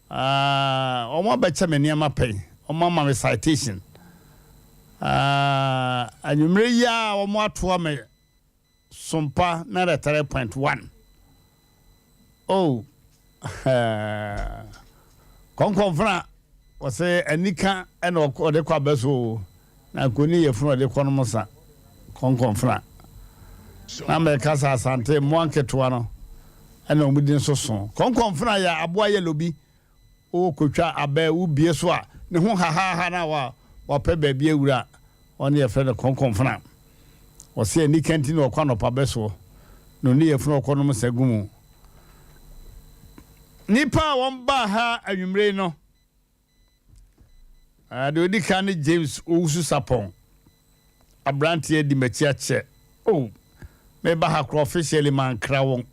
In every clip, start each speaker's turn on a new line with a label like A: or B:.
A: Ah, wɔn abɛkyɛ me nneɛma pɛn, wɔn ama me citation. Ah, anwummerɛ yi a wɔn atoa me sompa 93.1. Oh, kɔnkɔnfena, wɔsɛ anika ɛna ɔde kɔ abɛ so o, na nkoni yɛ funu ɔde kɔ nom sa, kɔnkɔnfena. Na mɛka sɛ Asante mmoa nketewa no ɛna wɔn di nso so. Kɔnkɔnfena yɛ aboa yellow bi, wokɔtwa abɛ wobie so a ne ho hahaha na wa wapɛ baabi awura, ɔne yɛfrɛ no kɔnkɔnfena. Ɔsɛ anika nti na ɔkɔ anɔpa bɛ soɔ na ɔne yɛfunu ɔkɔ nom nsa gu mu. Nnipa a wɔn baa ha anwummere yi no, deɛ ɔdi kan ne James Owusu Sapɔn. Aberanteɛ di m'akyi akyɛ. Oh, meba ha koraa officially mankra wɔn.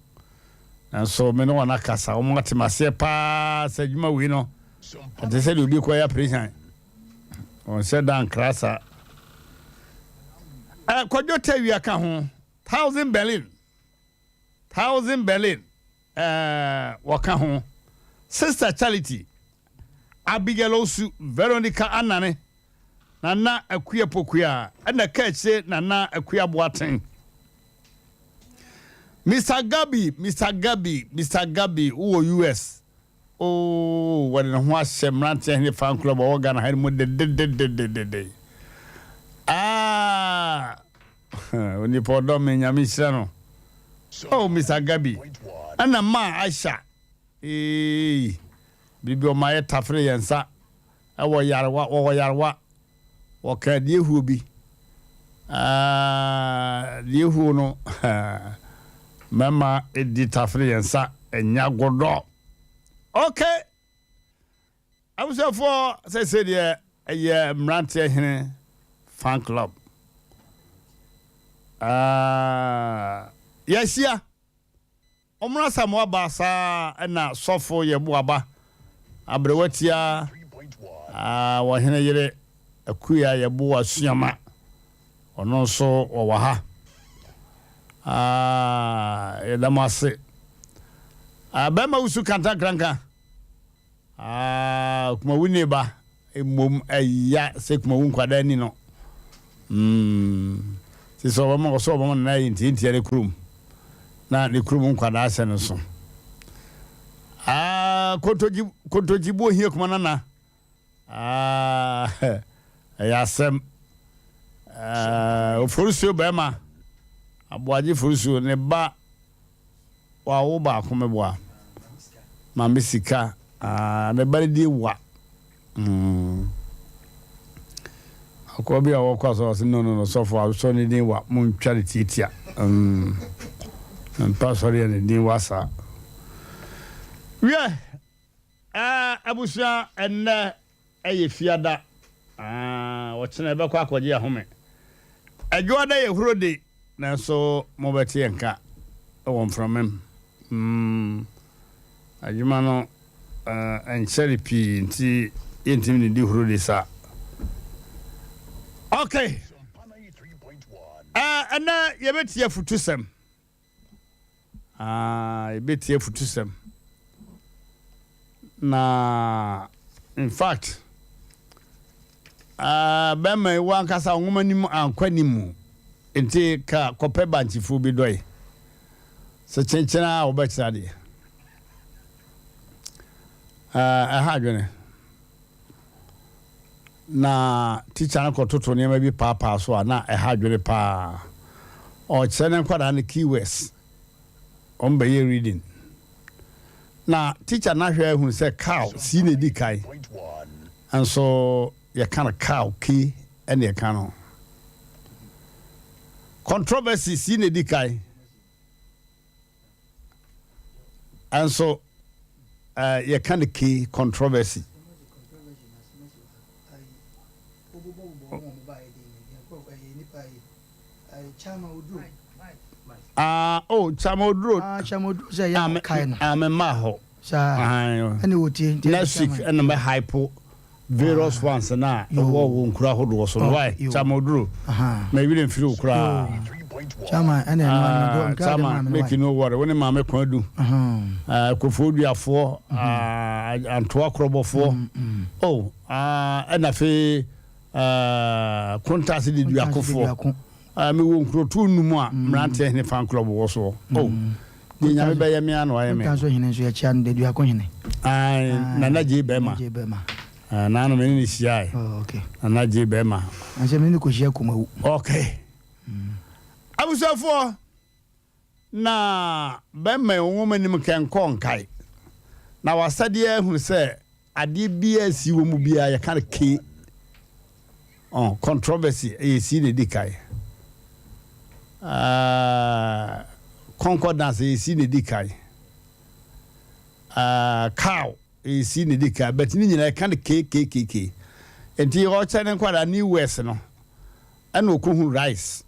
A: Nanso me ne wɔn akasa, wɔn ate m'aseɛ paa sɛ adwuma wei no, ɛte sɛ deɛ obi kɔyɛ operation. Wɔn hyɛ da nkra saa. Kwadwo Tawia ka ho, Thousand Berlin. Thousand Berlin, wɔka ho. Sister Charity, Abigail Osu, Veronica Anane, Nana Akua Pokuaa, ɛna kaakyire Nana Akua Boateng. Mister Gabi, Mister Gabi, Mister Gabi, wowɔ US. Oh, wɔde ne ho ahyɛ mmeranteɛ hene fan club a ɔwɔ Ghana ha no mu dededededede. Ah, onipa ɔdɔ me, Nyame nhyira no. Oh, Mister Gabi, ɛna maa Aisha, ee, biribi ɔma yɛ tafere yɛn nsa ɛwɔ yarewa, wɔwɔ yarewa, wɔka deɛ huo bi. Ah, deɛ huo no, mɛma ɛdi tafere yɛn nsa, ɛnya godɔ. Okay, abusuafoɔ, sɛsɛ deɛ ɛyɛ mmeranteɛ hene fan club. Ah, yɛahyia ɔmono Asamoah ba saa ɛna sɔfo yɛboaba aberewa tia, ah, wɔhene yere Akuya yɛboa suama, ɔno nso wɔwɔ ha. Ah, yɛda mo ase. Ah, bɛrima wusu kantankranka. Ah, kumawu ne ba mmom ɛya sɛ kumawu nkwadaa ni no. Ti sɛ ɔbɛma ɔsɛ ɔbɛma nana yɛ ntiantia ne kurom na ne kurom nkwadaa hyɛ no so. Ah, kontogyi kontogyi bo ohia kuma nana. Ah, ɛyɛ asɛm. Ah, oforusuo bɛrima, aboagye forusuo, ne ba wawo baako meboa. Maame sika, ah, ne ba ne die wa. Akoa bi a wɔkɔ asɔre ɔse no no no sɔfo asɔre ne din wa montwa ne tiatia. Mpa asɔre yɛ ne din wa saa. Wiɛ, Ɛɛ abusua ɛnnɛ ɛyɛ fiada aah ɔkyena yɛbɛkɔ akɔgye ahome. Adwoada yɛ huro de nanso mobɛte yɛn nka wɔ mframa mu. Mm adwuma no ɛnkyɛre pii nti yɛntumi nnidi huro de saa. Ok ɛɛ ɛnnɛ yɛbɛtie afutusɛm. Ah, yɛbɛtie afutusɛm. Na, in fact, ah, bɛrima yi wankasa nwoma nim ankɔ anim mu. Nti ka kɔpɛ bankyefuo bi dɔe. Sɛ kyenkyene a wɔbɛkyerɛ adeɛ. Ah, ɛha adwene. Na tikya no kɔtoto nneɛma bi paapaa so a na ɛha adwene paa. Ɔrekyerɛ ne nkwadaa no keywords. Wɔbɛyɛ reading. Na tikya no ahwɛ ahu sɛ cow, C na ɛdi kan. Nso yɛka no cow, K ɛna yɛka no. Controversy, C na ɛdi kan. Nso yɛka no K, controversy. Ah, oh, Chama Oduro.
B: Ah, Chama Oduro sɛ yɛ kae no.
A: Ah, me ma hɔ.
B: Saa. Ɛne wɔtie.
A: Next week ɛna mɛ hype various ones na ɛwɔ wɔ nkura ahodoɔ so no. Why? Chama Oduro. Mɛ werɛ mfiri wo koraa.
B: Chairman ɛna ɛno ano do
A: Ah,
B: nka de
A: Chairman,
B: maame no
A: make
B: wae.
A: you no worry. Wo ne maame Kwadu. Ah, Kofoɔ Duafoɔ, ah, Antoa Korɔbɔfoɔ. Oh, ah, ɛna afei ah, Kontase de Duakofoɔ.
B: Duako.
A: Ah, mewɔ nkurotoɔ num a mmeranteɛ hene fan club wɔ soɔ. Oh, deɛ Nyame bɛyɛ me ara na wayɛ me.
B: Konta nso hene nso yɛkyia no de Duako hene.
A: Ah, Nana Gyei Bɛrima.
B: Gyei Bɛrima.
A: Ah, naano me ne no hyiae.
B: Oh, okay.
A: Nana Gyei Bɛrima.
B: Ansɛ me ne no kɔhyia Kumawu.
A: Okay. Abusuafoɔ, na bɛmma nwoma nim nkɛnkɔ nkae, na w'asɛdeɛ ahunu sɛ adeɛ biara si wɔ mu biara yɛka no ke oh, controversy ɛyɛ si na ɛdi kae. Uh, concordance ɛyɛ si na ɛdi kae. Uh, cow ɛyɛ si na ɛdi kae, but ne nyinaa yɛka no ke ke ke ke. Nti ɔkyɛ ne nkwadaa new words no, ɛna ɔkɔhu rice,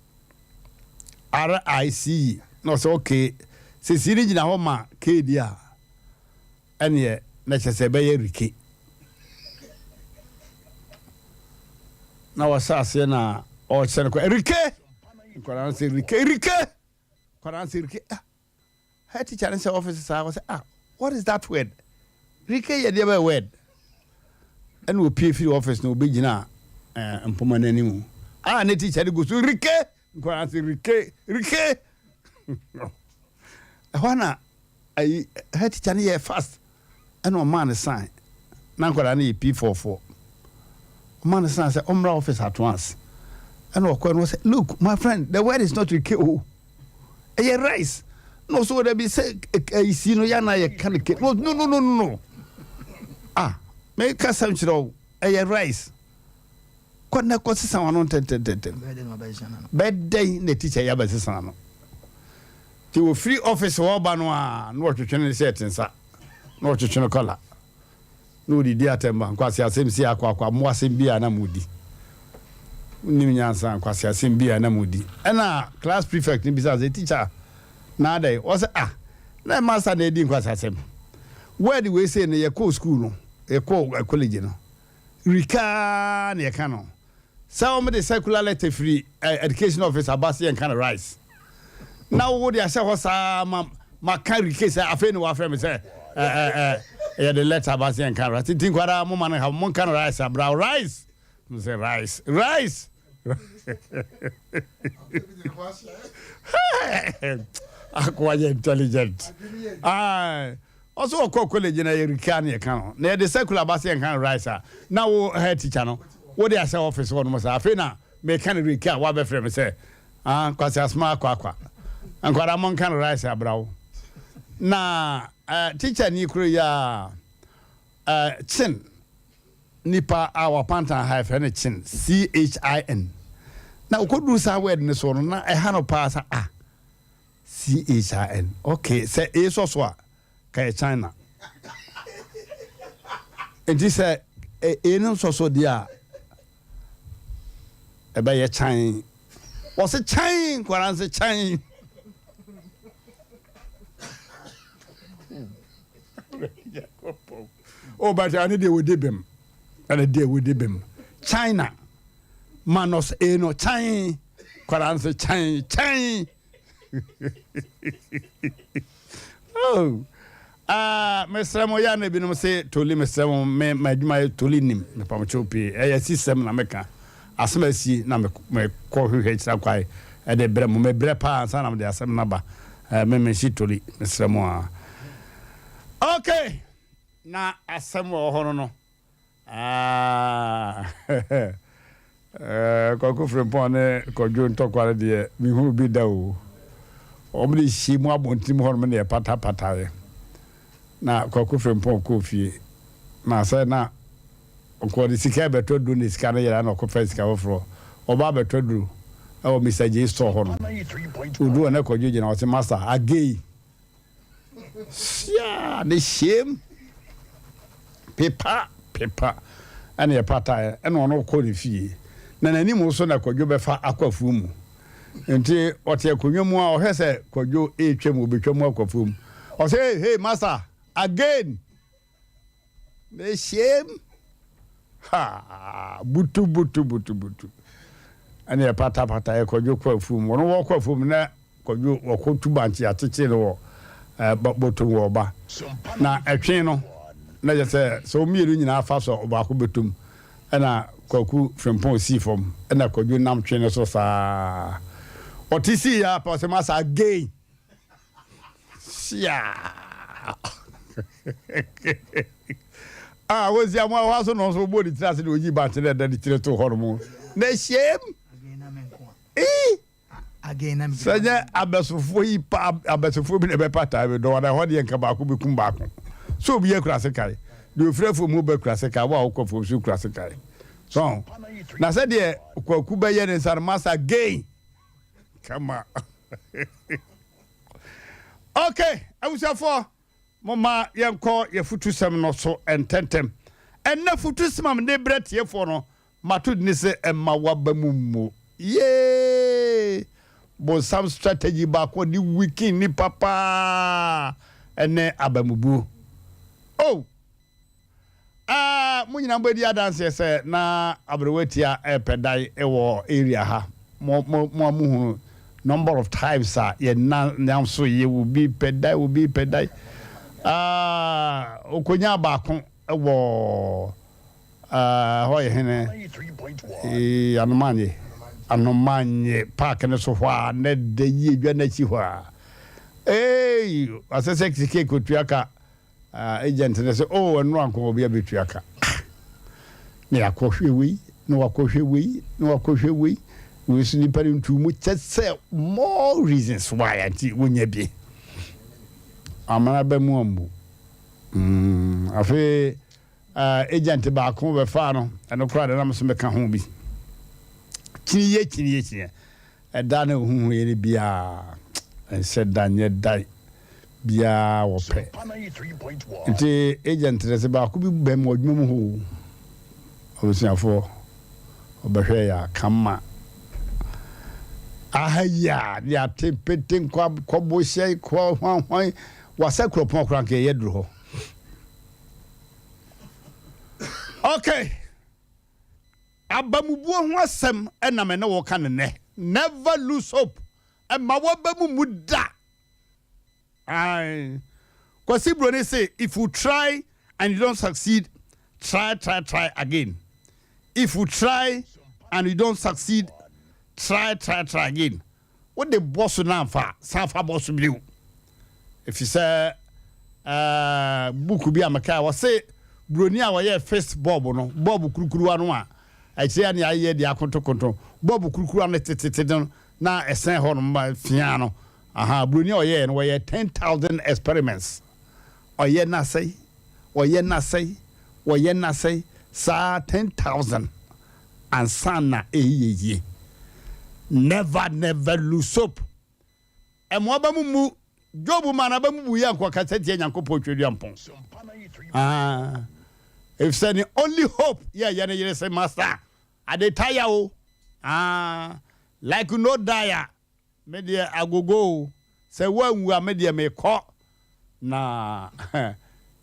A: R I C E, na ɔsɛ okay, sɛ si no gyina hɔ ma k di a, ɛneɛ na kyerɛ sɛ ɛbɛyɛ rike. Na wɔhyɛ aseɛ na ɔrekyerɛ no kɔ rike, nkwadaa no sɛ rike, rike, nkwadaa no sɛ rike. Ah, head teacher no sɛ office saa, wɔsɛ, "Ah, what is that word? Rike yɛ deɛ bɛyɛ word?" Ɛna opie firi office na obɛgyina mpoma no anim a ne teacher no gu so rike, nkwadaa sɛ rike, rike. Ɛhɔ na ayi head teacher no yɛ fast, ɛna ɔmaa no sign na nkwadaa no yɛ P4 foɔ. Ɔmaa no sign sɛ ɔmmra office at once. Ɛna ɔkɔ no sɛ, "Look, my friend, the word is not rike o, ɛyɛ rice." Na ɔsɛ wɔda bi sɛ ɛyi si no yɛ na yɛ ka no ke. No, no, no, no, no, ah, meka sɛm kyerɛ wo, ɛyɛ rice. Kɔ na kɔ sisan wano ntɛntɛntɛntɛm. Bɛdɛn na teacher yɛ abɛsesa no? Nti wɔfiri office hɔ ba no a, na wɔtwetwe ne shirt nsa na wɔtwetwe no kɔla na wɔdidi atɛm ba nkwasi asɛm si akɔ akɔ mmoa asɛm bi a na modi wonim nyansa, nkwasi asɛm bi a na modi. Ɛna class prefect no bisa sɛ, "Teacher, na adɛn?" Ɔsɛ, "Ah, na master na ɛdi nkwasi asɛm. Word wei sei no, yɛkɔɔ school no, yɛkɔɔ college no, rikaa na yɛka no sɛ wɔn de circular letter firi education office aba sɛ yɛnka no rice, na wo de ahyɛ hɔ saa ma maka rike sɛ afei na wafrɛ me sɛ ɛɛ ɛɛ yɛde letter aba sɛ yɛnka rice. Nti nkwadaa mo ma no ha, monka no rice abra rice." Mo sɛ rice, rice. Akoa yɛ intelligent. Ɔsɛ ɔkɔ college na yɛ rika ne yɛka no na yɛde circular ba sɛ yɛnka no rice a, na wo head teacher no wode ahyɛ office hɔ nom saa, afei na meka no rike a, woabɛfrɛ me sɛ, "Ah, Kwasi asoma akɔ akwa nkwadaa monka no rice abra wo." Na teacher ni koro yi a chin nipa a wapantan ha yɛfrɛ no Chin, C H I N, na ɔkɔduru saa word no so no na ɛha no paa sa, ah, C H I N, okay, sɛ A sɔ so a ka yɛ China, nti sɛ A no nsɔ so deɛ a ɛbɛyɛ kyan. Wɔse kyan, nkwadaa nse kyan. Oh, but ɛne deɛ wɔdi bem, ɛne deɛ wɔdi bem. China minus A no kyan, nkwadaa nse kyan kyan. Oh, ah, mesrɛ mo, yɛ na ebinom se toli. Mesrɛ mo, me ma adwuma yɛ toli nim mepamkyɛw pii. Ɛyɛ system na meka asɛm asi na mekɔ hwehwɛ kyerɛ kwae ɛde brɛ mo. Mebrɛ paa ansa na mede asɛm no aba. Me menhye toli, mesrɛ mo a. Okay, na asɛm wɔ hɔ no. Ah, Kwaku Frimpɔn ne Kwadwo ntɔkware deɛ, mehu bi da o. Wɔn de hyia mu abɔnten mu hɔnom na yɛpatapataeɛ. Na Kwaku Frimpɔn kɔɔ fie na sɛ na ɔkɔ de sika bɛtɔ duro na sika no yɛrɛ na ɔkɔfa sika foforɔ ɔba abɛtɔ duro ɛwɔ Mr J store hɔ no. Odu hɔ na Kwadwo gyina, ɔsɛ, "Master, again?" Sia ne hyɛm pepa pepa ɛna yɛpataeɛ, ɛna ɔno kɔ ne fie na n'anim so na Kwadwo bɛfa akɔ afuo mu. Nti ɔte akonnwa mu a ɔhwɛ sɛ Kwadwo ɛretwa mu, ɔbɛtwa mu akɔ afuo mu, ɔsɛ, "Hey, hey, master, again?" Ne hyɛm ha butu butu butu butu. Ɛna yɛpatapata yɛ Kwadwo kɔ afuom. Wɔn wɔkɔ afuom na Kwadwo wɔkɔ tu bankye akyekyere no wɔ ɛɛ bɔtɔ mu wɔ ɔba. Na ɛtwe no na kyerɛ sɛ sɛ wɔn mmienu nyinaa fa so a ɔbaako bɛtɔ mu. Ɛna Kwaku Frimpong sii fam ɛna Kwadwo nam twe no so saa. Ɔte sii yɛ apɛ ɔsɛ masa again. Siaa. Ah, wɔsi amoa hɔ aso na ɔnso ɔbɔ ne tiri ase na ɔyi bankye na ɛda ne tiri to hɔ nom. Na hyɛm. Ee. Sɛ nyɛ abɛsofoɔ yi pa abɛsofoɔ bi na ɛbɛpataa bi dɔn ɛhɔ deɛ nka baako bɛkum baako. Sɛ obi akura sekan, deɛ ofiri afuom hɔ bɛkura sekan, wo a wokɔ afuom so kura sekan. So na sɛ deɛ kwaku bɛyɛ ne nsa no masa gain kama. Okay, abusuafoɔ. Momma yɛnkɔ yɛn afutusɛm no so ntɛmntɛm. Ɛnnɛ afutusɛm a mede rebrɛ atiefoɔ no, mato din sɛ Mma W'aba Mu Mmu. Yee! Bonsam strategy baako a ɔde weaken nnipa paa ne abamubuo. Oh! Ah, mo nyinaa mobɛdi adanseɛ sɛ na aberewatia repɛ dan wɔ area ha. Mo, mo, mo a mohunu number of times a yɛn nam so yɛ obi pɛ dan, obi pɛ dan. Ah, okonyaa baako wɔ ah, hɔ yɛ hene? Eh, Anomanye. Anomanye park no so hɔ a, na da yie dwa n'akyi hɔ a. Hey, wasɛ sɛ sika ekotua ka. Ah agent no sɛ oh ɛno anko obi abɛtua ka ah na yɛakɔhwɛ wei na wakɔhwɛ wei na wakɔhwɛ wei wei so nipa no ntu mu kyɛ sɛ more reasons why anti wonya bi amana bɛ mu ammu mm, afei uh, agent baako bɛfaa no ɛno koraa de nam so mɛka ho bi kyiniye kyiniye kyiniye Ɛda ne ohuhuiɛ no biara ɛnsɛ da nyɛ da biara wɔpɛ. Nti agent no sɛ baako bi bɛn mu adwuma mu hɔ o. Abusuafoɔ ɔbɛhwɛ yɛ a kama. Aha yi a ne ate pete nkɔ kɔbo hyɛ kɔ hwan hwan wasa kuropɔn koraa nka yɛyɛ duru hɔ. Okay. Abamubuo ho asɛm na me ne wo ka no nnɛ. Never lose hope. Mma w'aba mu mmu da. Ae. Kwasi Broni se, if you try and you don't succeed, try, try, try again. If you try and you don't succeed, try, try, try again. Wode bɔ so na amfa a, san fa bɔ so bio. Efisɛ ɛɛ book bi a mekae wɔse buroni a wɔyɛɛ fist bulb no, bulb kurukuruwa no a akyire a ne ayeyɛ de akontokonto, bulb kurukuruwa no tetetete no na ɛsɛn hɔ nom ma fiaa no. Aha, buroni a ɔyɛɛ no wɔyɛɛ 10,000 experiments. Ɔyɛ na asɛe, ɔyɛ na asɛe, ɔyɛ na asɛe, saa 10,000. ansa na ɛreyɛ yie. Never never lose hope. Ɛmo aba mu mmu. Job maa n'aba mu buiɛ anka ɔkasa tia Nyankopɔn Tweduampɔn. Ah, efisɛ ne only hope yɛ ɛyɛ ne yere sɛ master ade tire o. Ah, like no die a. Me deɛ agogo o, sɛ woanwu a me deɛ mekɔ. Na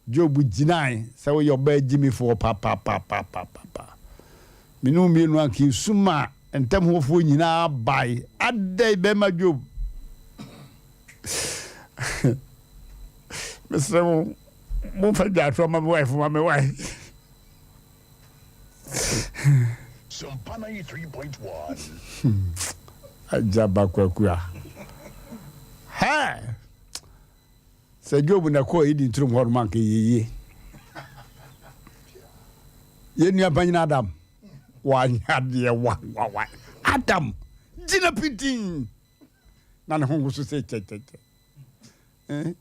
A: Job gyinae sɛ woyɛ ɔbaa gyimifoɔ papapapapapa. Me ne wo mmienu anka yɛsu ma ntam hɔfoɔ nyinaa bae. Adɛn bɛrima Job? Mesrɛ mo, momfa dwaatoa ma me wife ma me wife. Ajaba Kwaku a. Hɛ! Sɛ Job na kɔɔ Eden turom hɔ nom anka ɛyɛ yie. Yɛn nua panyin Adam, wanyɛ adeɛ wa wa wa. Adam gyina pintinn na ne ho nwoso sɛ kyɛkyɛkyɛ. Eh?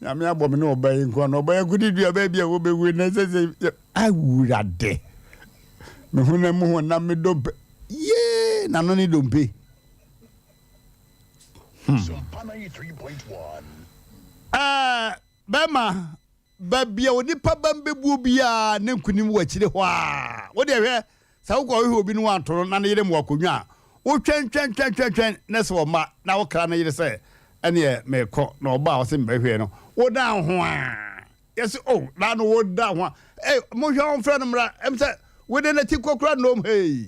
A: Nyame abɔ me ne ɔba yi nko na ɔba yi akɔdi dua baabi a wɔbɛwu na ɛsɛ sɛ awurade me honam mu honam me dompe yee n'ano ne dompe hmm. Uh, bɛma Baabi a onipa bam bɛbuo biara, ne nkonim wɔ akyire hɔ ara. Wo deɛ hwɛ, sɛ wokɔhwehwɛ obi na woanto no na ne yere ma wakɔnwa a, wotwɛntwɛntwɛntwɛn na sɛ ɔmma na wokra ne yere sɛ ɛneɛ merekɔ na ɔba a ɔse mebɛhwɛ no, wodan wo ho a, yɛse oh, na no woda ho a, ei, monhwɛ ɔmfrɛ no mmra, ɛm sɛ wode n'akyi kɔ kora nnom, hei.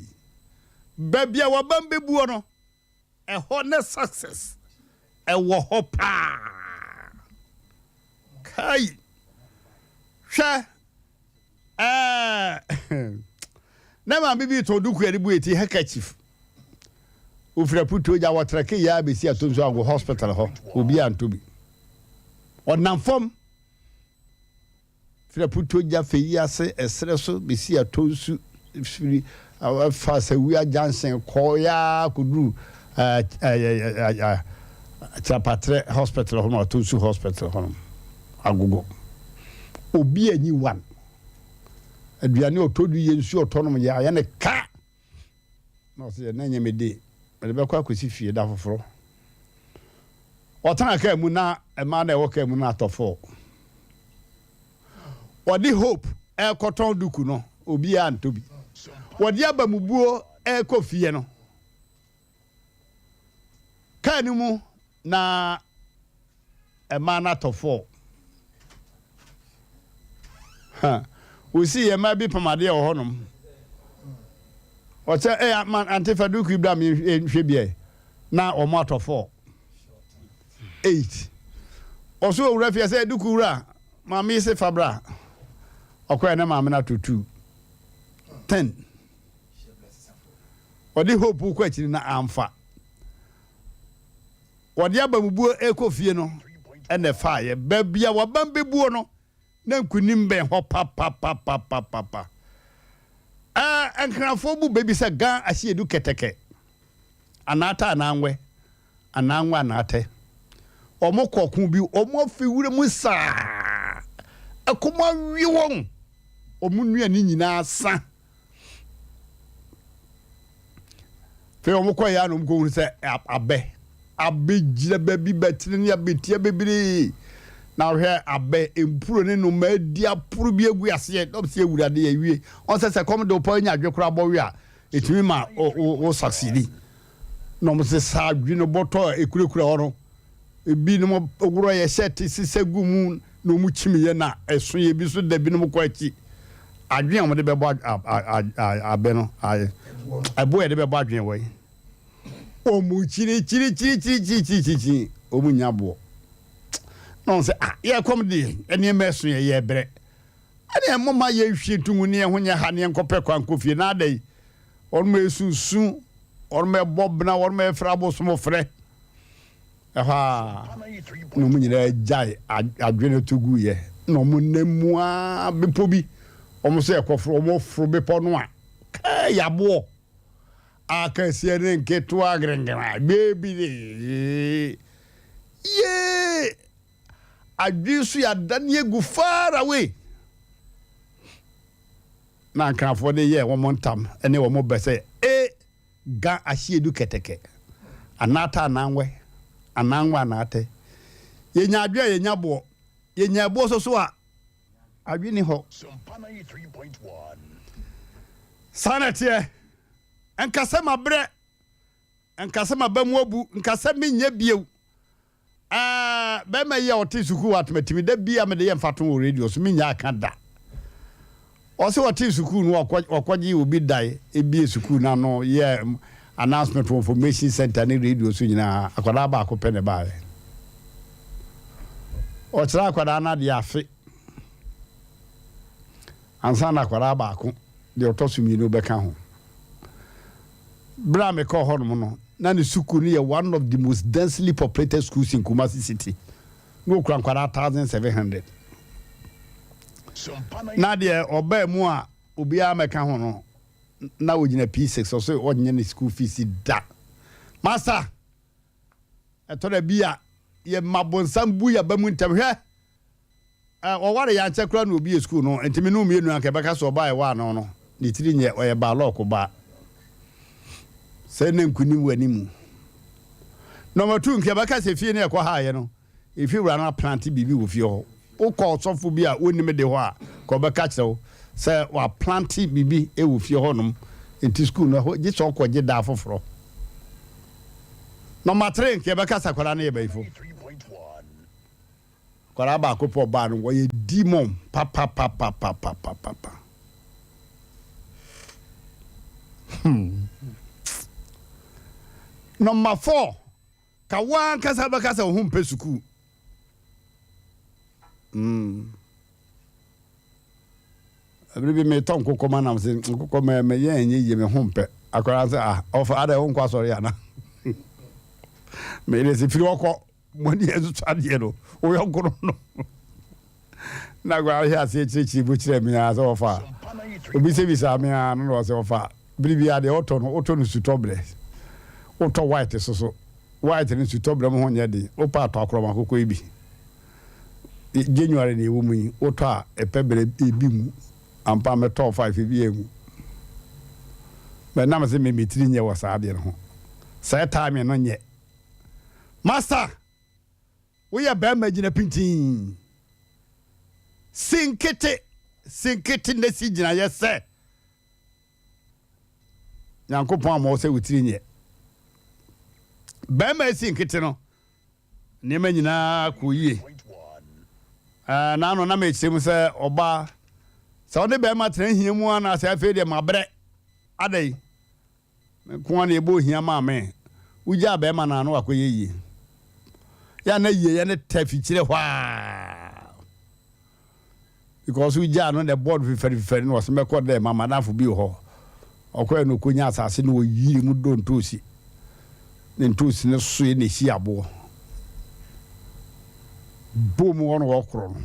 A: Baabi a w'abam bɛbuo no, ɛhɔ ne success ɛwɔ hɔ paa. Kai! Hwɛ! Ɛɛ na maame bi tɔn duku yɛde bu eti handkerchief. Ofiri aputuo gya wɔtrɛke yɛ abɛsi ato nso ago hospital hɔ obi antɔ bi. Ɔnam fam firi aputuo gya fɛ yi ase ɛserɛ so bɛsi ato nsu firi fa sawia junction kɔ ya kɔduru ɛɛ Kyerɛpatrɛ hospital hɔ no ato nsu hospital hɔ no agogo. Obi anyi one. Aduane ɔtɔ du yɛ nsuo ɔtɔ nom yɛ ayɛ ne ka. Na ɔsɛ yɛ na nyɛ me de mede bɛkɔ akɔsi fie da foforɔ. Ɔtena kaa mu na mmaa na ɛwɔ kaa mu no atɔ fɔɔ. Ɔde hope ɛrekɔtɔn duku no obiara ntɔ bi. Wɔde aba mu buo ɛrekɔ fie no kaa no mu na mmaa no atɔ fɔɔ. Ha, wosi yɛ mmaa bi pam adeɛ wɔ hɔnom. Ɔkyɛ ɛ ama ante fa duku bra mi nhwɛ bi ɛ na wɔn atɔ fɔɔ. 8. Ɔso owura fie sɛ duku wura maame yi se fa bra. Ɔkɔɛ na maame no atɔ 2. 10. Ɔde hope kɔ akyiri na amfa. Wɔde abamubuo rekɔ fie no na ɛfaeɛ. Baabi a w'abam bɛbuo no, na nkonim bɛn hɔ papapapapapa. Ɛɛ, Nkrafoɔ bu bɛ bi sɛ Gan asiedu kɛtɛkɛ, anaatɛ anaa nwɛ, anaa nwɛ anaatɛ. Wɔn kɔ ɔko bi, wɔn afi wura mu saa, ɛkɔm awe wɔn, wɔn nnuane nyinaa sa. Afei wɔn kɔ yɛ a na wɔn kɔhunu sɛ abɛ abɛgyina baabi bɛtene ne abɛtia bebree na ahwɛ abɛ mpuro ne nnomaa adi aporo bi agu aseɛ na ɔsɛ awurade awie wɔn sɛ sɛ kɔm de wopɔ anya adwe koraa bɔwe a ɛtumi ma wo succeedi na wɔn sɛ saa adwe no bɔtɔ a ɛkurakura hɔ no Ebinom worɔ yɛ hyɛɛte sesa gu mu na wɔkyim yɛ na ɛso yɛ bi nso da binom kɔ akyi. Adwene a wɔde bɛbɔ abɛ no, ɛbo a yɛde bɛbɔ adwene wɔ yi. Wɔn kyiri kyiri kyiri kyiri kyiri kyiri kyiri kyiri wɔn nya boɔ. Na wɔn sɛ ah yɛ kɔm de yɛn nneɛma ɛso yɛ yɛ brɛ. Ɛne ɛmo ma yɛn hwie ntungu ne yɛn ho nyɛ ha ne yɛn kɔpɛ kwan kɔ fie na adɛ yi. Wɔn esusu wɔn ɛbɔ bena wɔn ɛfrɛ abosom frɛ. Ɛhɔ ara na wɔn nyinaa gyae adwene to guiɛ, na wɔn nam mu ara bepɔ bi, wɔn sɛ ɛkɔforo, wɔn foro bepɔ no a, kɛɛ yaboɔ akɛseɛ ne nketewa grengrena bebree. Yee! Adwene so yɛadane agu far away. Na Nkrafoɔ de yɛɛ wɔn ntam ne wɔn bɛ sɛ, E! Ga asiedu kɛtɛkɛ, anaatɛ anaa nwɛ, anaa nwɛ anaatɛ. Yɛnya adwe a yɛnya boɔ, yɛnya ɛboɔ so so a, adwe ni hɔ. Saa na ɛteɛ. Nka sɛ mabrɛ, nka sɛ m'aba mu abu, nka sɛ menyɛ bio. Ɛɛ, bɛrima yi a ɔte sukuu wɔ Atematimi, da bi a mede yɛ mfatoho wɔ radio so, mennya aka da. Ɔse ɔtee sukuu no, ɔkɔgye obi dae, ebie sukuu no ano, yɛɛ announcement wɔ information center ne radio so nyinaa, akwadaa baako pɛ na ɛbaeɛ. Ɔkyerɛ akwadaa no adeɛ afe ansa na akwadaa baako deɛ ɔtɔ so mmienu bɛka ho. Berɛ a mekɔɔ hɔnom no, na ne sukuu no yɛ one of the most densely populated schools in Kumasi city. Na ɔkura nkwadaa 1,700. Na deɛ ɔbaa mu a obiara mɛka ho no, na ɔgyina P6, ɔsɛ ɔnyɛ ne school fees da. Master, ɛtɔ da bi a yɛma bonsam bu yɛn aba mu ntɛm. Hwɛ! Ɔware yɛ ankyɛ koraa na obie sukuu no, nti me ne wo mmienu anka ɛbɛka sɛ ɔbaa a ɛwɔ ano no ne tiri nyɛ, ɔyɛ baalɔɔko baa. Sɛ na nkunim wɔ anim. Nɔma tu nka ɛbɛka sɛ fie no ɛkɔ haeɛ no, efie wura no aplante biribi wɔ fie hɔ. Wokɔ ɔsɔfo bi a wonim de hɔ a, ka ɔbɛka kyerɛ wo sɛ waplante biribi wɔ fie hɔnom, nti sukuu no ɛhɔ gye sɛ ɔkɔgye daa foforɔ. Nɔma tere nka ɛbɛka sɛ akwadaa no yɛ bayifo. Akwadaa baako pɛ ɔbaa no wɔyɛ demon papapapapapapa. Hmm. Number 4, ka wo ankasa bɛka sɛ wo ho mpɛ sukuu. Mm. Ɛbere bi metɔ nkokɔ ma nam se nkokɔ mɛ mɛyɛ ɛnyɛ yie me ho mpɛ. Akwadaa sɛ ah ɔfa adɛ wo nkɔ asɔre ana. Meyere se firi ɔkɔ mo ani ɛsoso adeɛ no wo yɔnko no no. Na akwadaa no hwɛ aseɛ kyerɛkyerɛ mu kyerɛ me ara sɛ ɔfa. Obisabisaa me ara no na ɔsɛ ɔfa. Bere biara deɛ wotɔ no wotɔ no sutɔ berɛ. Wotɔ white so so white no sutɔ berɛ mo ho nyɛ den. Wopɛ atɔ akorɔma akokɔ yi bi. January na ɛwɔ mu yi wotɔ a ɛpɛ berɛ ebi ngu. Ampa metɔɔ five ebi angu. But na mese me me tiri nyɛ wɔ saa adeɛ no ho. Saa timing no nyɛ. Master! Woyɛ barima gyina pintinn. Si nkete, si nkete na si gyinaeɛ sɛ Nyankopɔn ama wo sɛ wo tiri nyɛ. Barima si nkete no, nneɛma nyinaa kɔ yie. Ɛɛ n'ano na mekyerɛ mu sɛ ɔbaa sɛ ɔne barima tena hia mu anaasɛ afei deɛ mabrɛ adɛn Me nko ara na ɛbɔ ohia maa me. Wogyaa bɛrima no a na wakɔyɛ yie. Yɛ a na yieyɛ no tɛ fikyire hɔ a. Because wogyaa no na ɛbɔɔ no fifɛre fifɛre na ɔsɛ mɛkɔ dɛ ma madamfo bi wɔ hɔ. Ɔkɔɛ na ɔkɔnya asase na ɔyiri mu dɔ ntoosi. Ne ntoosi no soe na ɛsi aboɔ. Bom hɔ na wɔkorɔ no.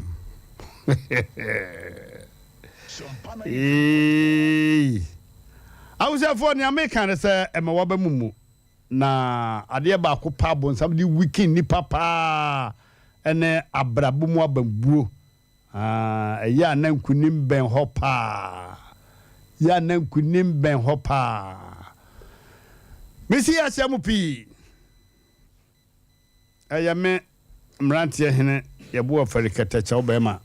A: Eeii. Abusuafoɔ nea meka ne sɛ ɛma waba mu mu na adeɛ baako paa bonsam de weaken nipa paa ɛne abrabɔ mu abambuo ah, ɛyɛ a na nkunim bɛn hɔ paa yɛ a na nkunim bɛn hɔ paa mesi ahyɛ mo pii Ɛyɛ me mmeranteɛ hene yɛbo afari kɛtɛkyɛw bɛrima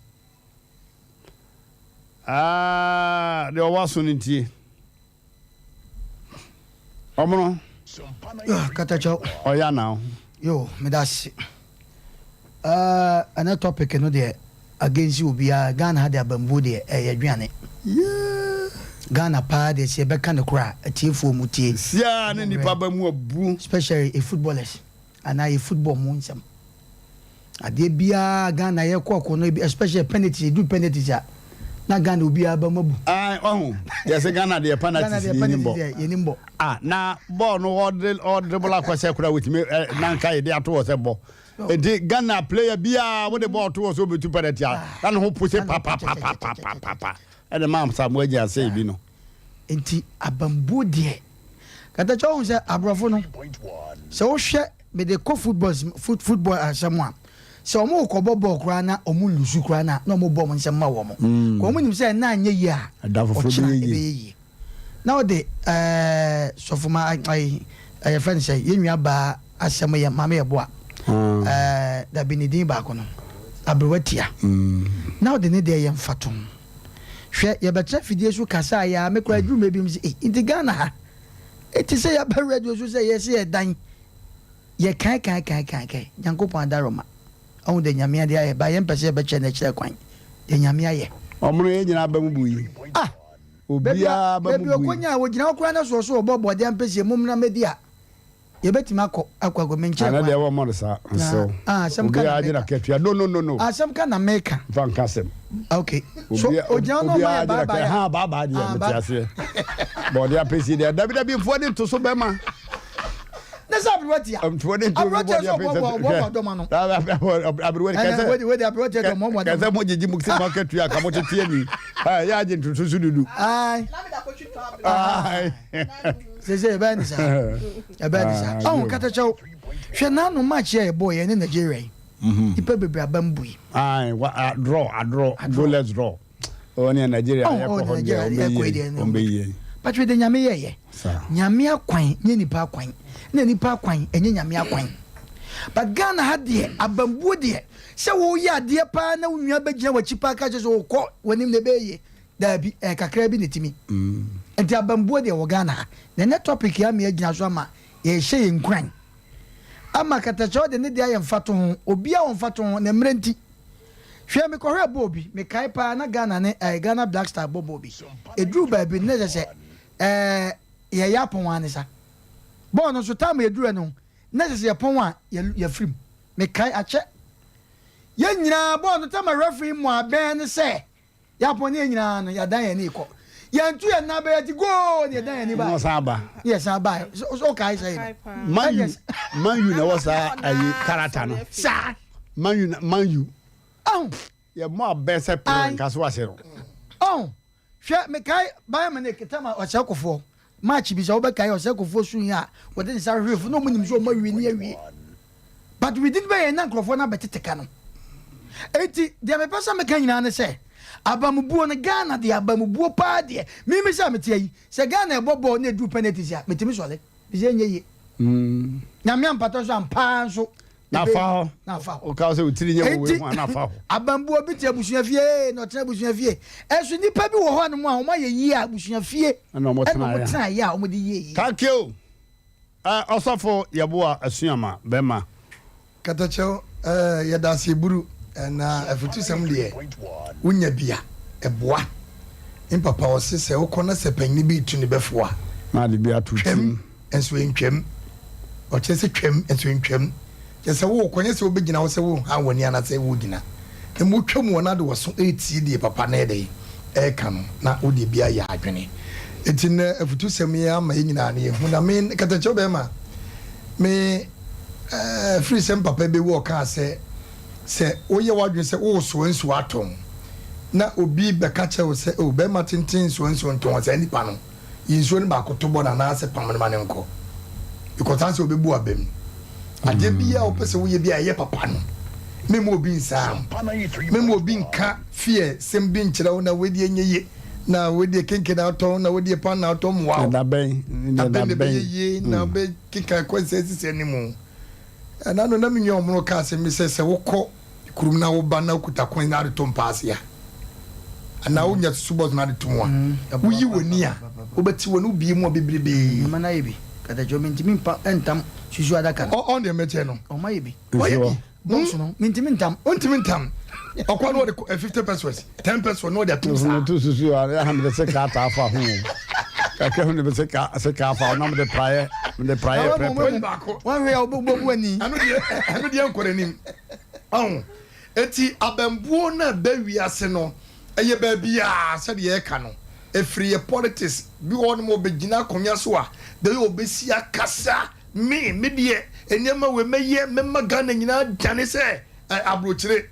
A: ah deɛ ɔwɔ aso no ntie ɔmono
B: ah, kɛtɛkyɛw
A: ɔyɛ anaa
B: yo meda ase ɛnɛ uh, topic no deɛ against obiara Ghana ha de abambuo deɛ ɛyɛ aduane Ghana paa deɛ sɛ yɛbɛka no koraa atiefoɔ mu tie
A: siaa ne nipa ba mu abu
B: especially e footballers anaa yɛ football mu nsɛm. Adeɛ biara Ghana yɛ kɔ ɔko no especially penalties edu penalties a na Ghana obiara ba mu abu.
A: Ayi ɔho yɛsɛ Ghana deɛ penalties yɛ nim bɔ.
B: Yɛ nim bɔ.
A: Ah na bɔɔl no ɔde ɔdribble akɔhyɛ kora wotumi ɛ nanka yɛde ato wɔ sɛ bɔ. Eti Ghana player biara wode bɔɔl to wɔ sɛ obetu penalty a na ne ho pose papapapapapa ɛna maa Samoa gyina sɛ ebi no.
B: Nti abambuo deɛ katakyɛ wohu sɛ aborɔfo no sɛ wohwɛ mede kɔ football football asɛm a sɛ wɔn rekɔbɔ bɔɔl koraa na wɔn lusu koraa na na wɔn bɔ wɔn nsɛm ma wɔn mm. kɔ wɔn nim sɛ ɛna anyɛ yie a ɔkyena ɛbɛyɛ yie na ɔde ɛɛ sɔfoma ayi ɛyɛ fɛn sɛ yɛn nua baa asɛm yɛ maame yɛ boa mm. ɛɛ dabi ne din baako no aberewa tia mm. na ɔde ne deɛ yɛ mfato Hwɛ, yɛbɛtena fidie so kasaa yi ara, me koraa ɛduru mmerɛ bi mese ei, nti Ghana ha, ɛte sɛ yɛaba radio so sɛ yɛse yɛdan, yɛkae kae kae kae kae, Nyankopɔn adaroma, ɔhu deɛ Nyame ade ayɛ, ba yɛmpɛ sɛ yɛbɛkyerɛ no akyirɛ kwan, deɛ Nyame ayɛ.
A: Ɔmono yɛn nyinaa aba mu bui.
B: Ah!
A: Obiara aba mu
B: bui. Baabi
A: ɔkɔnyaa,
B: ɔgyina hɔ koraa na soɔ so ɔbɔ bɔɔdeɛ ampesie, mommra mmɛdi a, Yɛbɛtumi akɔ akɔ akɔ menkyerɛ
A: kwan. Ana deɛ wɔmmɔ no saa nsew.
B: Ah, asɛm ka na
A: meka. Obiara gye n'akatua. No no no no.
B: Asɛm ka na meka.
A: Nfa nka asɛm.
B: Okay. So ogyina no ɔma yɛ bye bye.
A: Ha bye bye deɛ mete aseɛ. Bɔde apɛsi deɛ dabi dabi mfoɔ de nto so bɛma.
B: Ne sɛ aberewa tia.
A: Mfoɔ de nto
B: so bɔde apɛsi. Aberewa tia sɛ ɔbɔ ɔbɔ dɔm ano.
A: Aberewa kɛsɛ.
B: Wei de aberewa tia dɔm ɔmɔ dɔm.
A: Kɛsɛ mo gyegye mo sɛ mo akatua ka mo tete ani. Yɛ agye ntoto so dudu.
B: Ayi. Sese ɛbɛyɛ ne saa ɛbɛyɛ ne saa ɔho katakyɛw hwɛ n'ano match yɛ ɛbɔ yɛ ne Nigeria yi mhm. nipa bebree aba mu bui.
A: Ayi wa draw a draw goalless draw ɔwɔ ne Nigeria yɛ kɔ hɔ deɛ ɔmbɛ yie ɔmbɛ yie.
B: Patro de nyame yɛ yɛ nyame akwan nye nipa akwan na nipa akwan ɛnyɛ nyame akwan but Ghana ha deɛ abambuo deɛ sɛ wɔyɛ adeɛ paa na wo nua bɛgyina w'akyi paa ka kyerɛ sɛ ɔkɔ w'anim na ɛbɛyɛ yie. Daabi, ɛyɛ kakraa bi na ɛtumi. Nti abambuo deɛ wɔ Ghana ha. Na ɛnɛ topic yi ama yɛagyina so ama yɛrehyɛ yɛn nkuran. Ama katakyɛw de ne deɛ ayɛ mfatoho. Obiara wɔ mfatoho na mmerɛ nti. Hwɛ mekɔhwɛɛ bɔɔl bi, mekae paa na Ghana ne ɛɛ Ghana Black Star bɔ bɔɔl bi. Ɛduruu baabi no na ɛsɛ sɛ ɛɛ yɛyɛ apɔn ara ne sa. Bɔɔl no nso time yɛduruɛ no na kyerɛ sɛ yɛpɔn a yɛfiri mu. Mekae akyɛ. Yɛn nyinaa bɔɔl no time a referee mmɔ abɛn ne sɛ yɛapɔn ne yɛn nyinaa no yɛadan yɛn ani rekɔ. Yɛnto yɛn nan bɛyɛ ti goal ne yɛdan yɛn ani baeɛ.
A: Wɔsan aba.
B: Ne yɛsan baeɛ. So so wokae sɛ yi no?
A: Man U Man U na ɛwɔ saa ayi karata no.
B: Saa.
A: Man U Man U.
B: Ɔn.
A: Yɛmmɔ abɛn sɛ pere nka so ase no.
B: Ɔn. Hwɛ, mekae Bayern Munich tam a ɔsɛe kofoɔ match bi, sɛ wobɛkae ɔsɛe kofoɔ su yi a wɔde ne nsa hwehwee fam na wɔn nim sɛ wɔn awie ne awie. But within bɛyɛ na nkurɔfoɔ no abɛtete ka no. Enti deɛ mepɛ sɛ meka nyinaa ne sɛ, abamubuo no, Ghana deɛ abamubuo paa deɛ, me me sɛ meteɛ yi, sɛ Ghana ɛbɔ bɔɔl na ɛduru penalties a, metumi sɔre, mesɛ ɛnyɛ yie. Nyame ampata nso ampa ara nso
A: Na fa hɔ.
B: Na fa hɔ.
A: Woka sɛ wo tiri nyɛ wɔ wei ho a, na fa hɔ.
B: Abambuo bi te abusua fie na ɔtena abusua fie. Ɛnso nnipa bi wɔ hɔ nom a wɔn ayɛ yie a abusua fie
A: ɛna wɔn
B: tena yɛ a wɔn de yie yie.
A: Thank you. Ɛ ɔsɔfo Yeboah Asuama bɛma.
C: Katakyɛw eh, yɛda ase buru eh, na afutusɛm deɛ wonya bi a ɛboa. Me papa ɔse sɛ wokɔ na sɛ panyini bi retu ne bɛfo a,
A: Na ade bi ato
C: twam
A: tirim.
C: nso ɛntwam. Ɔkyerɛ sɛ twam nso ɛntwam. Kyerɛ sɛ worekɔ, nyɛ sɛ wobɛgyina hɔ sɛ worehan w'ani anaasɛ woregyina. Na mmom wotwam wɔ na de w'aso retie deɛ papa no reyɛ dɛn? Reka no, na wode bi ayɛ adwene. Enti nnɛ afutusɛm yi ama yɛn nyinaa no yɛhu. Na me, katakyɛw bɛrima, me, eh, firi sɛ me papa bɛwu ɔkaa sɛ, sɛ woyɛ w'adwene sɛ woresoa nsuo atɔn, na obi bɛka kyerɛ wo sɛ, oh, bɛrima tenten nsoa nsuo ntɔn a, saa nipa no, yi nsuo no baako to bɔ no anaasɛ pam no ma no nkɔ because ansa ɔbɛbu abam. Adeɛ biara a wopɛ sɛ woyɛ bi a ɛyɛ papa no, mɛmu obi nsaa mɛmu obi nka fear sɛm bi nkyerɛ wo na wei deɛ nyɛ ye na wei deɛ kenke na atɔn na wei deɛ pan na atɔn mmoa wo
A: Da bɛn
C: da bɛn na ɛbɛyɛ yie na wobɛkeka ɛkɔ nsɛ sisi anim. Ɛna no na me nua ɔmono kaa sɛ me sɛ sɛ wokɔ kurom na woba na wokuta coins na ade to mpaase a, anaa wonya susu bɔs na ade to mu a, woyi w'ani a, wobɛte w'ani wobie mu a bebrebee.
B: Nneɛma no ayɛ bi. Katakyɛ mentumi mpa ntam susu adaka no.
C: Ɔn deɛ mɛkyɛ no.
B: Ɔma yɛ bi.
C: Ɔyɛ bi.
B: Box no mentumi ntam.
C: Wontumi ntam. Ɔkɔ na ɔde 50 pesos, 10 pesos na ɔde atom saa.
A: To susu a ɛha mede se kaa taa fa ho. Kakra ho de se kaa se kaa fa ho na mede praeɛ mede praeɛ prɛprɛ.
B: Wɔn hwɛ a wobɛbu ani.
C: Ɛno deɛ ɛno deɛ nkɔ n'anim. Ɔho. Enti abambuo no a ɛba wiase no, ɛyɛ baabiara sɛdeɛ yɛka no. Ɛfiri yɛ politics, bi wɔ hɔnom a ɔbɛgyina akonnwa so a, the way ɔbɛsi akasa, me, me deɛ nneɛma wei mɛyɛ, mɛma Ghana nyinaa adane sɛ ɛ, aburokyire.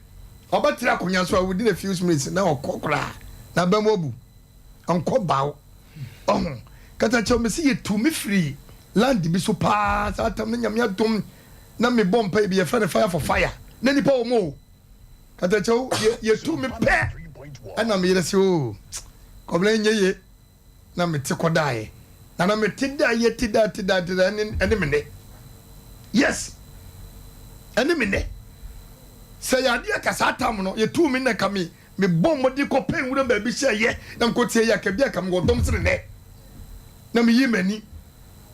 C: Ɔbɛtra akonnwa so a, within a few minutes na ɔkɔ koraa, n'abam abu. Ɔnkɔ baw. Ɔho. Katakyɛw, mese yɛtuu me firi land bi so paa saa tam no, Nyame adom, na me bɔ mpae bi yɛfrɛ no fire for fire na nipa wɔ mu o katakyɛw yɛ yɛtu me pɛ ɛna me yere se o kɔbla nyɛ ye na me te kɔdaeɛ na na me te daeɛ te daeɛ te daeɛ te daeɛ ɛne ɛne me nɛ yes ɛne me nɛ sɛ yɛ adeɛ ka saa tam no yɛtu me na ka me me bɔ mmɔden kɔpɛ nwura baabi hyɛ yɛ na mekɔ tie yɛ aka bi aka me wɔ dɔm sene nɛ na meyi m'ani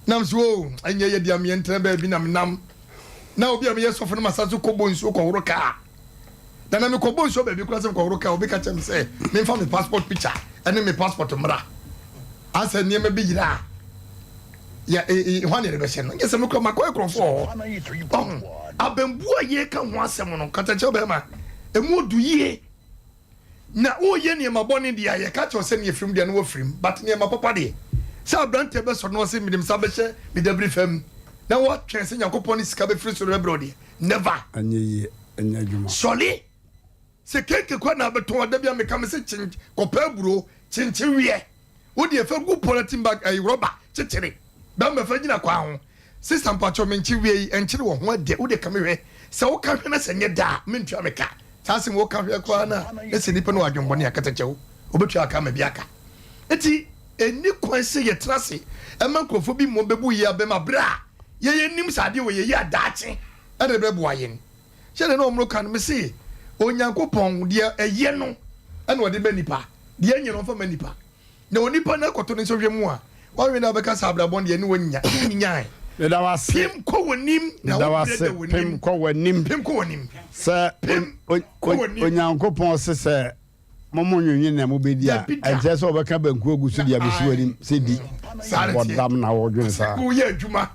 C: Nam so oo, ɛnyɛ yɛ dea meɛ ntena baabi na menam na obi a meyɛ sɔfo no masa so kɔbɔ nsuo kɔhoro kaa. Na na mekɔbɔ nsuo baabi koraa sɛ mekɔhoro kaa, obi ka kyerɛ me sɛ memfa me passport picture ɛne me passport mmra. Asɛ nneɛma bi yera a, yɛ e, e, hwan na yɛde bɛhyɛ no? Nyɛ sɛ mekora makɔ nkurɔfoɔ hɔ. Ɔho, abambuo a yɛka ho asɛm no, katakyɛ bɛrima, ɛmu odu yie. Na woyɛ nneɛma bɔne deɛ a, yɛka kyerɛ wo sɛ neɛ firim deɛ na wafirim, but nneɛma papa deɛ, sɛ abranteɛ bɛsɔre na ɔse mede me nsa bɛhyɛ me dabiri fam na watwɛn sɛ Nyankopɔn ne sika bɛfiri soro bɛbrɛ wo deɛ, never.
A: Anyɛ yie, ɛnyɛ adwuma.
C: Sɔre! Sɛ kenke koraa na abɛtɔn a, da biara meka mese kyen, kɔpɛ aburo, kyenkye weɛ. Wo deɛ fa gu polythene bag ɛyi rɔba kyekyere bɛma fa gyina kwan ho. Sister mpakyɛw me nkye wia yi ɛnkyere wɔ ho ɛdɛ wo deɛ ka me hwɛ sɛ wo ka hwɛ na sɛ nyɛ da a me ntua me ka saa asɛm wo ka hwɛ koraa na na sɛ nipa no wɔ adwen bɔne a kɛtɛkyɛw obetua aka ama bi aka eti ɛnni kwan sɛ yɛ tena ase ɛma nkurɔfoɔ bi mmɔ bɛbu yɛ abɛm abrɛ a yɛ yɛ nim sɛ adeɛ wɔ yɛ yi a daakye ɛna ɛbɛboa yɛn. Sɛdeɛ na wɔreka no, mese, Onyankopɔn, deɛ ɛyɛ no na ɔde ma nnipa, deɛ ɛnyɛ no ɔmfa mma nnipa. Na onipa no akɔto ne nsɔhwɛ mu a, wahwɛ na wabɛka sɛ abrabɔ no deɛ ɛne wɔnnya, wonnyae.
A: Meda wo ase.
C: Pem kɔ w'anim na
A: Meda
C: wo
A: wo
C: berɛ
A: ase.
C: da w'anim.
A: Pem kɔ w'anim.
C: Pem kɔ w'anim.
A: Sɛ
C: Pem kɔ w'anim.
A: Onyankopɔn se sɛ Mo monwenwen nea mobɛdi a,
C: Dabi da.
A: ɛnkyerɛ sɛ wɔbɛka banku agu so de abɛsi w'anim sɛ di.
C: Saa na
A: Bɔ
C: ɛteɛ.
A: dam na wɔdwene saa.
C: Woyɛ adwuma.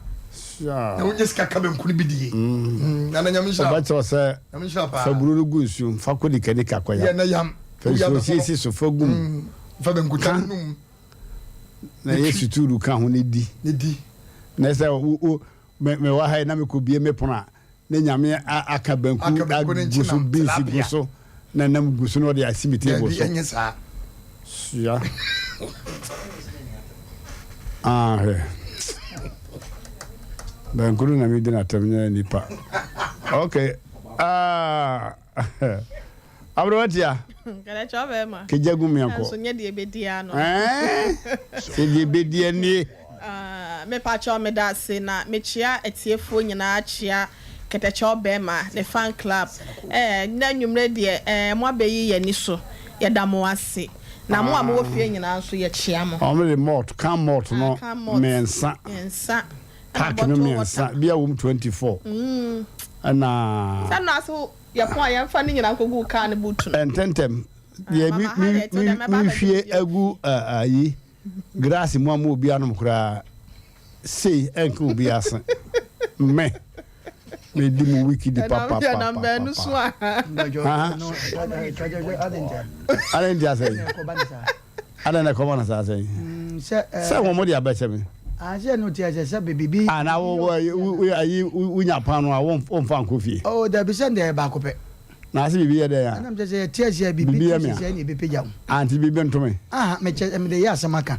C: Na wonya sika ka banku no bi die. Mm. Nana Nyame nhyira.
A: Ɔbɛkyerɛ wo sɛ
C: Nyame nhyira paa.
A: fa buro no gu nsuo mu, fa kɔ nikanika kɔ
C: Yɛ
A: yam.
C: na yam.
A: Fa
C: Woyam
A: nsuo
C: ɛhɔ no.
A: siesie so fa gu mu.
C: Mm. Fa banku
A: Ka
C: ta no mu.
A: na yɛ sutuuru ka ho na di.
C: Na di.
A: Na sɛ wo wo me mewɔ ha yi na mekɔbie me pono a na Nyame aka banku
C: Aka banku ne
A: agu so,
C: nkyenam,
A: beans gu
C: tilapia.
A: so na nam gu so na ɔde asi me table
C: Dabi
A: so.
C: ɛnyɛ saa.
A: Sua. Ah hwɛ. Banku no na medi no atɛm nyɛ nipa. Okay. Ah. Aberewa tia.
D: Kɛlɛkyɛ ɔbɛrima.
A: Kegya gu miɛnkɔ.
D: Nanso nyɛ deɛ ebedi ano.
A: Ɛɛ sɛ deɛ ebedi anie.
D: Ah, mepakyɛw meda ase na mekyea atiefoɔ nyinaa kyea Kɛtɛkyɛw bɛrima ne fan club. Eh, nnɛ anwummerɛ deɛ eh, mo abɛyi yɛn ani so. Yɛda mo ase. Na mo a mowɔ fie nyinaa nso yɛkyea mo.
A: Wɔn de malt, can malt no
D: Ah, can malt.
A: mmiɛnsa.
D: Mmiɛnsa. Ɛna
A: Pack no
D: bottle
A: mmiɛnsa,
D: water.
A: bi a wɔm 24. Ɛna.
D: Sɛ no ase yɛpɔn a yɛmfa ne nyinaa nkɔgu kaa no boot no.
A: Ntɛntɛm, deɛ
D: Mama, ha deɛ, ɛte dɛ mɛba abɛgye
A: mehwie
D: bi
A: agu ayi glass mu ama obi anom koraa sei ɛnka obi ase. Me medi mu wikidi
D: Yɛnam baanu so
A: papapapapa.
D: a.
A: Adɛn nti asɛn? Adɛn na ɛkɔba no saa sɛn? Sɛ wɔn de abɛkyɛ me.
B: Sɛ no tiɛ sɛ sɛ bibi.
A: Ah na wo wo ayi wonya paano a womfa nkɔ fie.
B: Oh dabi sɛ ndɛ baako pɛ.
A: Na ase biribi yɛ dɛn a.
B: Ɛnam sɛ sɛ yɛte aseɛ biribi
A: Biribi yɛ
B: to
A: me a.
B: sɛ ɛne ɛbɛpagya wo.
A: Ah nti biribi nto me.
B: Aha mekyɛ mede yɛ asɛm aka.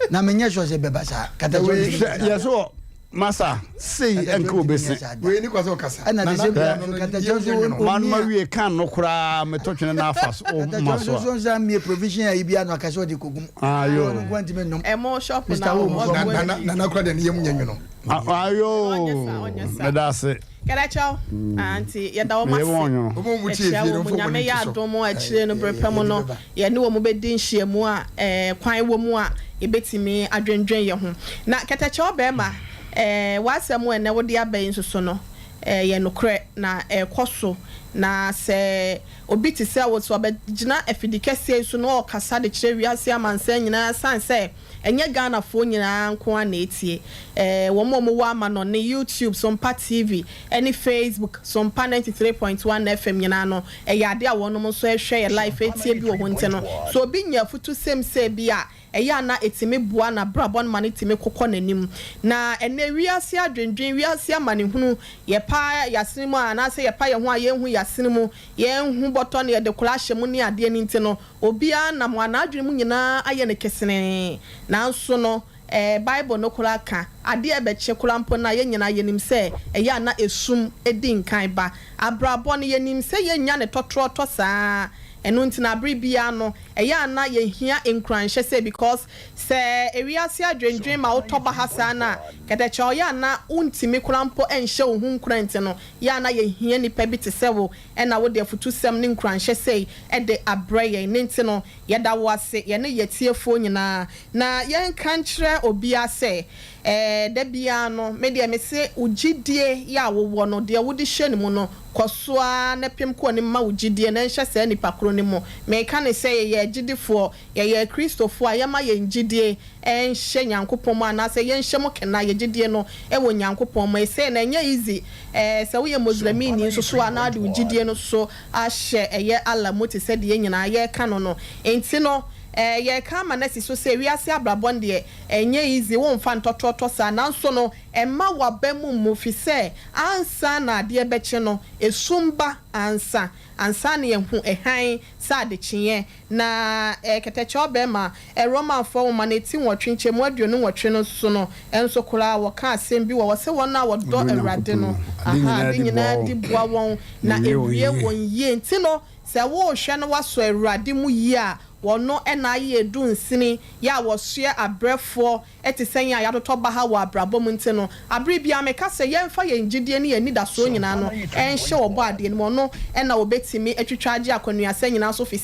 B: Na menyɛ sure sɛ bɛba saa. Katakyɛ ntumi
A: Hwɛ
B: nyɛ
A: yɛ
B: saa
A: so
B: da.
A: wɔ masa sei
B: Katakyɛ
A: ɛnka
B: ntumi
A: obi
B: nyɛ
A: se.
B: saa da.
C: Wei ni kwa sɛ ɔkasa.
B: Ɛna de
C: Nana
B: sɛ
C: bia no no
B: katakyɛ nso
C: yɛ nwono.
A: Man ma
B: omia.
A: wie kan no koraa metɔ twene na afa so o
B: Katakyɛ
A: ma
B: nso
A: so a.
B: so nsa mmie provision ayi bi ano aka sɛ ɔde kɔgum.
A: Ayo.
B: Ɔno nko ntumi nnom.
D: Ɛmo shop
B: Mr.
D: na
B: Wo,
D: ɔwɔ
C: Na
D: wɔ
C: nana nana kura deɛ ne yam nyɛ nwono.
A: Ayo
D: Ɔnyɛ saa, ɔnyɛ saa.
A: meda ase.
D: Kɛlɛkyɛw, ah, nti yɛda wɔn
A: Meyɛ
D: ase.
A: wɔn nwono.
C: Wɔn mu tie
D: Yɛkyia
C: fie no
D: wɔn,
C: mfa wɔn
D: Nyame
C: ani
D: yɛ
C: to so.
D: adom akyire no berɛ pa mu no,
B: Yɛde bɛba.
D: yɛne wɔn bɛdi nhyiamu a eh, kwan wɔ mu a yɛbɛtumi adwendwen yɛn ho. Na kɛtɛkyɛw bɛrima, eh, w'asɛm a ɛnɛ wode aba yi nso so no, eh, yɛ nokorɛ na ɛrekɔ so. Na sɛ obi te sɛ wo sɛ ɔbɛgyina afidi kɛseɛ yi so na ɔrekasa de kyerɛ wiase amansan nyinaa, ɛsiane sɛ ɛnyɛ Ghanafoɔ nyinaa nko ara na ɛtie. Eh, wɔn a wɔwɔ amanɔne, YouTube, Sompa TV, ɛne Facebook, Sompa 93.1 FM nyinaa no, ɛyɛ adeɛ a wɔnom nso ɛhwɛ yɛ live ɛtie bi wɔ hɔ nti no, sɛ obi nya afutusɛm sɛ bi a, ɛyɛ a na ɛtumi boa n'abrabɔ no ma no tumi kokɔ n'anim. Na ɛnnɛ wiase adwendwen, wiase amanehunu, yɛpa yɛasene mu a, anaasɛ yɛpa yɛn ho a yɛnhu yɛasene mu, yɛnhu bɔtɔ no yɛde kora ahyɛ mu ne adeɛ no nti no, obiara nam hɔ a n'adwene mu nyinaa ayɛ no kesenee. Nanso no, eh, Bible no koraa ka, adeɛ a ɛbɛkye koraa mpo no a, yɛn nyinaa yɛnim sɛ ɛyɛ a na esum di nkan ba. Abrabɔ no, yɛnim sɛ yɛnnya no tɔtrɔtɔ saa. Ɛno nti no, abere biara no, ɛyɛ a na yɛhia nkuranhyɛ sɛ because sɛ ewiase adwendwen ma wotɔ baha saa no a, kɛtɛkyɛ ɔyɛ a na wontumi koraa mpo nhyɛ wo ho nkuran nti no, yɛ a na yɛhia nnipa bi te sɛ wo na wode afutusɛm ne nkuranhyɛ sei de abrɛ yɛn. Ne nti no, yɛda wo ase, yɛne yɛn atiefoɔ nyinaa. Na yɛnka nkyerɛ obiara sɛ, ɛɛ, da biara no, me deɛ mese wo gyidie yɛ a wowɔ no, deɛ wode hyɛ ne mu no, kɔ so ara na pem kɔ anim ma wo gyidie no nhyɛ saa nipa korɔ no mu. Meka no sɛ yɛyɛ agyidifoɔ, yɛyɛ Akristofoɔ a, yɛma yɛn gyidie nhyɛ Nyankopɔn mu anaasɛ yɛnhyɛ mu kena yɛn gyidie no wɔ Nyankopɔn mu. Ɛsei no ɛnyɛ easy, ɛɛ, sɛ woyɛ Muslimini nso so a na wode wo gyidie no so ahyɛ ɛyɛ Allah mu te sɛ deɛ yɛn nyinaa yɛreka no no. Nti no, ɛɛ, yɛreka ama no asi so sɛ wiase abrabɔ no deɛ ɛnyɛ easy, womfa ntɔtorɔtɔ saa, nanso no ɛmma w'aba mu mmu fisɛ ansa na adeɛ bɛkye no, esum ba ansa, ansa na yɛahu hann sɛ adekyeeɛ. Na kɛtɛkyɛ ɔbarima, Romanfoɔ nwoma no ti nwɔtwe nkyɛmu 28 no so no nso koraa wɔka asɛm bi wɔ hɔ sɛ wɔn a wɔdɔ Awurade no, aha, ade nyinaa di boa wɔn na ɛwie wɔn yie. Nti no, sɛ worehwɛ na woasɔ Awurade mu yie a, wɔno na ayɛ edu nsini, yɛ a wɔsoɛ abrɛfoɔ te sɛ yɛn a yɛatotɔ baha wɔ abrabɔ mu nti no, abere biara meka sɛ yɛmfa yɛn gyidie ne yɛn anidasoɔ nyinaa no nhyɛ Ɔbɔadeɛ no mu. Ɔno na ɔbɛtumi atwitwa agye akwannuasa nyinaa so, firi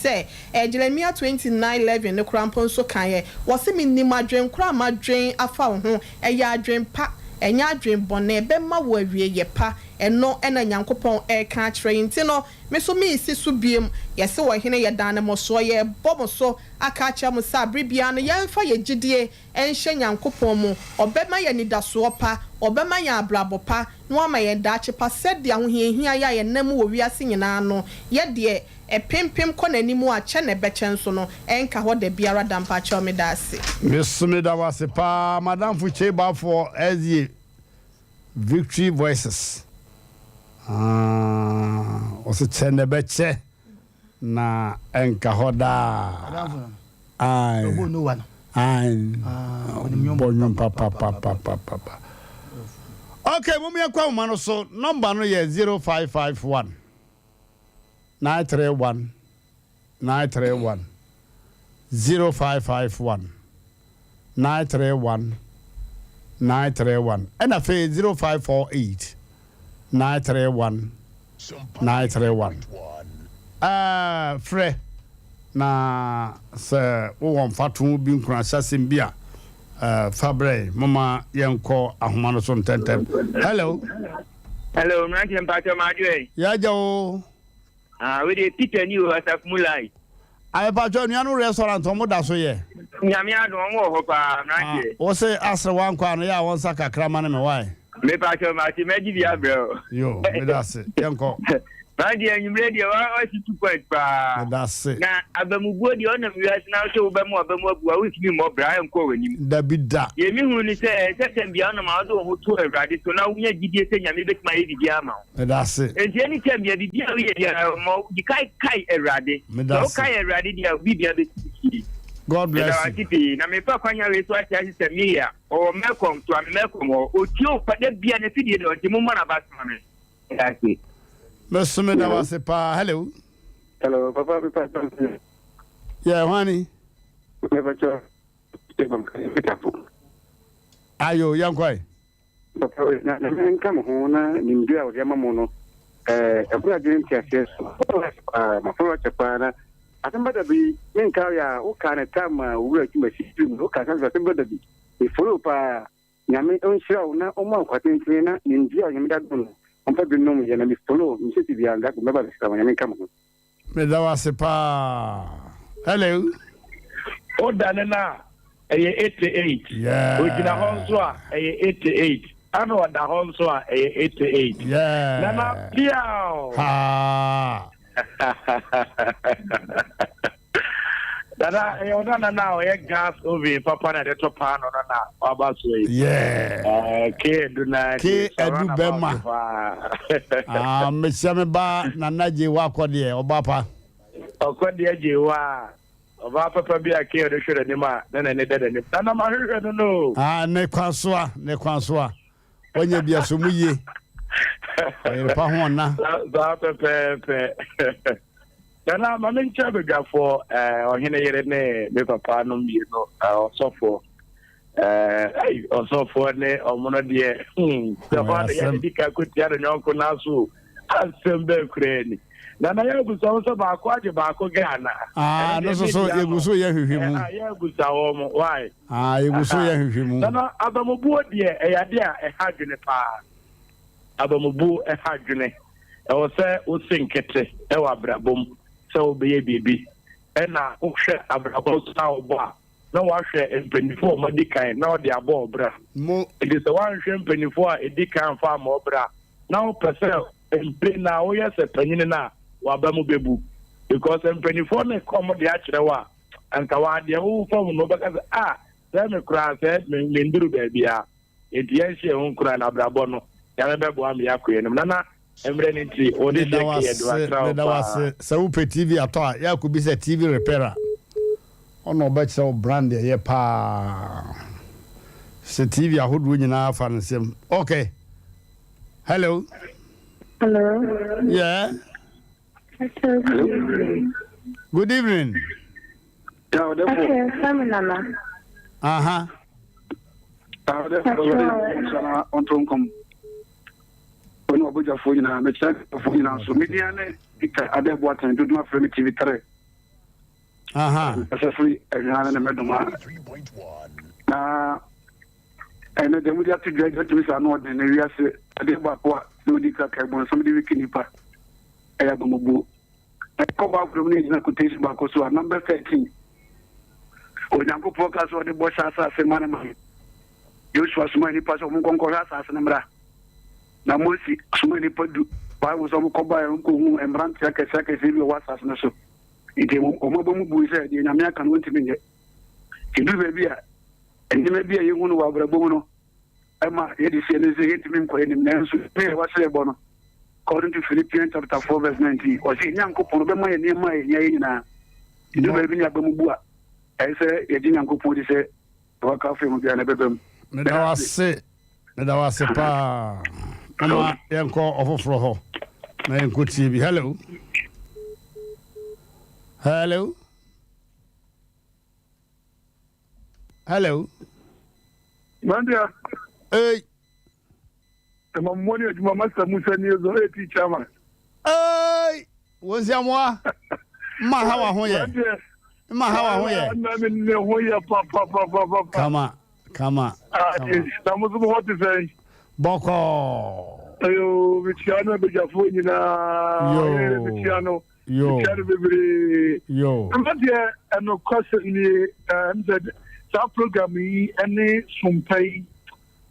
D: sɛ Jeremia 29:11 no koraa mpo nso kaeɛ, ɔse, Menim adwen korɔ a madwen afa wo ho, ɛyɛ adwen pa. Ɛnyɛ adwen bɔne. Ɛbɛma wo awieyɛ pa. Ɛno na Nyankopɔn reka akyerɛ yi. Nti no, me nso meresi so biom. Yɛse ɔhene, yɛdane mo soɔ, yɛrebɔ mo so aka akyerɛ mo sɛ abere biara no yɛmfa yɛn gyidie nhyɛ Nyankopɔn mu. Ɔbɛma yɛn anidasoɔ pa, Ɔbɛma yɛn abrabɔ pa, na wama yɛn daakye pa. Sɛdeɛ ahohiahia yi a yɛnam mu wɔ wiase nyinaa no yɛ deɛ ɛpempem kɔ n'anim a kyɛ na ɛbɛkyɛ nso no, ɛnka hɔ dabiara da. Mpakyɛw meda ase.
A: Meso meda wo ase paa madamfo Kyei Baffour SDA Victory Voices aah ɔse kyɛ na ɛbɛkyɛ na ɛnka hɔ daa ae ae bɔ nwom papapapapapa ok mom yɛnkɔ ahoma no so number no yɛ 0551 931 931 0551 931 931 ɛna afei 0548 931 931 ɛɛ frɛ na sɛ wowɔ mfatoho bi nkuranhyɛsɛm bi a ɛɛ fa brɛ moma yɛnkɔ ahoma no so ntɛntɛm. Hello.
E: Hello, mmeranteɛ mpakyɛ maadwoɛ.
A: Yɛagya o.
E: Ah, wei deɛ Peter ni o, asafo mu line.
A: Ah, mpakyɛ anuanom restaurant ɔmo da so yɛ?
E: Nyame adom ɔmo wɔ hɔ paa mmeranteɛ.
A: Ah, wo se asere wankɔ ano yɛ a wɔn nsa kakra ma ne me why?
E: Mepakyɛ mate mɛgye bi abrɛ o.
A: Yo, meda ase. Yɛnkɔ.
E: Mmeranteɛ anwummerɛ deɛ wasi two point paa.
A: Meda ase.
E: Na abamubuo deɛ ɔnam wiase na sɛ wobɛma wabamu abu a wontumi mmɔ bra ɛnkɔ w'anim.
A: Dabi da.
E: Deɛ mehu ne sɛ ɛsɛ sɛ bia wonam a wode wo ho to Awurade so na wonya gyidie sɛ Nyame bɛtumi ayɛ biribiara ama wo.
A: Meda ase.
E: Enti any time bia biribi a woyɛ biara ma di kae kae Awurade.
A: Meda
E: Sɛ
A: ase.
E: wokae Awurade deɛ a biribiara bɛsi yie.
A: God
E: Meda
A: bless
E: wo
A: you.
E: ase pii. Na mefa kwanya wei so akyerɛ Sister Miriam. Ɔwɔ Melcom, toa me Melcom hɔ. Ɔtie wo pa da bia n'afidie deɛ ɔnte mommɔ n'aba so ma me. Meda ase.
A: Me so meda wo ase paa. Hello.
F: Hello, papa me pa kyɛw.
A: Yeah, hwani?
F: Me pa kyɛw. Stephen Peter.
A: Ayo, yɛnkɔe.
F: Papa wei, na Nyame nka mo ho na nimdeɛ a ɔde ama mo no, ɛboro adwene nteaseɛ so. Mafɔre akyɛ paa, mafɔre akyɛ paa na asɛm ba da bi, menka yɛ a, wokaa ne tam a owura Twumasi firi mu no, wokaa sɛ asɛm ba da bi, mefɔre wo paa. Nyame ɔnhyira wo na ɔmma wo nkwa tentene na nimdeɛ a Onyame de adom no, ɔmfa bi nnom yɛ na mefɔre wo, mesɛsi biara no, da koro mɛba abɛsra wo, Nyame nka mo ho.
A: Meda wo ase paa. Hello.
G: O dane no a, ɛyɛ 88.
A: Yeah.
G: Ogyina hɔ nso a, ɛyɛ 88. Ana ɔda hɔ nso a, ɛyɛ 88.
A: Yeah.
G: Nana piaw.
A: Ha.
G: Dada ɛyɛ ɔno nana a ɔyɛ gas oven papa na ɛde to paano no na waba so yi.
A: Yeah.
G: K edu na
A: K edu bɛma. Ah, mehyia me ba nana gye wakɔ deɛ ɔba pa.
G: Ɔkɔ deɛ gye wa ɔba papa bi a K ɔde hwɛ n'anim a na n'ani da n'anim. Nana ma hwehwɛ no no.
A: Ah, ne kwan so a, ne kwan so a. Wanya bi aso mu yie. Ɔyere pa ho ɔna.
G: Saa pɛpɛɛpɛ. Nana ma menkyɛ badwafoɔ eh, ɔhene yere ne me papa no mmienu eh, ɔsɔfoɔ eh, ɔsɔfoɔ ne ɔmono deɛ hmm, sɛ hɔ a yɛde di ka kɔtia ne nyɔnko no aso asɛm bɛɛ koraa ni. Nana yɛ abusa wo sɛ baako agye baako Ghana.
A: Ah, no so so yɛgu so yɛ hwehwɛ mu.
G: Yɛ abusa wɔ mo why?
A: Ah, yɛgu so yɛ hwehwɛ mu.
G: Nana abamubuo deɛ ɛyɛ adeɛ a ɛha adwene paa. Abamubuo ɛha adwene. Ɛwɔ sɛ wosi nkete wɔ abrabɔ mu sɛ wobɛyɛ biribi. Ɛna wohwɛ abrabɔ nso a wobɔ a, na woahwɛ mpanyinfoɔ a wɔadi kan na wɔde abɔ wo bra. Nti sɛ woanhwɛ mpanyinfoɔ a ɛdi kan amfa ammɔ wo bra na wopɛ sɛ mpire no a woyɛ sɛ panyini no a, w'aba mu bɛbu. Because mpanyinfoɔ no rekɔ wɔn de akyerɛ wo a, anka wɔadeɛ wo fam no wobɛka sɛ ah, sɛ me koraa sɛ menduru baabiara. Enti yɛnhyɛ yɛn ho nkuran na abrabɔ no, Nyame bɛboa ma yɛakɔ yɛn anim. Nana, mmerɛ no nti, wo de
A: Meda
G: hyɛ
A: wo
G: keyɛ do
A: ase,
G: atra wo
A: meda wo
G: paa.
A: ase. Sɛ wopɛ TV atɔ a, yɛ akɔbisa TV repairer. Ɔna ɔbɛkyerɛ wo brand a ɛyɛ paa. Sɛ TV ahodoɔ nyinaa fa ne nsam. Okay. Hello.
H: Hello.
A: Yeah.
H: Hello. Good evening.
A: Good evening.
H: Okay, Femi Nana.
A: Aha.
F: Ɔne ɔbɔdwafoɔ nyinaa mekyerɛ foɔ nyinaa so media ne Peter Adɛbo Atan dodo afrɛ me TV3.
A: Aha.
F: Ɛsɛ firi ɛhwɛ ne mɛdoma na. Ɛnɛ deɛ mode ato dwa yi, tumi sɛ ano ɔden na wiase adeɛ baako a na ɔdi kaka bonsam de wiki nipa ɛyɛ abamubuo. Ɛkɔ Bible mu na yɛgyina quotation baako so a, number 13. Onyankopɔn ka sɛ ɔde bɔhyɛ asase ma ne man. Joshua somaa nnipa sɛ wɔn nkɔnkɔhwɛ asase no mmra. Na Mose somaa nnipa du. Bible sɛ wɔn kɔbaeɛ wɔn kɔhu mmeranteɛ akɛseɛ akɛseɛ bi wɔ asase no so. Nti wɔn aba mu bui sɛ deɛ Nyame aka no wɔntumi nyɛ. Ɛduru baabi a nneɛma bi a yɛhu no wɔ abrabɔ mu no ɛma yɛde sie no sɛ yɛntumi nkɔ anim nanso ne yɛwɔ sɛ yɛbɔ no according to Philippians chapter 4 verse 19 ɔsɛ Nyankopɔn ɔbɛma yɛ nneɛma a yɛhia yɛ nyinaa. Ɛduru baabi ne aba mu bu a ɛyɛ sɛ yɛgye Nyankopɔn di sɛ waka afei mu biara na ɛbɛba mu.
A: Meda wo ase, meda wo ase paa. Mama yɛnkɔ ɔfoforɔ hɔ na yɛnkɔ tie bi. Hello. Hello. Hello.
I: Mandia.
A: Hey.
I: Ɛma mmɔ ne adwuma Master Musa nie zone 8 chairman.
A: Hey. Wɔn si amoa. Mma ha wa ho yɛ. Mma ha wa ho yɛ.
I: Na me ne ho yɛ papapapapa.
A: Kama kama.
I: Kama. Na mo nso mo hɔ te sɛn?
A: Bɔkɔɔ.
I: Ayo, mekyia no abadwafoɔ nyinaa.
A: Yoo.
I: Mekyia no.
A: Yoo.
I: Mekyia no bebree.
A: Yoo.
I: Ɛma deɛ ɛnokwasɛm nie, ɛm sɛ saa program yi ne sompa yi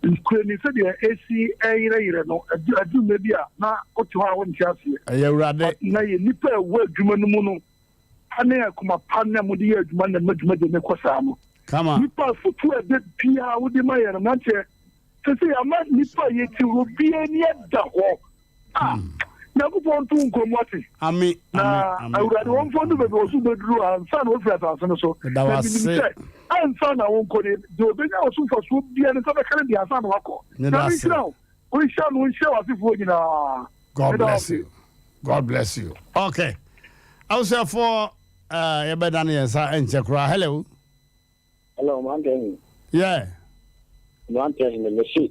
I: Nokorɛ ni, sɛdeɛ ɛresi reyerɛyerɛ no, aduru mmerɛ bi a na wote hɔ a wonte aseɛ.
A: Ɛyɛ Awurade.
I: But na yɛn nnipa a ɛwɔ adwuma no mu no ne akoma pa na mode yɛ adwuma na ɛma dwumadie no kɔ saa no.
A: Kama.
I: Nnipa afotuo a ɛda biara wode ma yɛn no, mmeranteɛ, seesei ama nnipa a yɛte hɔ biara ani ada hɔ. Ah, Nyankopɔn nto wo nkwa mu ase.
A: Ame,
I: Na
A: ame, ame,
I: Awurade
A: ame,
I: wɔmfa ndu
A: ame.
I: baabi a ɔso bɛduru ansa na wafiri asase no so.
A: Meda
I: Na
A: wo
I: menim
A: ase.
I: sɛ ansa na wonkɔ no, deɛ ɔbɛnya wo so mfasoɔ biara ne nsa bɛka no deɛ ansa na wakɔ.
A: Meda
I: Nyame
A: ase.
I: nhyira wo, ɔnhyira no, ɔnhyira w'asefoɔ nyinaa.
A: God
I: Meda wo
A: bless
I: ase.
A: you. God bless you. Okay. Abusuafoɔ, eh, yɛbɛdane yɛn nsa nkyɛ koraa. Hello.
J: Hello, Mmerante Hene.
A: Yeah.
J: Mmerante Hene, mese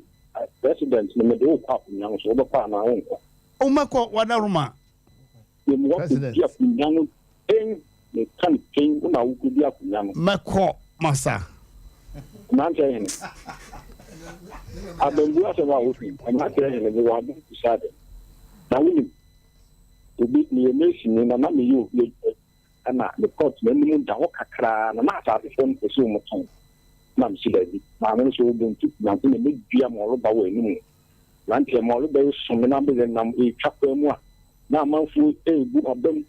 J: president no mede wo kɔ akonnwa no so, wobɛkɔ anaa wonkɔ?
A: Womɛkɔ wadaroma.
J: Memu wakɔdi akonnwa no pen, meka no pen, wo na wokɔdi akonnwa no.
A: Mɛkɔ, masa.
J: Mmerante Hene, abambu asɛm a wofi, Mmerante Hene, mewɔ abambu saa dɛm. Na wonim, obi, meyɛ masonni na na meyɛ obi adwuma bi. Ɛna me pot no anim da hɔ kakraa na na asaasefoɔ no pɛ sɛ wɔn tɔn. Ɛna mese daabi. Maame no sɛ ɔbɔ nti nante na mɛdua mɔleba wɔ anim. Nanteɛ mɔleba yi so me na mede nam retwa kwan mu a na amanfoɔ rebu m'abam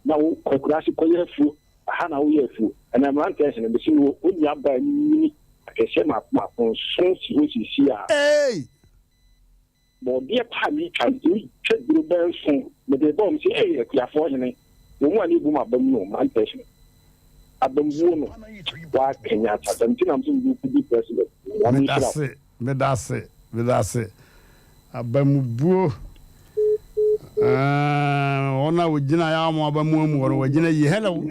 J: na wo kɔ akuraase kɔyɛ afuo, ɛha na woyɛ afuo. Ɛna mmeranteɛ hene mese mewɔ onua baa nyini akɛseɛ maako maako nson si hɔ seesei a.
A: Eei!
J: Bɔɔdeɛ pa a meretwa no, metwa duro bɛyɛ nson, mede rebɔ wɔn sɛ, Ei, akuafoɔ hene, wɔn mu a na ɛbu m'abam no, mantɛ hene. Abambuo no, woakanyan asase nti na mesɛ mede wo kɔdi president. Nyame nhyira wo.
A: Medase, medase, medase. Abamubuo, eh, wɔn a wɔgyina yɛ a wɔn abamu amu wɔn wɔgyina yie. Hello.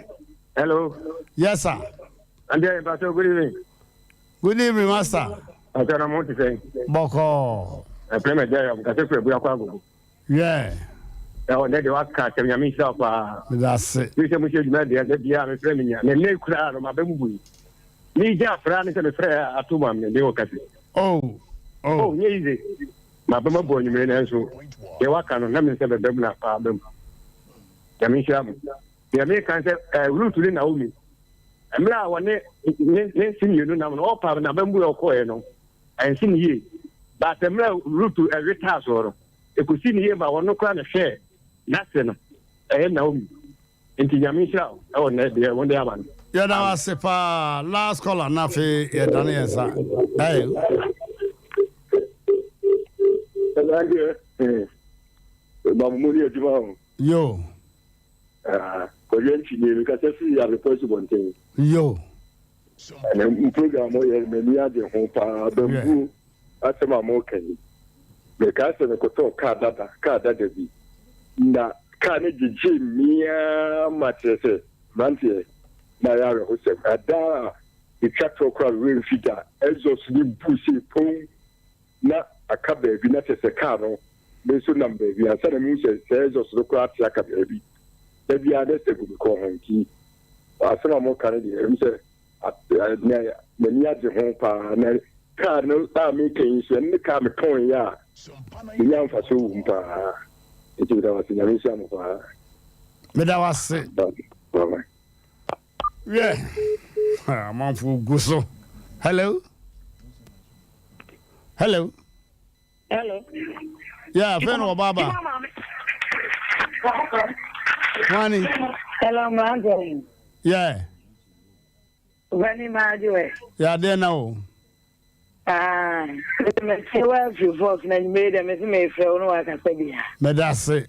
E: Hello.
A: Yes sir.
E: Andy Pastor, good evening.
A: Good evening, master.
E: Ɔsɛ na mo te sɛn?
A: Bɔkɔɔ.
E: Ɛpɛ mɛ dɛ ɔmo kasa firi abura kɔ agogo.
A: Yɛ.
E: Ɛwɔ nɛ de waka asɛm nyame nhyira wo paa.
A: Meda ase.
E: Mi sɛ mo hyɛ adwuma deɛ sɛ bia me frɛ me nya na nnɛ kura no ma bɛ mu bui. Mi gya afra ne sɛ me frɛ ato ma me de wɔ kase.
A: Oh.
E: Oh. Oh, nyɛ easy. Ma bɛ ma bu anwumere nanso deɛ waka no na me nsɛ bɛbɛ mu na paa bɛ mu. Nyame nhyira mo. Deɛ meka sɛ eh, Ruth ne Naomi Mmerɛ a wɔne ne ne nse mmienu nam no, Orpa n'abambuo a ɔkɔeɛ no, ansi no yie. But mmerɛ a Rut we taa soɔ no, ɛkɔsii no yie ma ɔno koraa na hwɛɛ n'ase no, ɛyɛ Naomi. Nti Nyame nhyira wo ɛwɔ nnɛ deɛ wode aba no.
A: Yɛda wo ase paa. Last caller na afei yɛdane yɛn nsa. Hey.
K: Ɛnna deɛ, mamu ne adwuma o.
A: Yo.
K: Ah, Kwadwo Antwi nie, mekasa firi Abepɔ Asubɔnten.
A: Yo.
K: Ɛnɛ m program mo yɛ m'ani agye ho paa, bambuo asɛm a moka yi. Mekaa sɛ mekɔtɔɔ kaa dada, kaa dada bi. Na kaa no gyegyee me ara ma kyerɛ sɛ mmeranteɛ na ayɛ awerɛhosɛm. Ɛda a metwa toɔ koraa me werɛ mfi da, exhaust no buu sei pon. na aka baabi na kyerɛ sɛ kaa no me nso nam baabi ansa na mehu sɛ sɛ exhaust no koraa ate aka baabi da biara na ɛsɛ gu me kɔn ho nti asɛm a moka no deɛ ɛm sɛ m'ani agye ho paa na Kaa no a meka yi nso, ɛno ne kaa metɔn yi a menya mfasoɔ wɔ mu paa. Nti meda wo ase, Nyame nhyira mo paa.
A: Meda wo ase.
K: Bye bye.
A: Wiɛ, amanfoɔ gu so. Hello. Hello.
H: Hello.
A: Yeah, afei na wɔba aba. Wani.
H: Hello, mmeranteɛ.
A: Yeah.
H: Wani maa adwo ɛ.
A: Yɛ adeɛ na o.
H: Ah, mete wa afiri fɔs na nwumere dɛ mese mefrɛ wo ne wakasa bi a.
A: Meda ase.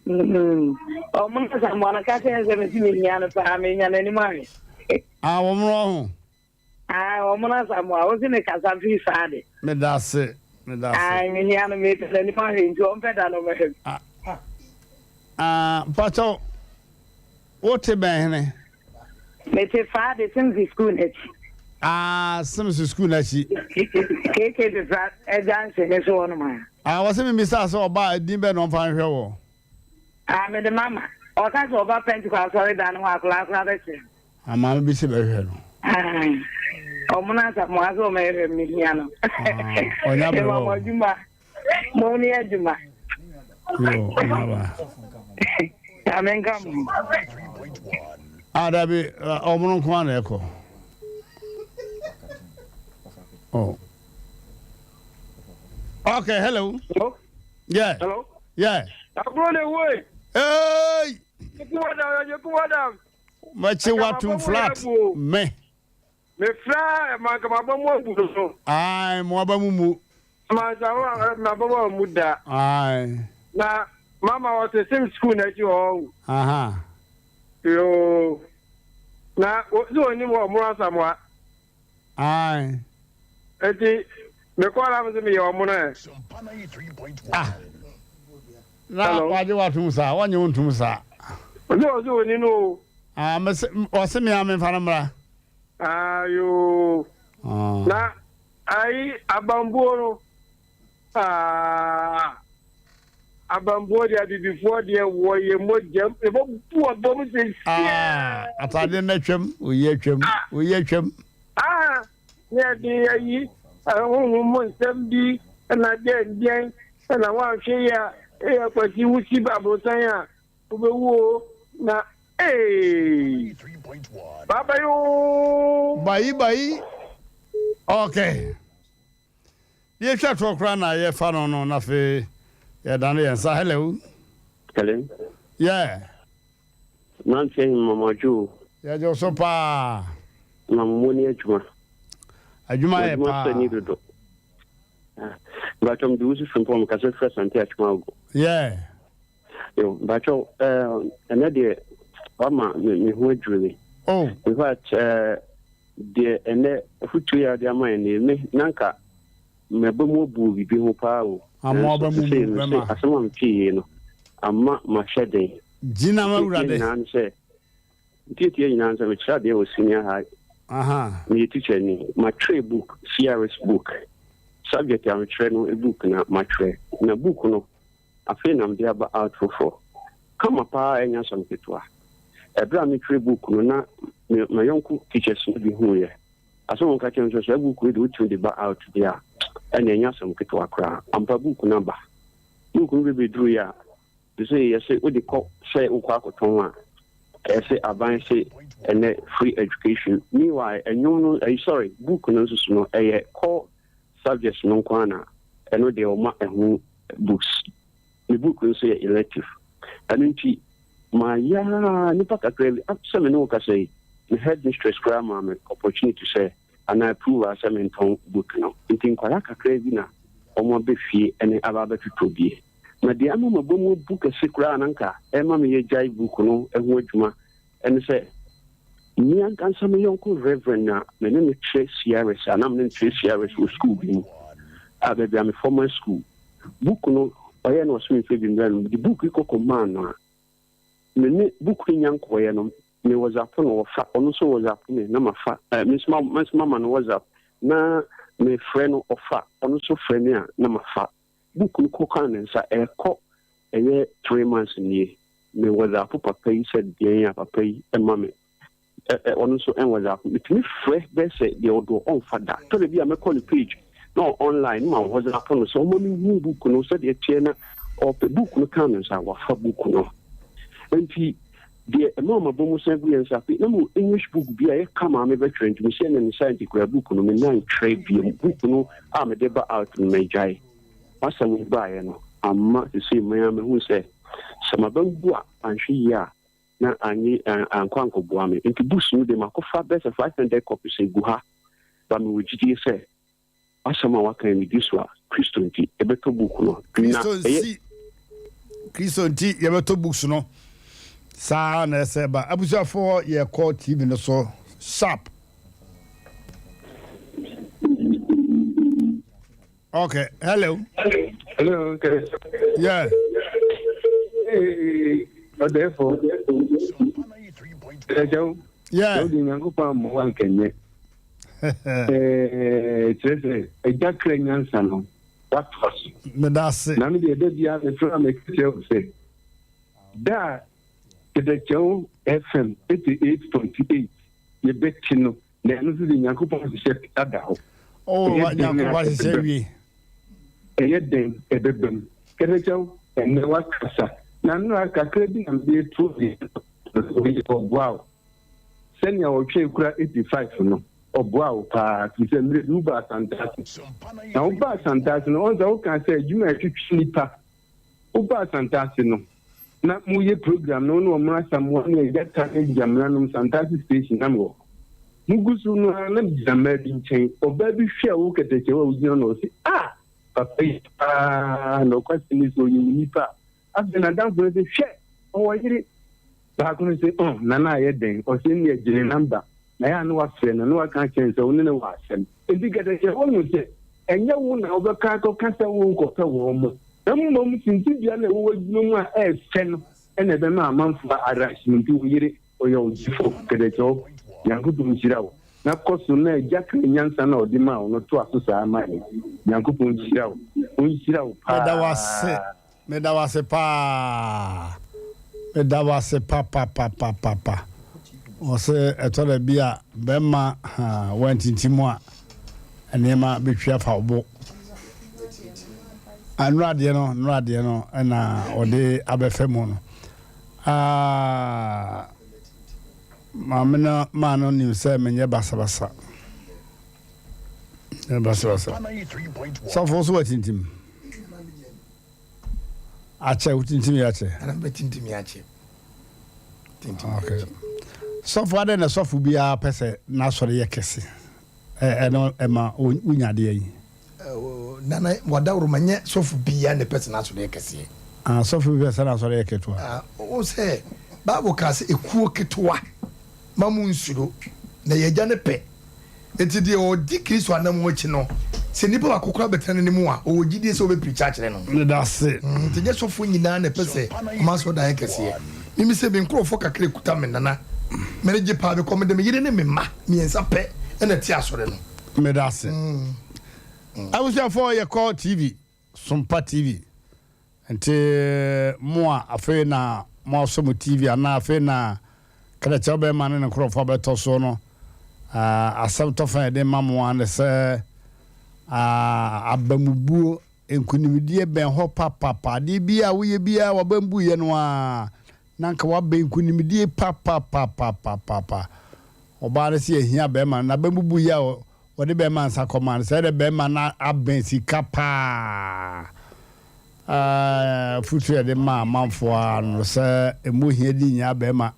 H: Ɔmo no samoa no ka kyerɛ sɛ mese mehia no paa menya n'anim ahwɛ.
A: Ah, wɔn no ho.
H: Ah, wɔn no asamoa wo se ne kasa firi saa de.
A: Meda ase, meda ase.
H: Ah, mehia no mepɛ n'anim ahwɛ nti ɔmpɛ da no mɛhwɛ.
A: Ah, ah, mpakyɛw Wote bɛn hene?
H: Mete Faade Simsi School n'akyi.
A: Ah, Simsi School n'akyi.
H: KK Pepa junction ne so hɔ nom a.
A: Ah, wɔse memmisa sɛ ɔba a edin bɛn na ɔmfa nhwɛ wɔ?
H: Ah, mede mama. Ɔka sɛ ɔba Pentecost asɔredan no hɔ akwadaa koraa bɛkyerɛ no.
A: Ah, maame bi se bɛhwɛ no.
H: Ah, ɔmo no asamoa sɛ ɔmo ɛhwɛ me mehia no.
A: Ah, ɔnya berɛ
H: wɔ. Mema mo adwuma. Mo ni adwuma.
A: Yo, ɔnyaba.
H: Nyame nka mo.
A: Ah, dabi, ɔmono nko ara na ɛkɔ. Oh. Okay, hello.
L: Hello?
A: Yeah.
L: Hello?
A: Yeah.
L: Abro ne woi.
A: Hey!
L: Yekuwadam, yekuwadam.
A: Machi watum flat. Me.
L: Mefrɛ ma anka m'aba mu abu no.
A: Ae, mo aba mu mmu.
L: Mansa ho a m'aba mu ammu da.
A: Ae.
L: Na mama wɔte Sims school n'akyi hɔ ɔhu.
A: Aha.
L: Yoo. Na sɛ onim hɔ ɔmono Asamoah.
A: Ae.
L: Eti mekɔɔ na mese meyɛ ɔmono ɛ.
A: Ah. Na wagye watom saa, wɔnye wo ntom saa.
L: Ɔsɛ ɔsɛ oni no o.
A: Ah, mese ɔse me a memfa no mmra.
L: Ah, yoo.
A: Ah.
L: Na ayi abambuo no. Ah. Abambuo deɛ abibifoɔ deɛ wɔ yɛ mogyam. Yɛbɛbu abam sɛ
A: Ah, atadeɛ no atwam, oyi atwam, oyi atwam.
L: Ah, ne yɛde ayi honhom mu nsɛm bi na deɛn deɛn na woanhwɛ yi a ɛyɛ kwasi wusi aborosan a wobɛwu o na ee baba yoo.
A: Bayi bayi okay deɛ etwa toɔ koraa na yɛfa no no na afei yɛdane yɛn nsa hello.
M: Hello.
A: Yeah.
M: Mmeranteɛ he mama dwo o.
A: Yɛgye wo so paa.
M: Na mo ni adwuma.
A: Adwuma yɛ
M: paa. Adwuma sɛ ni dodo. Mpakyɛw mede wo si frimpong mekasa firi Asante Akyem Agogo.
A: Yeah.
M: Yo, mpakyɛw ɛnɛ deɛ wama me ho adwiri me.
A: Oh.
M: In fact, deɛ ɛnɛ afutuo yi a wode ama yɛn nie me nanka maba mu abu biribi ho paa o.
A: Ama aba mu bu bɛma.
M: Asɛm a metee yei no ama mahyɛ den.
A: Gyina ma Awurade.
M: Nyinaa ne sɛ ntiatia nyinaa ne sɛ mekyerɛ adeɛ wɔ senior high. Meyɛ teacher ni. Matwerɛ book, CRS book. Subject a mekyerɛ no book na matwerɛ. Na book no afei na mede aba out foforɔ. Kama paa ɛnyɛ asɛm ketewa. Ɛberɛ a metwerɛ book no na me mayɔnko teachers no bi huiɛ. Asɛm a wɔka kyerɛ me sɛ saa book wei de wotumi de ba out deɛ a ɛnna ɛnyɛ asɛm ketewa koraa. Ampa book no aba. Book no bɛbɛduruiɛ a Te sɛ yɛse wode kɔ sɛ wokɔ akɔtɔn a, ɛsɛ aban se ɛnɛ free education. Meanwhile, ɛnwom no, ɛyi sorry, book no nso so no, ɛyɛ core subjects no nko ara na ɛno deɛ wɔma ɛho books. Me book no nso yɛ elective. Ɛno nti, mayɛ ara nnipa kakra bi, sɛ me ne wo kasa yi, me headmistress koraa maa me opportunity sɛ anaa approval sɛ mentɔn book no. Nti nkwadaa kakra bi na wɔn abɛ fie ne aba abɛtotɔ bi. Na deɛ ama m'aba mu abu kɛse koraa a na anka ɛrema me agyae book no ho adwuma ne sɛ, me ankasa me yɔnko Reverend a me ne no kyerɛ CRS a na me ne no kyerɛ CRS wɔ sukuu bi mu a baabi a me formal school book no ɔyɛ na ɔse memfa bi mmrɛ no mede book yi kɔ kɔmaa no a me ne book no nya nkɔeɛ no me WhatsApp no ɔfa ɔno nso WhatsApp me na mafa eh, me nso mama no WhatsApp na mefrɛ no ɔfa ɔno nso frɛ me a na mafa Book no kɔkaa ne nsa ɛrekɔ ɛyɛ tree months nie, me whatsapp papa yi sɛ deɛn a papa yi ma me. Ɛ ɔno nso ɛn WhatsApp. Metumi frɛ bɛyɛ sɛ deɛ ɔdɔ ɔmfa da. Tɔ da bi a mɛkɔ ne page na ɔwɔ online na ma WhatsApp no sɛ ɔma menhu book no sɛdeɛ ɛteɛ na ɔpɛ book no kaa me nsa wafa book no. Nti deɛ ɛma mabɔ mu san gu yɛn nsa afei na mewɔ English book bi a ɛyɛ kama a mebɛtwerɛ nti mehyɛ ne nsa nti kura book no menna ntwerɛ biom book no a mede ba out no magyae. W'asɛm yi baeɛ no amma sesei man a mahu sɛ sɛ maba mu a anhwɛ yie a na annye ankɔ ankɔboa me. Nti books no de makɔfa bɛyɛ sɛ 500 copies egu ha ba mewɔ gyidie sɛ w'asɛm a waka yi medi so a Kristo nti yɛbɛtɔ book no. Na
A: Kristo
M: ɛyɛ.
A: nsi Kristo nti yɛbɛtɔ books no saa na ɛsɛ ba abusuafoɔ yɛkɔ TV no so sharp. Okay, hello.
N: Hello, okay.
A: Yeah.
N: Hey, ɔdɛɛfo. Ɛkyɛw.
A: Yeah.
N: Ɛwɔ de Nyankopɔn ammɔ wa nkɛnyɛ. Ɛɛ kyerɛ sɛ ɛgya kra nyansa no watoa so.
A: Meda ase.
N: Na me deɛ da biara mefrɛ a meka kyerɛ wo sɛ da a Kɛdɛkyɛw FM 88.8 yɛbɛte no Na ɛno nso de Nyankopɔn ahyehyɛ ada hɔ.
A: Oh,
N: Ɛyɛ den
A: Nyankopɔn
N: a
A: ahyehyɛ
N: ɛbɛbam.
A: wie.
N: Ɛyɛ den ɛbɛbam. Kɛtɛkyɛw, ɛnnɛ woakasa. Na nnora kakra bi na mede reto deɛ ɔyɛ ɔboa wo. Sɛnea ɔtwɛn kura 85 no, ɔboa wo paa. Firi sɛ mmerɛ bi wobaa Asantase. Na wobaa Asantase no, ɔn sɛ wokaa sɛ adwuma a ɛtwetwe nnipa Wobaa Santase no, na moyɛ program no, wo ne Ɔmena Asamoah ne Agyata ne Gyamena nom Santase station na mewɔ hɔ. Mogu so no ara na megyina mmaa bi nkyɛn. Ɔbaa bi hwɛɛ wo kɛtɛkyɛw a wogyina hɔ na ɔse, Ah! Papa yi paa, nɔkwasɛm ni sɛ ɔyɛ wo nipa a. Afei n'adamfo no se, Hwɛ! Ɔwɔ yere. Baako no se, Oh, Nana ayɛ dɛn? Ɔse, Ɛnneɛ gye ne namba na yɛ a na wafrɛ no na waka akyerɛ no sɛ wo ne no wɔ asɛm. Enti kɛtɛkyɛ woahu sɛ ɛnyɛ wo na wobɛka akɔka sɛ worekɔpɛ wɔn mo, na mmom suntidua no a ɛwɔ w'adwuma mu a ɛyɛ fɛ no na ɛbɛma amanfoɔ arahyem. Enti wo yere, ɔyɛ wo gyefo. Kɛtɛkyɛw, Nyankopɔn nhyira wo, na kɔ so na Agya kra nyansa no a ɔde maa wo no toa so saa ma yɛn. Nyankopɔn nhyira wo. Ɔnhyira wo
A: Meda wo ase.
N: paa.
A: Meda wo ase paa. Meda wo ase papapapapa. Ɔse ɛtɔ da bi a bɛrima ha wantintim a nneɛma bɛtwi afa wo bo. Nnora adeɛ no nnora adeɛ no ɛna ɔde abɛfɛ mu no. Ah, maame no maa no nim sɛ menyɛ basabasa. Nyɛ basabasa. Sɔfo so watintim. Akyɛ wotintim yɛ akyɛ.
C: Ana bɛtintim yɛ akyɛ. Tintim yɛ
A: Okay.
C: akyɛ.
A: Sɔfo adɛn na sɔfo biara pɛ sɛ n'asɔre yɛ kɛse? Ɛno ɛma wonya adeɛ yi.
C: Nana wadaworo ma nyɛ sɔfo biara na ɛpɛ sɛ n'asɔre yɛ kɛseɛ.
A: Ah, sɔfo bi pɛ sɛ n'asɔre yɛ ketewa.
C: Ah, wo sɛ Bible kaa sɛ ekuo ketewa ma mo nsuro na yɛ agya no pɛ. Enti deɛ ɔdi Kristo anam akyi no, sɛ nipa baako koraa bɛtena n'anim a, ɔwɔ gyidie sɛ ɔbɛpirikyi akyerɛ no.
A: Meda ase.
C: Nti nyɛ sɔfoɔ nyinaa na ɛpɛ sɛ wɔn asɔredan yɛ kɛseɛ. Mimi sɛ me nkurɔfoɔ kakra ɛkuta me nana, m'ani gye paa because mede me yere ne me mma mmiɛnsa pɛ na ɛte asɔre no.
A: Meda ase. Abusuafoɔ yɛkɔ TV, Sompa TV. Nti mo a afei na moasɔ mo TV anaa afei na krakyɛw bɛrima ne ne nkurɔfoɔ abɛtɔ soɔ no, asɛm tɔfa a yɛde ma mo ara ne sɛ abamubuo, nkunimdie bɛn hɔ papapa. Adeɛ biara a woyɛ biara w'abam buiɛ no ara na anka wabɛn nkunimdie papapapapapa. Ɔbaa no sɛ yɛhia bɛrima no, n'abam bubuiɛ a wɔde bɛrima nsa kɔmaa no, sɛ ɛdɛ bɛrima no abɛn sika paa. Afotu a yɛde ma amanfoɔ ara no sɛ ɛmu hia di nyia bɛrima.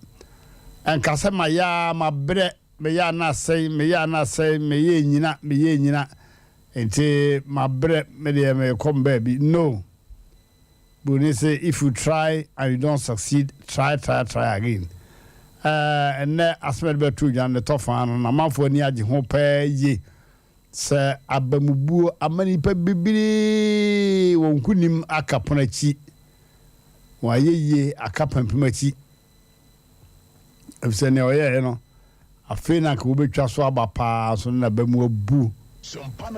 A: Ɛnka sɛ mayɛ ara mabrɛ, meyɛ a na asɛe, meyɛ a na asɛe, meyɛ ɛnyina, meyɛ ɛnyina, nti mabrɛ, me deɛ merekɔ me baabi. No. Buroni se if you try and you don't succeed, try, try, try again. Ɛnnɛ asɛm a yɛde bɛto dwa no ne tɔfaa no, na amanfoɔ ani agye ho paa yie. Sɛ abamubuo ama nnipa bebree wɔn nkonim aka pono akyi, wɔn ayɛyie aka pampim akyi, efisɛ nea ɔyɛeɛ no, afei na anka wobɛtwa so aba paa nso na n'aba mu abu.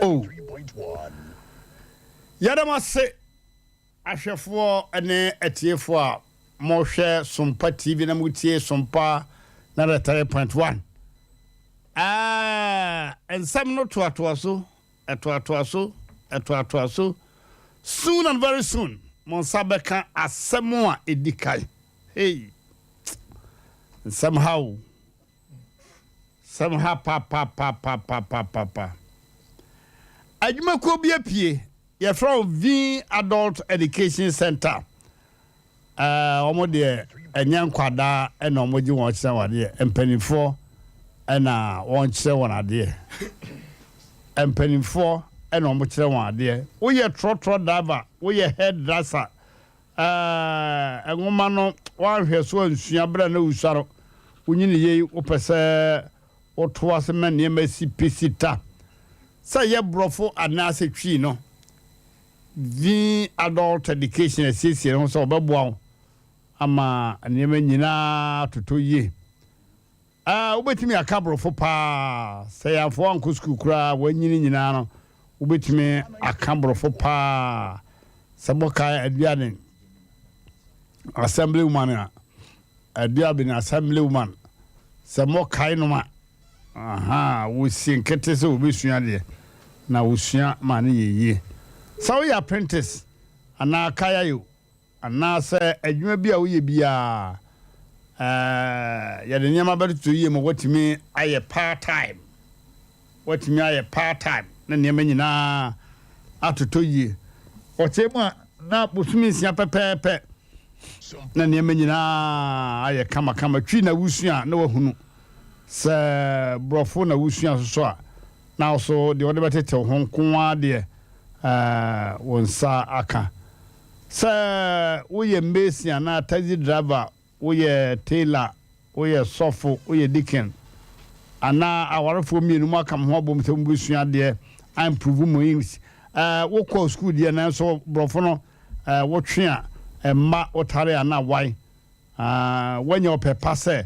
A: O, yɛda mo ase ahwɛfoɔ ne atiefoɔ a mohwɛ Sompa TV na motie Sompa. 93.1. Ɛɛ, nsɛm no toatoa so, ɛtoatoa so, ɛtoatoa so. Soon and very soon, mo nsa bɛka asɛm a ɛdi kan. Hey, nsɛm ha o. Nsɛm ha papapapapapapa. Adwumakuo bi apue, yɛfrɛ wɔn V Adult Education Center. Ɛɛ wɔn deɛ ɛnyɛ nkwadaa na wɔn gye wɔn kyerɛ wɔn adeɛ, mpanimfoɔ na wɔn kyerɛ wɔn adeɛ. Mpanimfoɔ na wɔn kyerɛ wɔn adeɛ. Woyɛ trɔtrɔ driver, woyɛ hairdresser, ɛɛ nwoma no woanhwɛ so ansua berɛ a na wosua no, wonyini yei wopɛ sɛ woto ase ma nneɛma si pi si ta. Sɛ ɛyɛ borɔfo anaasɛ twi no, Vii Adult Education asiesie ne ho sɛ ɔbɛboa wo ama nneɛma nyinaa atotɔ yie. Ah, wobɛtumi aka aborɔfo paa. Sɛ yɛamfa wo ankɔ sukuu koraa a, woanyini nyinaa no, wobɛtumi aka aborɔfo paa. Sɛ mokae Aduane Assembly Woman a, Aduabene Assembly Woman, sɛ mokae nom a, Ahaa, wosie nkete sɛ wobesua adeɛ, na wosua ma no yɛ yie. Sɛ woyɛ apprentice anaa kayayo anaasɛ adwuma bi a woyɛ biara, ɛɛ, yɛde nneɛma bɛtoto yie ma woatumi ayɛ part time. Woatumi ayɛ part time na nneɛma nyinaa atotɔ yie. Ɔkyerɛ mu a, na bosome nsia pɛpɛɛpɛ na nneɛma nyinaa ayɛ kamakama. Twi na wosua a, na wahunu. Sɛ borɔfo na wosua nso so a, na wo so deɛ wode bɛtete wo ho nko ara deɛ wo nsa aka. Sɛ woyɛ mason anaa taxi driver, woyɛ tailor, woyɛ sɔfo, woyɛ deacon, anaa awarefoɔ mmienu mo aka mo ho abom sɛ mobɛsua adeɛ a improve mo English. Wokɔ sukuu deɛ nanso borɔfo no wotwe a ɛmma wotare a na wae. Ah, woanya ɔpɛ pa sɛ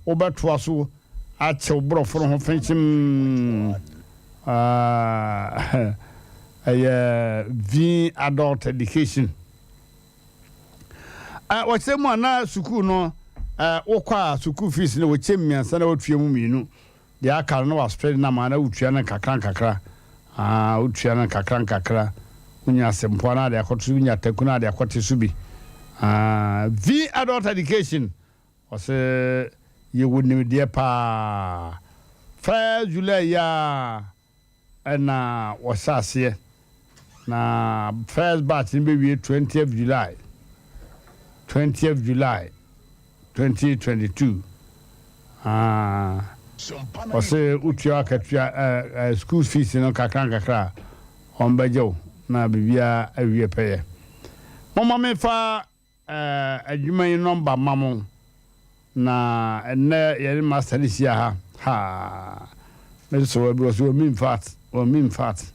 A: wobɛtoa so akyɛ wo borɔfo no ho fenkyem. Ah, ɛyɛ V Adult Education. Ah, wɔkyerɛ mu a na sukuu no, eh, wokɔ a sukuu fees no wɔkyɛ mmiɛnsa na wotua mu mmienu. Deɛ aka no na waspread no ama na wotua no nkakra nkakra. Ah, wotua no nkakra nkakra. Wonya asɛmpoa na ade akɔto so, wonya taku na ade akɔte so bi. Ah, V Adult Education, ɔse yɛwɔ nimdeɛ paa. First July yi ara na wɔhyɛ aseɛ na first batch no bɛwie 20th July 20th July 2022 ah ɔsɛ wotua akatua eh, eh, school fees no kakra nkakra a wɔn bɛgye wo na biribiara awie pɛyɛ. Momma memfa Eh adwuma yi number ma mo na ɛnɛ yɛne master no hyia ha haa me nso wɔ bi wɔ so wɔ mi infact wɔ mi infact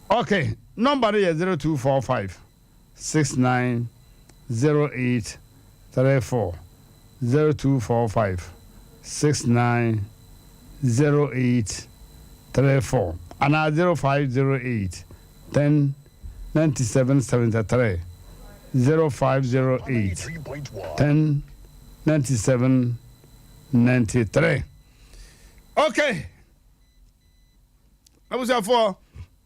A: ok number no yɛ 0245 69 08 34 0245 69 08 34 anaa 0508 10 97 73 0508 10 97 93. Okay, abusuafoɔ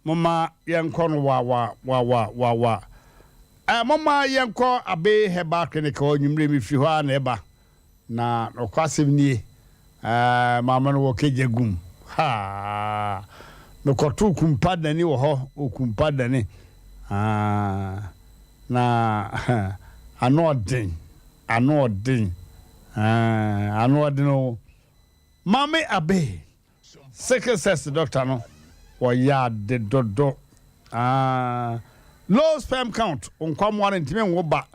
A: momma yɛnkɔ no wawa wawa wawa. Eh, momma yɛnkɔ Abe Herbal Clinic hɔ nwummere mefiri hɔ a na ɛba. Na nokwasɛm nie, eh, maame no wɔ Kegyagum. Haa! Mekɔtoo Kumpa Dani wɔ hɔ, Okumpa Dani. Ah, na ano ɔden, ano ɔden, eh, ano ɔden o. Maame Abe, sickle cells doctor no, wɔyɛ ade dodo. Ah, low sperm count, wo nkwammoa no ntumi nwo ba.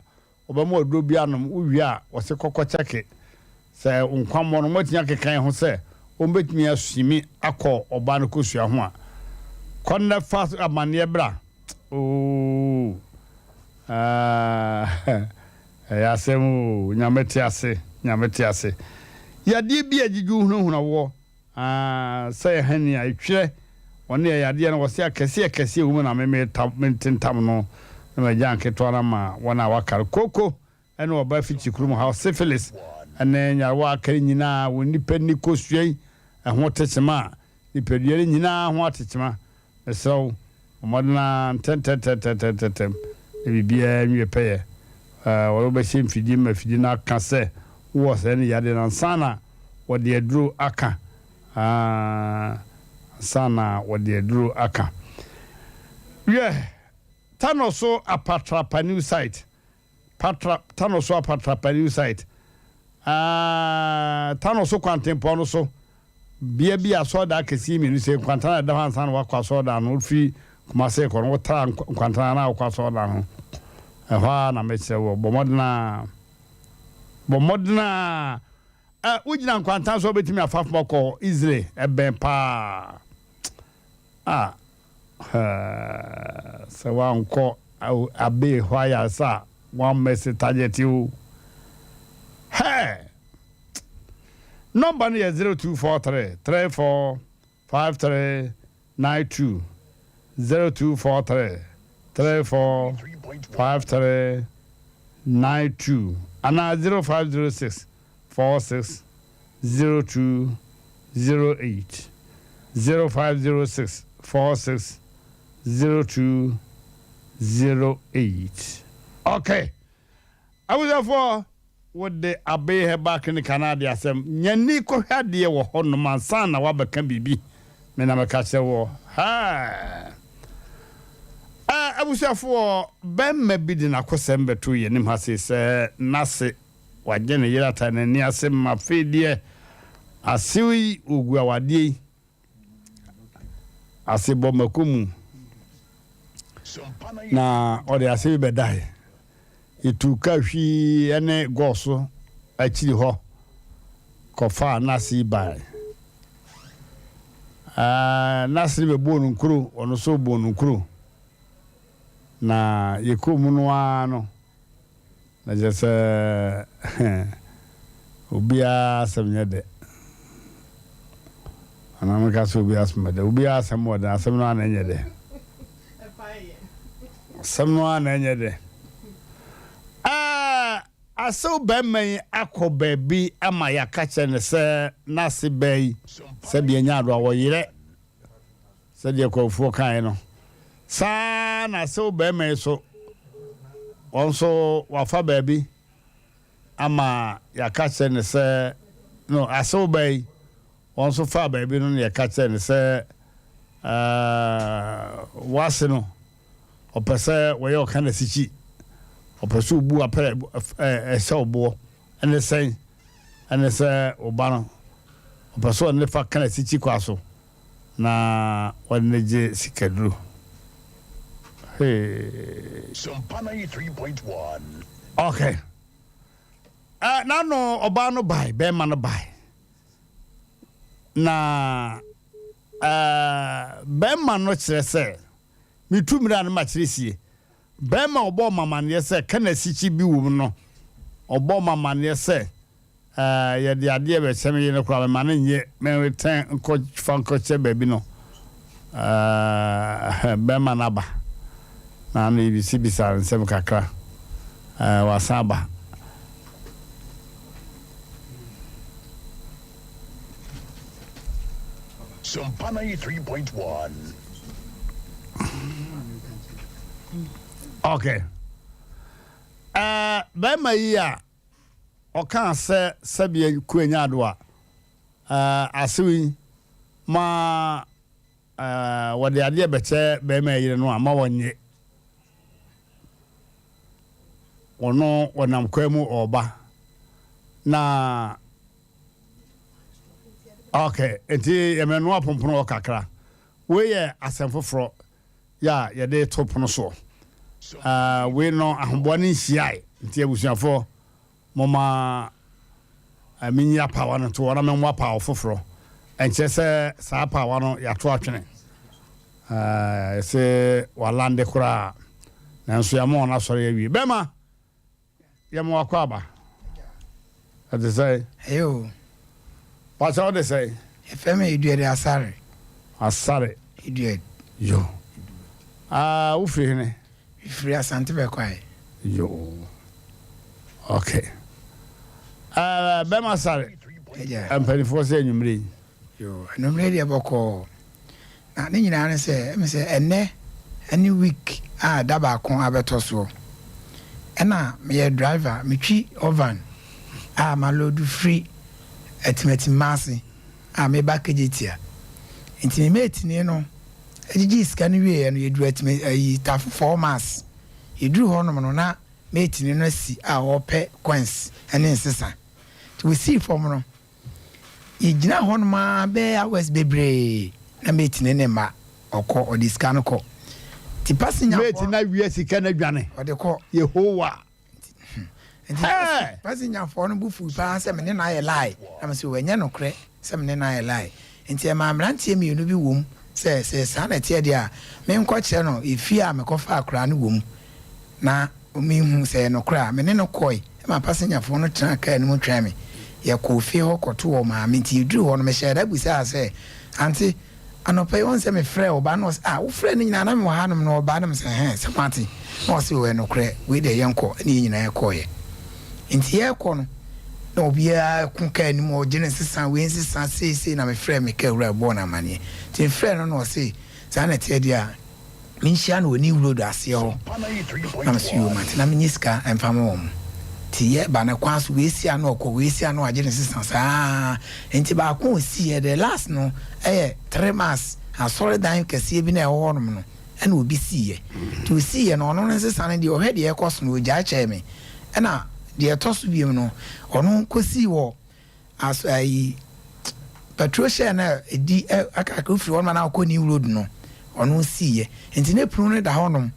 A: Wɔbɛma wo aduro bi anom, wowie a wɔse kɔkɔ kyɛke sɛ wo nkwammɔ no wɔatumi akeka ho sɛ wɔbɛtumi aswimi akɔ ɔbaa no kosua ho a. Kɔ nnɛ fa amanneɛ bra. Ooh aah ɛyɛ asɛm oo, Nyame te ase, Nyame te ase. Yadeɛ bi a ɛgyegye wo hunahuna woɔ. Aah sɛ yɛ hani a etwerɛ ɔne yɛ yadeɛ no wɔse akɛseɛ akɛseɛ wɔ mu na me meta mententam no na magya nketewa no ama wɔn a waka no koko ɛne ɔba afikyi kurom haw syphilis ne nyarewa a aka no nyinaa wɔ nnipa ni kosua yi ɛho tekyema a nipadua no nyinaa ho atekyema. Mesrɛ wo, bɔ mmɔden ara ntɛntɛntɛntɛntɛntɛm na biribiara nwie pɛyɛ. Wɔde wo bɛhyɛ mfidie mu ma afidie no aka sɛ wowɔ sɛɛ ne yadeɛ no ansa na wɔde aduro aka. Ansa na wɔde aduro aka. Wiɛ, Tanɔ so Apatrapa new site. Patra, Tanɔ so Apatrapa new site. Tanɔ so kwantempɔn no so, bea bi a asɔredan akɛseɛ mmienu sɛ nkwantana a ɛda hɔ ansa na wakɔ asɔredan no, wofiri Kumase rekɔ no, wotra nkwantana na wokɔ asɔredan ho. Ɛhɔ ara na mekyerɛ wɔ. Bɔ mmɔden a, bɔ mmɔden a, ɛ, wogyina nkwantana so a wobɛtumi afa fam akɔ hɔ easily, ɛbɛn paa. Ah, eh, sɛ woankɔ abe hɔ ayaresa a, woammɛse target o. Hey! Nɔmba no yɛ 0243 34 53 92, 0243 34 53 92 anaa 0506 46 02 08, 0506 46 02 08. Okay. Abusuafoɔ, wode Abbey Herbal Clinic anaa ade asɛm, nya ni kɔhwɛ adeɛ wɔ hɔ nom ansa na woabɛka biribi. Me na meka kyerɛ woɔ. Haa! Ɛɛ, abusuafoɔ, bɛrima bi de n'akosɛm bɛtoo yɛn anim ha sei sɛ n'ase, wagye ne yere ata n'ani ase ma afei deɛ asew yi, ɔgu awadeɛ yi. Ase bɔ mako mu, na ɔde ase bi bɛdae. Yɛtuu kaa hwii ne Gɔɔ so akyiri hɔ kɔfaa n'ase yi bae. N'ase no bɛbɔɔ no nkuro, ɔno nso bɔɔ no nkuro. Na yɛkɔɔ mu no ara no, Na kyerɛ sɛ obiara asɛm nyɛ dɛ. Anaa meka sɛ obiara asɛm yɛ dɛ. Obiara asɛm wɔ dɛ, asɛm no ara na ɛnyɛ dɛ. Asɛm no ara na ɛnyɛ dɛ. Ɛɛ, asew barima yi akɔ baabi ama yɛaka kyerɛ no sɛ n'ase baa yi, sɛdeɛ anya ado a wɔyerɛ. Sɛdeɛ Kwawofoɔ kaeɛ no, saa ara na asew barima yi so, wɔn nso wɔafa baabi ama yɛaka kyerɛ no sɛ, no, asew baa yi, wɔn nso faa baabi no na yɛka kyerɛ no sɛ, ɛɛ, w'ase no, ɔpɛ sɛ wɔyɛ ɔka n'asikyi, ɔpɛ sɛ obu apɛ ɛhyɛ ɔboɔ, ɛne sɛn, ɛne sɛ ɔba no, ɔpɛ sɛ ɔne fa ka n'asikyi kwa so. Na wɔde no gye sikaduro. Hey. Okay. Eh, n'ano ɔbaa no bae, bɛrima no bae. Na eh, bɛrima no kyerɛ sɛ, metu mmerɛ a no makyerɛ sie. Bɛrima ɔbɔɔ mamaneɛ sɛ, ka n'asikyi bi wom no, ɔbɔɔ mamaneɛ sɛ, Ɛɛ yɛde adeɛ bɛkyɛ me yere koraa mema no nnye me retɛn nkɔ fa nkɔkyɛ baabi no ɛɛ bɛrima no aba na ano yɛbisibisa nsɛm kakra ɛɛ wasan aba.
O: Sompa 93.1.
A: Okay. Ɛɛ bɛrima yi a. Ɔkaa sɛ sɛdeɛ kua nya adowa asew yi ma wɔde adeɛ bɛkyɛ barima yere no a ma wɔnnye. Ɔno ɔnam kwan mu ɔreba na ok nti yɛmɛnoa pompono hɔ kakra. Wei yɛ asɛm foforɔ yɛ a yɛde to pono soɔ. Wei no ahoboa no nhyiae nti abusuafoɔ momma menyi apaawa no nto hɔ na menwɔ apaawa foforɔ. Ɛnkyerɛ sɛ saa apaawa no yɛato atwene. Yɛse walande koraa nanso yɛama wɔn asɔre awie. Bɛma! Yɛ mo akwaaba. Ɛte sɛn?
B: Ɛyɛ o.
A: Pakyɛ wo de sɛn?
B: Yɛfrɛ me Eduard Asare.
A: Asare.
B: Eduard.
A: Yo. Ah, wo firi hene?
B: Me firi Asante Bɛkwae.
A: Yo. Okay. Ɛɛ bɛma sare mpanimfoɔ sɛ anwummerɛ yi.
B: Yoo, anwummerɛ deɛ bɔkɔɔ. Na ne nyinaa ne sɛ, ɛmi sɛ ɛnnɛ ɛne week a da baako abɛtɔ soɔ. Ɛna meyɛ driver, metwi ovan a ma load firi Atimatimmaase a meba Kejetia. Nti me mate ni no ɛgyegyee sika no wieɛ no yɛduru Atima ayi Tafo 4 miles. Yɛduru hɔnom no na mate ni no asi a ɔrepɛ coins ɛne nsesa. Nti wɔsii fam no, Yɛgyinaa hɔnom ara bɛyɛ hours bebree na mate ne ne mma ɔkɔ ɔde sika no kɔ nti passenger
A: mate na wia sika no adwane
B: ɔde kɔ
A: Yehowa
B: nti passenger foɔ no bo fuu paa sɛ me ne no ayɛ lie na me sɛ ɛnyɛ nokorɛ sɛ me ne no ayɛ lie nti ɛmaa mmeranteɛ mmienu bi wom sɛ sɛ saa na ɛteɛ deɛ a menkɔkyerɛ no efie a mekɔfa akoraa no wom Na mehu sɛ ɛyɛ nokorɛ a, me ne no kɔe ma pasengyafoɔ no tenaa kaa no mu twɛn me. Yɛkɔɔ fie hɔ kɔtoo ɔmaame. Nti yɛduruu hɔ no, mehyɛɛ da bisaa sɛ, Ante, anɔpa yi woahu sɛ mefrɛɛ wo ba? Na ɔse, Ah, wofrɛɛ no nyinaa na mewɔ hanom na ɔbaa? Na mese, Ɛhɛn, sɛ moate? Na ɔse, Oh, ɛyɛ nokorɛ, wei deɛ yɛnkɔ. Ɛnna yɛn nyinaa kɔeɛ. Nti yɛrekɔ no, na obiara ko kaa no mu, ɔgye ne nsesa, wei nsesa, sei sei, na mefrɛɛ me kaa wura bɔɔ no amaneɛ. Nti mefrɛɛ no na ɔse, Saa na ɛteɛ deɛ a, menhyia no wɔ New Road aseɛ hɔ na mese yoo mate na menye sika mfa ma wɔn nti yɛba no kwan so wei si ano ɔkɔ wei si ano agye ne sesa saa nti baako ɔsiiɛ the last no ɛyɛ 3 miles asɔredan kɛseɛ bi na ɛwɔ hɔnom no ɛna obi siiɛ nti ɔsiiɛ no ɔno no nsesa no deɛ ɔhwɛ deɛ ɛkɔ so no ɔgyae kyɛɛ me ɛna deɛ ɛtɔ so biom no ɔno kɔsii wɔ As ayi petrol shell na ɛdi akaka wofiri hɔ nom na wokɔ new road no ɔno siiɛ nti ne pono no da hɔ nom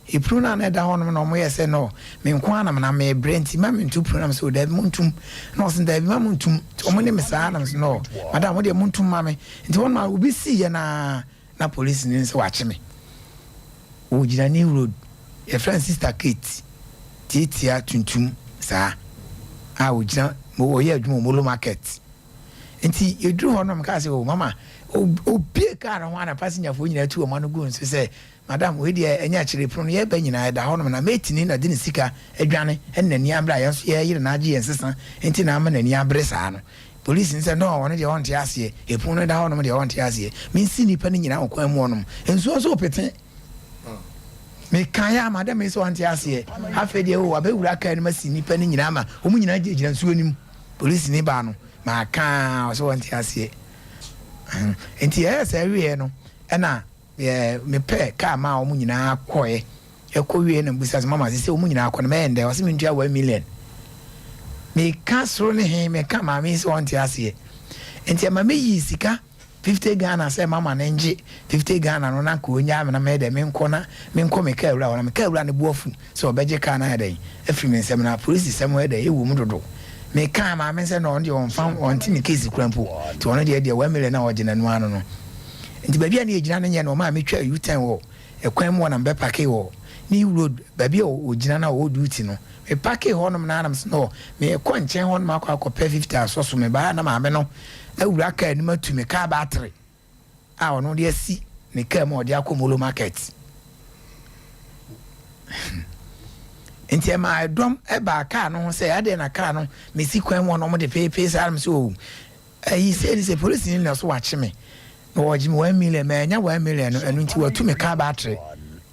B: ɛpono no a na ɛda hɔ nom na ɔmo yɛ sɛ no me nko ara na na mebrɛ nti ma mentu pono na mesɛ o daabi montum na ɔse daabi ma montum nti ɔmo ne me saa na mesɛ no madam mo deɛ montum ma me nti hɔ nom a obi siiɛ na na polisi no sɛ wakye me ɔgyina new road yɛfrɛ no sister Kate tiatia tuntum saa a ɔgyina ɔyɛ adwuma wɔ molo market nti yɛduru hɔ nom kaa sɛ o mama obie kaa no ho ana passengerfoɔ nyinaa tu wɔn ano gu nso sɛ madam wei deɛ ɛnyɛ akyire pono no yɛba nyinaa ɛda hɔ nom na mɛtini na de ne sika adwane ɛne n'ani abere a yɛn nso yɛyere na agye yɛn sesa nti na ama n'ani abere saa no. Polisi no sɛ, No, ɔno deɛ ɔnte aseɛ. Ɛpono no da hɔ nom deɛ ɔnte aseɛ. Mensi nnipa no nyinaa wɔ kwan mu hɔ nom. Nsuo nso repete. Mekaeɛ a madam yi sɛ ɔnte aseɛ. Afei deɛ o, wabɛwura kaa no mu asi nnipa no nyinaa ma wɔn nyinaa gyinagyina nsuo no mu. Polisini baa no, maka a ɔsɛ ɔnte aseɛ. Nti ɛyɛ sɛ ɛwieɛ no, ɛna mepɛɛ kaa maa wɔn nyinaa kɔɛ. Ɛkɔ wie na mebisa sɛ, Mama, sesei wɔn nyinaa kɔ no, mɛyɛ no dɛn? Ɔse mentua 1 million. Meka soro ne he, meka maame yi sɛ ɔnte aseɛ. Nti ɛma meyii sika 50 Ghana sɛ mama no ngye 50 Ghana no na nka ɔnyaa me na mɛyɛ dɛn, menkɔ na menkɔ me kaa wura hɔ. Na me kaa wura no bo afu sɛ ɔbɛgye kaa no ayɛ dɛn afiri me nsam. Na polisi sɛm yɛ dɛn, ɛwɔ mu dodo. Mekaa maame sɛ no ɔno deɛ ɔmfa, ɔnte me case koraa mpo. Nti ɔno deɛ deɛ 1 million a ɔgye no ɛno ara no no. Nti baabi a na yɛgyina no nyɛ no, ɔmaa metwaa U-turn wɔ Kwan mu hɔ na mebɛpakee wɔ New Road baabi a ogyina na ɔwɔ duty no. Mepakee hɔ nom na na mese no merekɔ nkyɛn hɔ nom akɔ akɔpɛ 50 asɔ so. Mebaa na maame no awura kaa no mu atu me kaa battery a ɔno de asi ne kaa mu a ɔde akɔ Molo Market. Nti ɛmaa ɛdɔm ɛbaa kaa no ho sɛ adɛn na kaa no mesi kwan mu hɔ na wɔde peepee saa na mese oh Ayi sei ne sɛ polisini na so wakye me na wɔgye me 1 million, mannya 1 million no ɛno nti watu me car battery.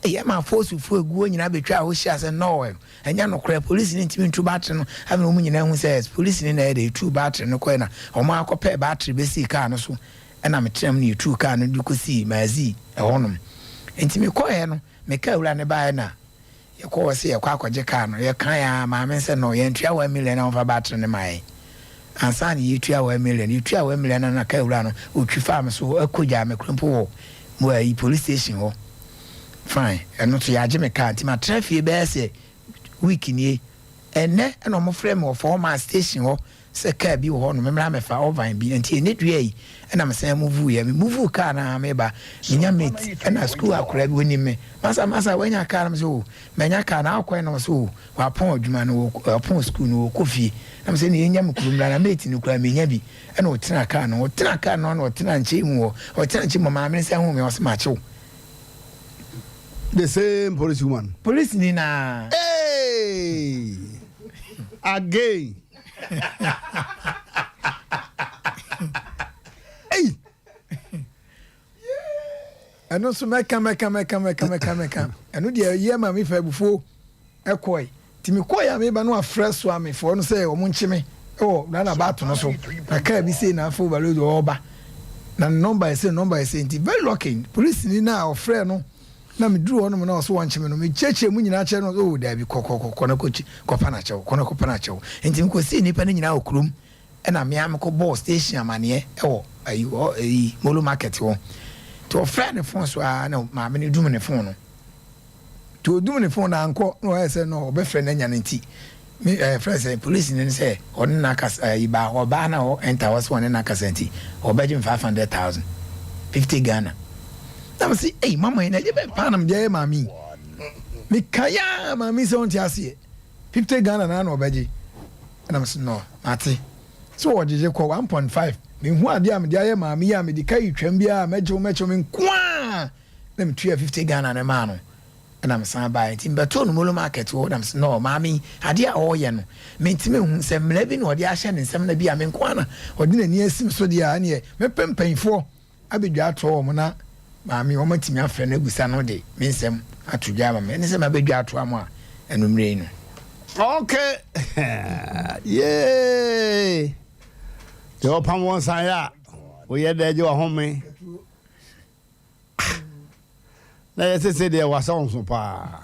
B: Ei ɛma afosufoɔ egu hɔ nyinaa betwaa hɔ hyia sɛ nɔɔ ɛnyɛ nokorɛ polisini ntumi ntu battery no. Afei na wɔn nyinaa hu sɛ polisini na ɛyɛ dɛ etuu battery no kɔɛ na wɔn akɔpɛɛ battery besii car no so ɛna metenam na yɛtuu car no de kɔsii Maazii ɛhɔnom. Nti mekɔɛ no me car wura no baeɛ na Yɛkɔɔ hɔ sɛ yɛkɔ akɔgye car no, yɛkae ara maame no sɛ no yɛntua 1 million na wɔmfa battery no ma yɛn ansa na yɛtua 1 million. Yɛtua 1 million no na car wura no ɔtwi faa me so kɔgyaa me kora mpo wɔ mo ayi police station hɔ. Fine, ɛno nso yɛagye me car nti matra fie bɛyɛ sɛ week nie. Ɛnnɛ ɛna wɔfrɛ me wɔ 4 Miles station hɔ sɛ car bi wɔ hɔ no memmra mɛfa Irvine bi nti ɛnnɛ dua yi ɛna mesan move yɛ. Me move car no ara meba menya mate ɛna school akwadaa bi ɔnim me, masa masa wanya car no? Mesɛ oh manya car na akɔɛ na ɔsɛ oh wapɔn adwuma no, wapɔn school no, ɔkɔ fie. Na mesɛ ne yɛnya me kurom mmra na mate no koraa menya bi. Ɛna ɔtena car no, ɔtena car no na ɔtena nkyɛn mu hɔ, ɔtena nkyɛn mu maame no sɛ hu me ɔsɛ makyew.
A: The same police woman.
B: Police ni na.
A: Hey! Again.
C: Ei! Ɛno nso mɛka mɛka mɛka mɛka mɛka mɛka. Ɛno deɛ ɛyɛ ma me fa abufuo ɛkɔe. Nti mekɔe a meba no afrɛ Soamefoɔ no sɛ wɔn nkye me wɔ roundabout no so. Na kaa bi sei na afei overload ɔreba. Na ne nɔmba yɛ sei, ne nɔmba yɛ sei. Nti very lucky, polisini no a ɔfrɛɛ no na meduru hɔ nom na ɔso wɔnkye me no, mekyerɛkyerɛ mu nyinaa kyerɛ no, oh daabi kɔ kɔ kɔ kɔ na kɔkyi kɔpa no akyɛw, kɔ na kɔpa no akyɛw. Nti mekɔsii nnipa no nyinaa wɔ kurom ɛna me ara mekɔbɔɔ station amaneɛ wɔ ayi hɔ ayi Molo market hɔ. Nti ɔfrɛɛ ne phone so ara na maame no dum ne phone no. Nti ɔdum ne phone no ankɔ na ɔyɛ sɛ no ɔbɛfrɛ no anya no nti me ɛɛ frɛ sɛ polisi no sɛ ɔne no akasa ayi baa hɔ ɔbaa na ɔ enter hɔ sɛ ɔne no akasa nti ɔbɛgye me 500,000 50 Ghana. Na me se ei mama yi na ɛgye bɛn paa na mede ayɛ maame yi. Mekae a maame yi sɛ ɔnte aseɛ. 50 Ghana naa na ɔbɛgye. Ɛna mese no mate. Sɛ wɔgyegye kɔ 1.5 menhu adeɛ a mede ayɛ maame yi a mede ka yi twam biara mɛgye wo mɛgye wo me nko ara na metua 50 Ghana no maa no ɛna mesan baeɛ nti mebɛtoo no Molo market hɔ na mese no maame yi adeɛ a ɔreyɛ no mentumi nhu sɛ mmara bi na ɔde ahyɛ ne nsam na bi a me nko ara na ɔde n'ani asi me so deɛ a ɛneɛ mɛpɛ mpanyinfoɔ abɛdwa ato wɔn na maame wɔn atumi afrɛ no abusa no de me nsɛm ato dwa ama me ɛne sɛ mabɛdwa ato ama a anummerɛ yi no.
A: Okay. Yay. Deɛ ɔpam wɔn san yɛ a, woyɛ dɛ gye wahome. Na yɛ sese deɛ wasa wɔn so paa.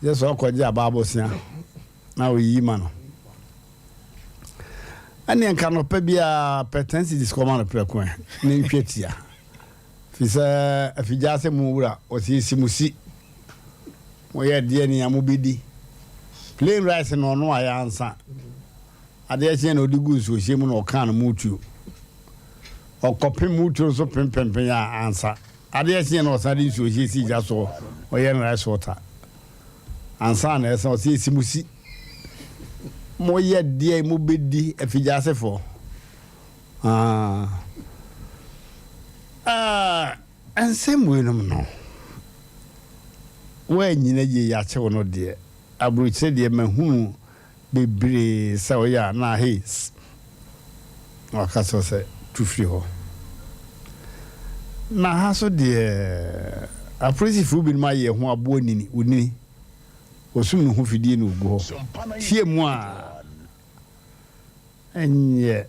A: Yɛ sɛ ɔkɔgye aba abosea na oyiyi ma no. Ɛneɛ nka nɔpɛ biara pɛ 10 cedis kɔma no prɛko ɛ ne ntwa tia. Fi sɛ afigya ase mu wura ɔsiesie mo si. Moyɛ deɛ nea mobɛdi. Plain rice na ɔno ayɛ ansa. Adeɛ kyeɛ na ɔde gu nsuohyɛ mu na ɔkaa no mutuo. Ɔkɔpem mutuo nso pempempen a ansa. Adeɛ kyeɛ na ɔsan de nsuohyɛ si gya so ɔyɛ no rice water. Ansa na ɛsan ɔsɛ esi mo si. Moyɛ deɛ mobɛdi afigyasefoɔ. Ah. Ah, nsɛm weinom no, woanyina yie yɛakye wo no deɛ, aburokyire deɛ mahunu bebree sɛ ɔyɛ a na heis na waka kyerɛ wo sɛ tu firi hɔ. Na ha so deɛ apolisifoɔ binom ayɛ ho aboɔ nini, onini, wɔsum ne ho fidie na ɔgu hɔ. Tie mu a ɛnyɛ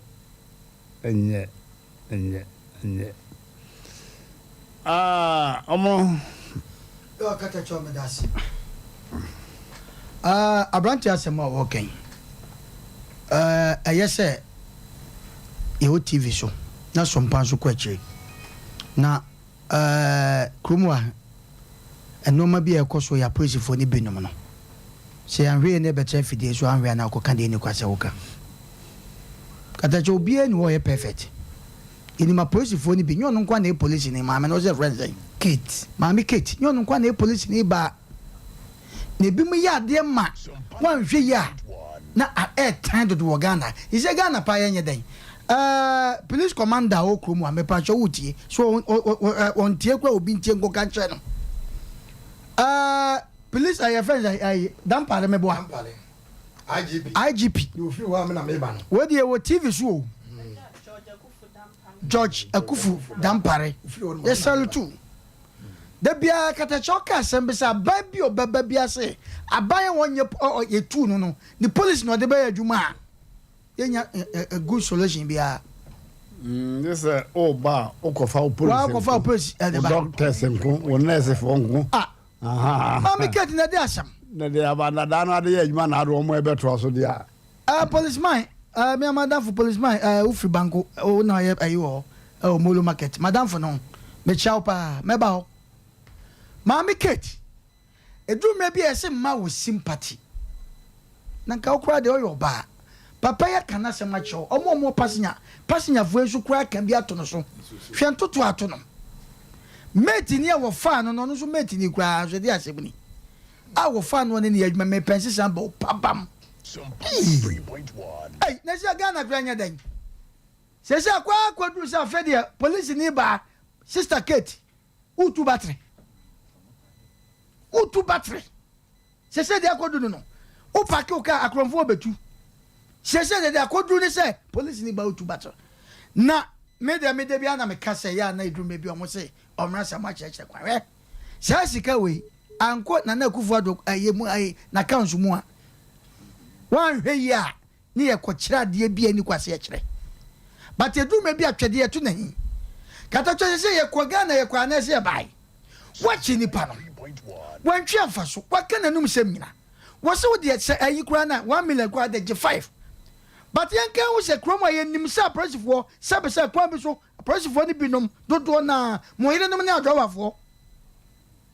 A: ɛnyɛ Ɛnyɛ, ɛnyɛ. Ah, ɔmo.
B: Yɛ ɔkata kyɛw meda ase. Ah, aberante asɛm a ɔreka yi, eh, ɛyɛ sɛ yɛwɔ TV so na sompa nso kɔ akyire. Na eh, kurom ha, nneɛma bi a ɛkɔ so yɛ apolisifoɔ no binom no, sɛ yɛanhwɛ yie na yɛbɛtra afidie so anhwɛ a na akɔka deɛ ɛnni kwa sɛ woka. Katakyɛ obiara nni hɔ a ɔyɛ perfect. Yɛnim apolisifoɔ no bi, nyɛ ɔno nko ara na ɛyɛ polisini, maame no wosɛ yɛfrɛ no sɛn?
C: Kate.
B: Maame Kate, nyɛ ɔno nko ara na ɛyɛ polisini baa. Na ebinom yɛ adeɛ ma woanhwɛ yie a na ɛɛtan dodo wɔ Ghana. Yi sɛ Ghana paa yɛnyɛ dɛn? Ɛɛ police commander a ɔwɔ kurom ha mepakyɛ wotie so ɔntie koraa obi ntie nkɔka nkyerɛ no. Ɛɛ police ɛyɛ fɛn sɛ ɛyi Dampare meboa.
C: IGP.
B: IGP. Wei deɛ wɔ TV so o. George Akufu Dampare. Yɛ salute. Da biara katakyɛ ɔka asɛm bi sɛ aban bi ɔbɛba bi ase aban a wɔnyɛ yɛtuu no no ne policy na ɔde bɛyɛ adwuma a yɛnya a good solution biara.
A: Gye sɛ woba a wokɔfa wo police nko,
B: wakɔfa wo police ɛde
A: ba, wo doctors nko, wo nursefoɔ nko.
B: Ah, maame Kate na ɛde asɛm.
A: Na de aba dadaa no ade yɛ adwuma na ade wɔn ɛbɛtoa so deɛ a.
B: Policeman, me madamfo policeman, wofiri Banko, wo na ɔyɛ ayi wɔ hɔ, ɛwɔ Molo market, madamfo no, mekyia wo paa, mɛba hɔ. Maame Kate, ɛduru mmerɛ bi a yɛse mma wo sympathy, na nka wo koraa deɛ ɔyɛ ɔbaa, papa yi aka n'asɛm akyerɛ wo, ɔmo a ɔmo wɔ passenger, passengerfoɔ yi nso koraa ka bi ato no so, hwɛ ntoto ato no. Mate ni a wɔfaa no no, ɔno nso mate ni koraa, nso ɛde asɛm ni, a wɔfaa no ɔne ne yɛ adwuma, mepɛ nsesa ba o, pabam. Ei, na sɛ Ghana koraa nyɛ dɛn? Sɛsɛ akɔ akɔduru sɛ afei deɛ polisini baa, Sister Kate, wotu battery. Wotu battery. Sɛsɛ deɛ akɔdu no no, wopake wo kaa akorɔmfoɔ bɛtu. Seesei deɛ deɛ akɔduru ne sɛ polisini ba wotu battle. Na me deɛ me da biara na meka sɛ yɛ a na ɛduru mmerɛ bi a wɔn se ɔmmra sɛ moakyerɛkyerɛ kwan. Hwɛ saa sika wei ankɔ Nana Akufo Addo ɛyɛ mu ɛyɛ n'accounts mu a woanhwɛ yie a ne yɛkɔkyerɛ adeɛ bi a ɛnni kwase yɛkyerɛ. But ɛduru mmerɛ bi a twɛdeɛ yɛto n'ahi. Katakyɛ sɛ yɛkɔ Ghana yɛkɔ anaa sɛ yɛbae. Woakye nipa no wantwi amfa so waka n'anum sɛm nyina. Wɔse wo deɛ sɛ ayi koraa na 1 million koraa de gye five but yɛnka nhu sɛ kurom a yɛnim sɛ apolisifoɔ sɛbe sɛ kwan bi so apolisifoɔ no binom dodoɔ no ara mo yerenom ne adrɔbafoɔ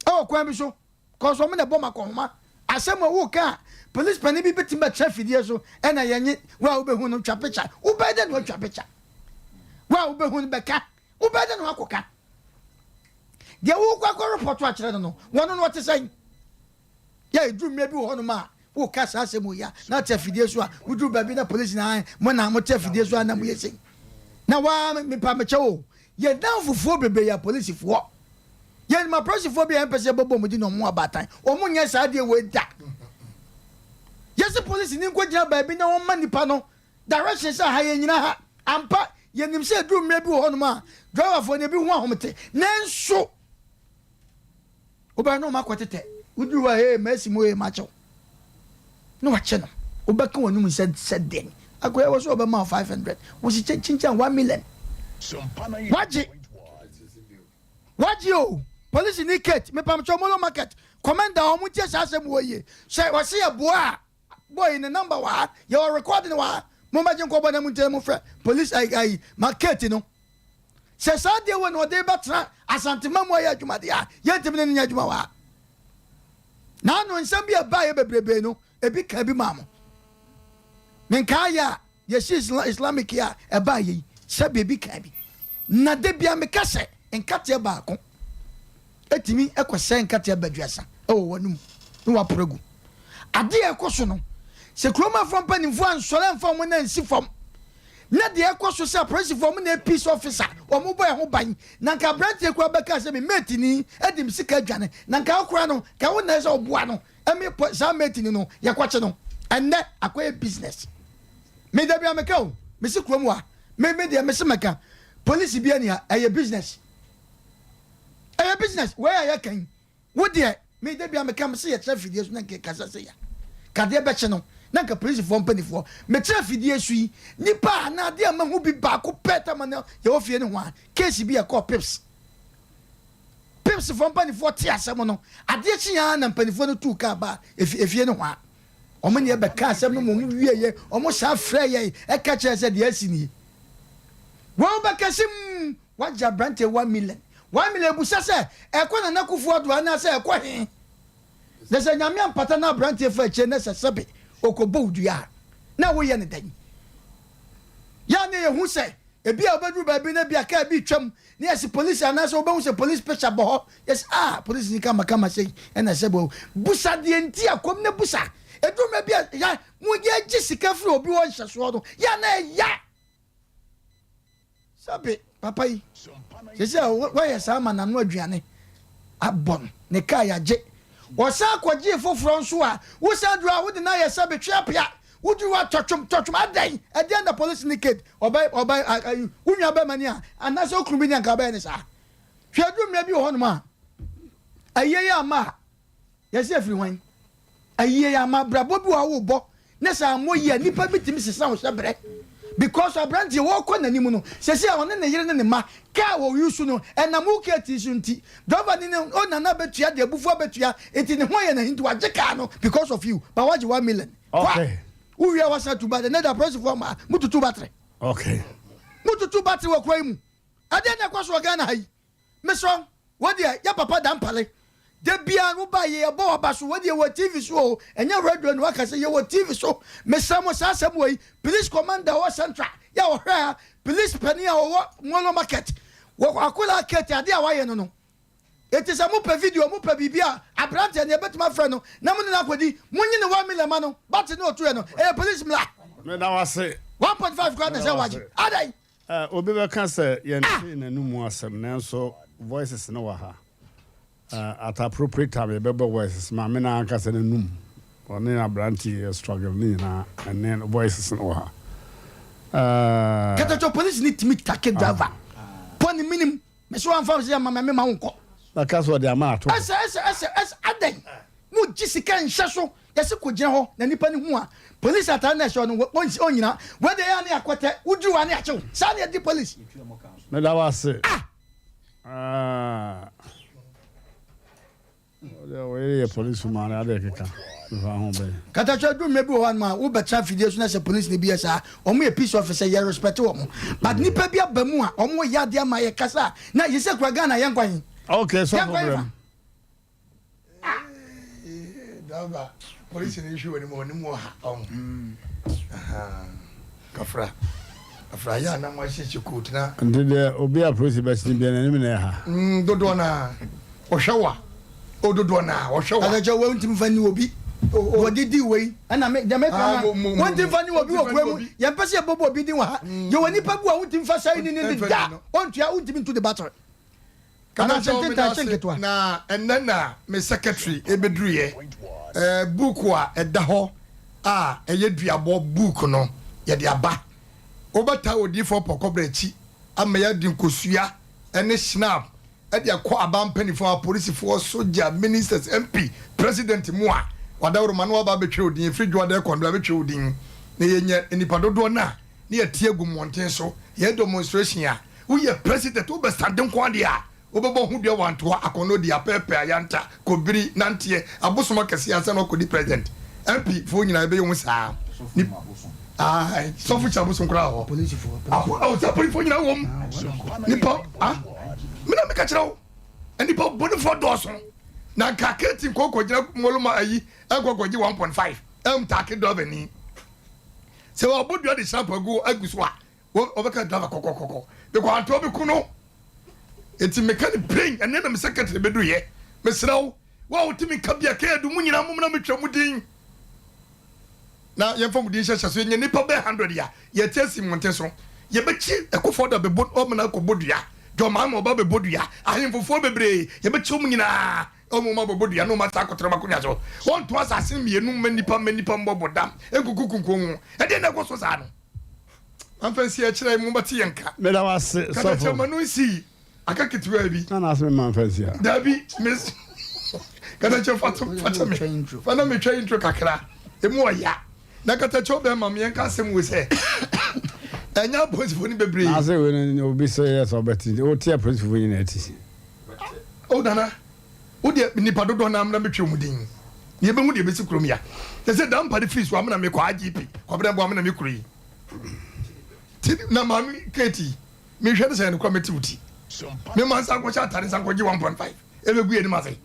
B: ɛwɔ kwan bi so cause wɔn na ɛbɔ mo akɔnhoma asɛm a woka a police panin bi bɛtumi bɛtena afidie so ɛna yɛnye wo a wobɛhu no twa picture wobɛyɛ dɛ na watwa picture wo a wobɛhu no bɛka wobɛyɛ dɛ na wakɔka deɛ wokɔ akɔ report akyerɛ no no wɔno no ɔte sɛn. Yɛ eduru mmerɛ bi wɔ hɔnom a woka saa asɛm wei a na te afidie so a woduru baabi na polisi na ae mo na mote afidie so a na moyɛ sei na waa mepa mekyɛ o yɛn danfofoɔ bebree yɛ apolisifoɔ yɛnim apolisifoɔ bi a yɛmpɛ sɛ yɛbɛbɔ wɔn din na wɔn abaatan wɔn nyɛ saa adeɛ wei da yɛsi polisi ni nkɔgyina baabi na wɔn ma nipa no direction sɛ ha yɛnyina ha ampa yɛnim sɛ eduru mmerɛ bi wɔ hɔnom a driverfoɔ no ebi ho ahomete nanso Wobɛyɛ na wɔn akɔtetɛ. Woduru hɔ a, ee, masi mu ee, makyɛ wo. Na wakyɛ no. Wobɛka w'anum sɛ sɛ dɛn? Akoya wɔ so ɔbɛma wo 500. Wosi kyɛ kyinkyin 1 million. Wagye. Wagye o. Polisi ni Kate, mepamkyɛw Molo Market, commander wɔn ntie saa asɛm wɔ yie. Sɛ wɔse yɛ boa a, boy ne number wɔ ha, yɛwɔ recording wɔ ha. Mommɛgye nkɔbɔ na montie na momfrɛ police ayi ayi ma Kate no. Sɛ saa adeɛ wei na ɔde rebɛtena Asantema mu ayɛ adwuma deɛ a, yɛntumi ne no nyɛ adwuma wɔ ha. N'ano nsɛm bi a ɛbaeɛ bebrebe no, ebi ka bi maa mo. Menkaa yɛ a yɛsi Islamic yi a ɛbaeɛ yi, sɛ biribi ka bi. Na da bia meka sɛ nkateɛ baako tumi kɔsɛe nkateɛ baduasa wɔ w'anom na woaporo agu. Adeɛ a ɛkɔ so no, sɛ kuromanfoɔ mpanimfoɔ ansɔre amfa wɔn nan ansi fam na deɛ ɛkɔ so sɛ apolisifoɔ wɔn na yɛ peace officer, wɔn bɔ ɛho ban, na nka aberanteɛ koraa bɛka sɛ me mate ni de me sika adwane, na nka wo koraa no, nka wo na ɛsɛ sɛ ɔboa no ɛme saa mate ni no yɛkɔkye no. Ɛnnɛ akɔyɛ business. Me da bia meka o, mese kurom ha, me me deɛ mese mɛka, polisi bia ni ha, ɛyɛ business. Ɛyɛ business wei a yɛka yi wo deɛ me da bia meka mese yɛkyerɛ afidie so na nka kasa sɛ ya kadeɛ bɛkye no na nka polisifoɔ mpanifoɔ mekyerɛ afidie so yi nipa a na adeɛ a mahu bi baako pɛ tama na yɛwɔ fie no ho a case bi ɛkɔɔ pips pips foɔ mpanifoɔ te asɛm no adeɛ kye ya na mpanifoɔ no tuu kaa ba efie no ho a wɔn ne ɛbɛka asɛm no ma wɔn wie yɛ wɔn saa frɛ yɛ ɛka kyerɛ sɛ deɛ asi nie wɔn bɛkɛse mu Wagye abranteɛ 1 million 1 million ebusa sɛ ɛkɔ Nana Akufo Addo anaa sɛ ɛkɔ he? Na sɛ Nyame ampata na abranteɛ fa akyire na sɛ sɛbe ɔkɔ bɔ wo dua a na woyɛ no dɛn? Yɛ a na yɛhu sɛ ebi a wobɛduru baabi na ebia kaa bi retwam na yɛse polisi anaasɛ wobɛhu sɛ polisi picture bɔ hɔ yɛse ah polisi ni kama kama sei ɛna sɛbe wawu. Busa deɛ nti a kɔm na busa. Ɛduru mmerɛ bi a yɛ mo yɛgye sika firi obi hɔ nhyɛsoɔ no yɛ a na ɛya. Sɛbe papa yi, seesei a wayɛ saa ma n'ano aduane abɔ no, ne kaa yɛagye. Ɔsan kɔgyee foforɔ nso a, wosan duru a wode no ayɛ sɛbe tweapea. Woduru hɔ a tɔtwom tɔtwom, adɛn? Ɛdeɛn na polisi ne kid ɔbɛ ɔbɛ ayi wo nua bɛrima ni a anaasɛ wo kunu bi ni a nka wobɛyɛ ne saa? Hwɛ aduru mmerɛ bi wɔ hɔnom a ayie yi amma a Yɛse afiri hwan? Ayie ama abrabɔ bi wɔ hɔ a wobɔ ne sɛ ammɔ yie a nipa bi tumi sesa wo hyɛbrɛ because abranteɛ wɔkɔ n'anim no sɛsi a ɔne ne yere ne ne mma car wɔ use no ɛnam wo car ti so nti driver ne ne o nana bɛtua de abufuo abɛtua nti ne ho ayɛ n'ahi nti wagye car no because of you but wagye 1 million kwa
A: Okay.
B: wowie a wasan tu battery ne da apolisifoɔ ma mututu battery
A: Okay.
B: mututu battery wɔ kuro yi mu ɛdeɛ na ɛkɔ so wɔ Ghana ha yi. Mesrɛ wo, wo deɛ yɛ papa Dampare, da biara no woba yɛ yɛbɔ w'aba so, wo deɛ wɔ TV so o, ɛnyɛ radio na waka sɛ yɛwɔ TV so. Mesrɛ mo saa asɛm wei, police commander a ɔwɔ Central yɛ a ɔhwɛ ha, police panin a ɔwɔ Molo market, wɔ Akola Kate adeɛ a wayɛ no no. Enti sɛ mopɛ video, mopɛ biribi a, aberanteɛ no yɛbɛtumi afrɛ no na mo ne no akɔdi, monyi ne 1 million ma no, battery no ɔtuiɛ no, ɛyɛ police mmara.
A: Meda wo ase.
B: 1.5 koraa na
A: Meda
B: sɛ
A: wo ase.
B: wagye. Adɛn?
A: Obi bɛka sɛ yɛntee n'anomu asɛm nanso voices no wɔ ha. At appropriate time yɛbɛbɔ voices maame no ankasa n'anum. Ɔne aberante yɛ struggle ne nyinaa ɛne no voices no wɔ ha. Uh,
B: Kɛtɛkyɛ police ni tumi take driver. Pɔ ne minim. Mese wamfa wo sɛ ama me mema wo nkɔ.
A: Bɛka sɛ ɔde ama ato hɔ.
B: Ɛsɛ ɛsɛ ɛsɛ ɛsɛ adɛn mo gye sika nhyɛ so yɛse kɔ gyina hɔ na nipa no hu a police atare na ɛhyɛ no ɔnyina wei deɛ ɛyɛ a ne akɔtɛ woduru hɔ a ne akyew saa ne yɛdi police.
A: Meda wo ase. Ah. Ah. Wo yere yɛ police woman ade keka mefa ho bɛn.
B: Katakyɛ du mmerɛ bi wɔ hɔ anom a wo bɛtra afidie so na sɛ police ni bi yɛ saa wɔn yɛ peace officer yɛ respect wɔn but nipa bi aba mu a wɔn yɛ adeɛ ama yɛ kasa a na yɛ sɛ kura Ghana yɛn kwan
A: Okay sɔfo brɛm.
C: Driver police ni hwɛ wɔn mu wɔn mu wɔ ha ɔn. Kafra. Afra yɛ a na moahyehyɛ coat na.
A: Nti deɛ obi a polisi bɛkyene bia n'anim na ɛha.
C: Mm, dodoɔ no ara ɔhwɛ wa. O dodoɔ no ara ɔhwɛ wa.
B: Ɛsɛ kyɛ wei ntumi fa ni obi. Wɔde di wei ɛna me deɛ meka na wɔntumi fa ni obi wɔ kura mu. Yɛn pɛ sɛ yɛbɔbɔ obi din wɔ ha. Yɛwɔ nipa bi a wontumi fa saa ni ne da. Ɔntua wontumi ntu de battery.
C: Kata kyɛw meda ase na ɛnnɛ na me secretary ɛbɛduruiɛ. Eh, book a ɛda hɔ a ɛyɛ duabɔ book no yɛde aba. Wobɛtaa odiyifoɔ pɔkɔbrɛ akyi ama yɛadi nkosua ne schnapp de akɔ aban mpanimfoɔ, apolisifoɔ, sogya, ministers, MP, president mu a, wadawuroma na waba abɛtwerɛ wo din, ɛfiri Dwoada ɛkɔ no abɛtwerɛ wo din na yɛnya nnipa dodoɔ no a na yɛte agu mmɔnten so yɛyɛ demonstration a Woyɛ president wobɛ sande nko adeɛ a wobɛbɔ ho dua wantoa akɔnɔ di apɛɛpɛɛ ayanta kobiri nanteɛ abosom akɛseɛ ansa na wakɔdi president MP foɔ nyinaa yɛbɛyɛ wɔn saa ni aai sɔfo kyɛ abosom koraa wɔ hɔ aho awo sɛ apolifoɔ nyinaa wɔm nipa ah mena meka kyerɛ wo nipa bɔnefoɔ dɔɔso na nka kɛti nkɔkɔ gyina mɔloma ayi ɛnkɔkɔ gye 1.5 ɛm taake dɔbani sɛ wɔabɔ dua de hyɛ apagu agu so a wɔbɛka driver kɔkɔkɔkɔ because antoa bi ku no eti meka ne plain ɛnɛ na me secretary bɛdu yɛ mesrɛ wo wo a wotumi ka bi a kɛyɛ du mu nyinaa mom na metwa mu din na yɛmfa mu din hyɛhyɛ so yɛnya nnipa bɛɛ 100 a yɛte asi mmɔnten so yɛbɛkyi ɛkofoɔ da bɛbɔ ɔmena kɔbɔ dua dwɔmaa ma ɔba bɛbɔ dua ahemfofoɔ bebree yɛbɛkyi wɔn nyinaa wɔn ma bɛbɔ dua na wɔn asa akɔtena wɔn akonnwa so wɔnto asase mmienu mma nnipa mma nnipa mmɔbɔ dam nkuku kunkuo ho ɛdeɛ na ɛkɔ so saa no Mamfa nsi akyerɛ mo bɛte yɛn nka.
A: Meda wo ase sɔfo.
C: Katakyɛ ma no nsi aka ketewaa bi.
A: Na na ase me mamfa nsi a.
C: Dabi mes katakyɛ fa to fa kyɛ me. Fa na metwa intro kakra. Emu ɔya. Na katakyɛ ɔbɛn ma me yɛn ka asɛm wei sɛ ɛnyɛ apolisifoɔ no bebree.
A: Na ase wei no obi sɛ yɛ sɛ ɔbɛte wote apolisifoɔ nyinaa ti.
C: Oh nana. Wo deɛ nnipa dodoɔ no ara mmra mmɛtwerɛ wɔn din na yɛbɛhu deɛ ɛbɛsi kurom ya. Te sɛ Dampare de firi so a me na mekɔ IGP Kwabena Boah me na me kuro yi ti na maame Kate yi mehwɛ no sɛ ɛnokorɛ mɛte wo ti me ma nsa nkɔhyɛ atare nsa nkɔgye 1.5 ɛbɛgu yɛn anim ase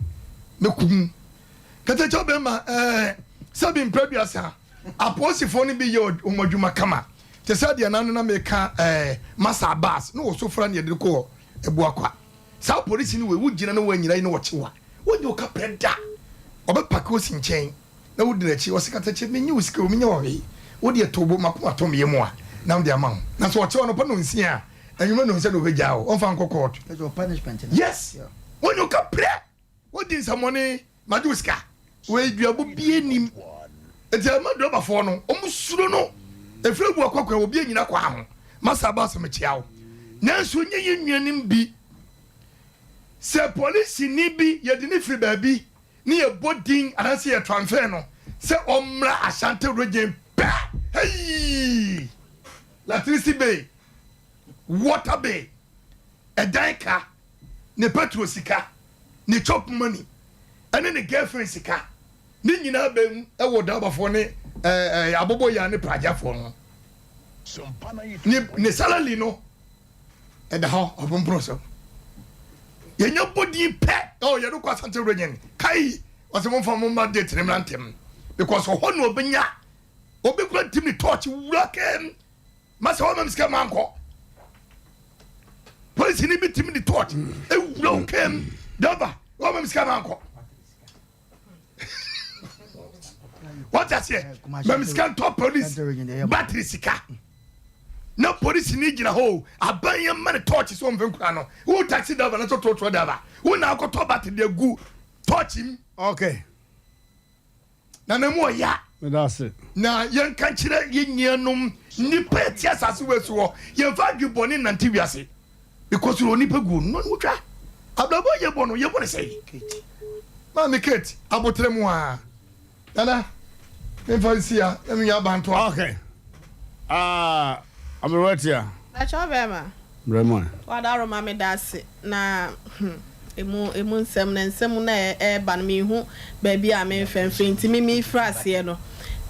C: mɛkum kɛtɛkyɛw bɛma ɛɛ sɛbi mpɛ duasa apolisifoɔ no bi yɛ wɔn adwuma kama te sɛ deɛ nano na meka ɛɛ Masa Abbas na wɔso fra ne yɛde kɔ Abuakwa Saa polisini wei wo gyina na wanyina yi na ɔkye wo a wonyɛ wo kaprɛ da ɔbɛ pake wo si nkyɛn na wo di nakyi ɔse katakye menye wo sika o menyɛ wo hwee wo deɛ to bo makoma tɔ meyɛ mu a na mede ama wo na sɛ ɔkye wo anɔpa nonsia a anwummerɛ nonsia na ɔbɛgyaa wo ɔmfa nkɔ court yes wonyɛ wo kaprɛ wodi nsɛmɔne Magye wo sika. Wei duabɔ bie nim. Nti ɛma drɔbafoɔ no ɔmo suro no. Efiri abu akɔ kwan obi anyina kwaa ho. Masa aba sɛ mekyea wo. Nanso nyɛ yɛn nuanom bi. Sɛ polisini bi yɛde no firi baabi ne yɛbɔ din anaasɛ yɛ transfer no sɛ ɔmmra Ashanti region pɛ, heyii! Latrisi bay, water bay, ɛdan ka, ne petrol sika. ne chop money ɛne ne girlfriend sika ne nyinaa bɛ mu ɛwɔ dabafoɔ ne ɛɛ aboboyaa ne pragyafoɔ no ne ne salary no ɛda hɔ ɔpompono so yɛnya bɔ din pɛ ɔ yɛde kɔ asante region kai ɔsɛ momfa mo mma date ne mmra ntɛm because ɔhɔ na ɔbɛnya ɔbɛkura ntim ne torch wura kɛm Masa wama me sika mankɔ. Polisi ni bi timi de torch ewura wo kaa mu. Driver wama me sika mankɔ. Wate aseɛ? Ma me sika ntɔ polisi battery sika. Na polisi ni gyina hɔ o, aban yɛ mma ne torch so ɔmfa nkura no. Wo taxi driver na so trɔtrɔ driver. Wo na akɔtɔ battery de agu torch mu.
A: Okay.
C: Nana mu ɔya.
A: Meda ase.
C: Na yɛnka nkyerɛ yɛn nuanom nnipa a ɛte asase wei so hɔ, yɛmfa adwene bɔne nnante wiase because onipa guo no na ɔtwa. Abrabɔ a yɛbɔ no, yɛbɔ no sɛn? Maame Kate, aboterɛ mu aa. Nana, memfa nsi ha na me nua aba ntoa.
A: Okay. Ah, aberewa tia.
D: Dakyɛ ɔbɛɛma.
A: Brɛ mu ɛ.
D: W'adaworoma meda ase na hmm emu emu nsɛm na nsɛm no a ɛreba no menhu baabi a memfa mfiri nti me mefiri aseɛ no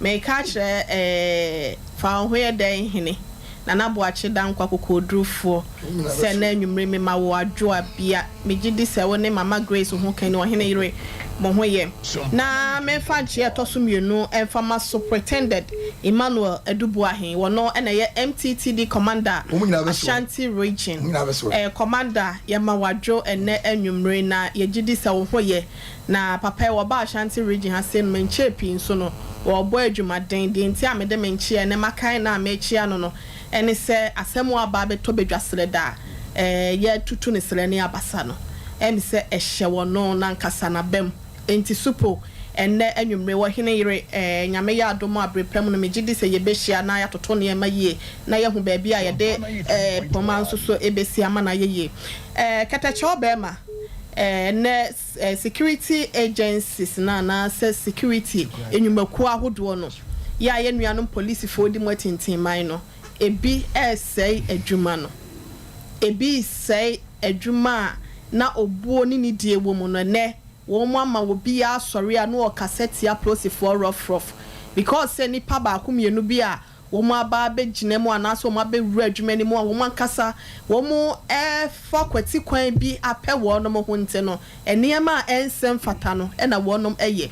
D: meka akyerɛ eh fa wo ho yɛ dɛn hene Nana Boakye Dankwa kokoɔdurufoɔ sɛ na anwummere mema wo adwoa bia Megye di sɛ wo ne Mama Grace ho kani ɔhene yere mo ho yɛ. Na memfa nkyea ɛtɔ so mmienu mfa ma Superintended Emmanuel Adu Boahen, wɔno na ɛyɛ MTTD Commander Ashanti Region. Eh, Commander, yɛma wo adwo ɛnnɛ anwummere na yɛgye di sɛ wo ho yɛ. Na papa yi wɔba Ashanti Region ha sei no menkyɛɛ pii nso no wɔrebɔ adwumaden. Deɛ nti a mede me nkyea ɛnnɛ makae no a merekyea no no, Ɛne sɛ asɛm a aba abɛtɔ badwa serɛ da a yɛatutu no serɛ ne abasa no, ɛne sɛ ɛhyɛ wɔno nankasa n'abam. Enti Supo, ɛnnɛ anwummere, wɔ hene yere, Nyame yɛ adom a bere pa mu no megye di sɛ yɛbɛhyia na yɛatoto nneɛma yie na yɛahu baabi a yɛde poma nso so bɛsi ama no ayɛ yie. Kɛtɛkyɛw barima, ɛnnɛ security agencies no anaasɛ security nnwumakuo ahodoɔ no, yɛ a yɛn nuanom polisifoɔ di mu atintinman no, ebi resɛe adwuma no. Ebi resɛe adwuma a na obuo ne nidie wɔ mu no. Ɛnnɛ, wɔn ama obiara asɔre a na ɔrekasa tia polisifoɔ rough rough because sɛ nnipa baako mmienu bi a wɔaba abɛgyina mu anaasɛ wɔabɛwura adwuma no mu a wɔn ankasa wɔrefa kwati kwan bi apɛ wɔn ho nti no, nneɛma a ɛnsɛ mfata no na wɔn yɛ.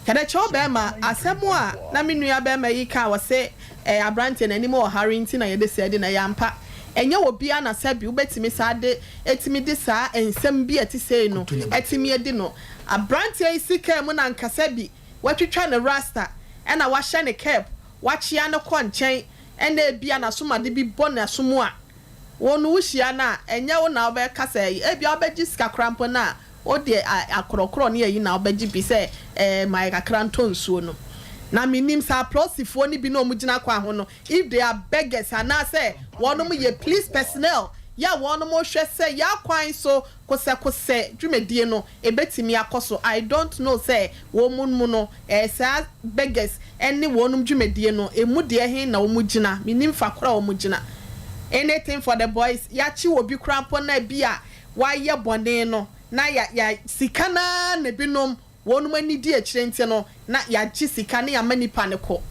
D: Kɛdɛkyɛw bɛɛma, asɛm a na me nua bɛɛma yi ka a ɔse ɛɛ abranteɛ n'anim ɔhare nti na yɛde saa di no, ɛyɛ ampa. Ɛnyɛ obiara na sɛbi wobɛtumi saa de atumi de saa nsɛm bi a ɛte sei no atumi adi no. Abranteɛ yi sika mu na anka sɛbi watwitwa ne rasta ɛna wahyɛ ne cap, wakyea no kɔ nkyɛn ɛna ebia n'asomade bi bɔ n'aso mu a, wo no wohyia no a, ɛnyɛ wo na wobɛka sɛ ebia wobɛgye sika koraa mpo no a, wo deɛ akorɔkorɔ ne ayi na wobɛgye bi sɛ ɛɛ ma yɛ kakra ntɔ nsuo nom. Na mennim sɛ aprɔsifoɔ no bi na wɔgyina kwan ho no, if they are beggars anaasɛ wɔnom yɛ police personnel yɛ a wɔnom hwɛ sɛ yɛ akwan so kosɛkosɛ dwumadie no ɛbɛtumi akɔ so. I don't know sɛ wɔn mu no ɛɛ saa beggars ne wɔnom dwumadie no ɛmu deɛ he na wɔn gyina, mennim fa korɔ a wɔn gyina. Anything for the boys, yɛakye obi koraa mpo na bi a wayɛ bɔne no na ya ya sika no ara na binom wɔnom ani di akyire nti no na yɛagye sika na yɛama nipa no kɔ.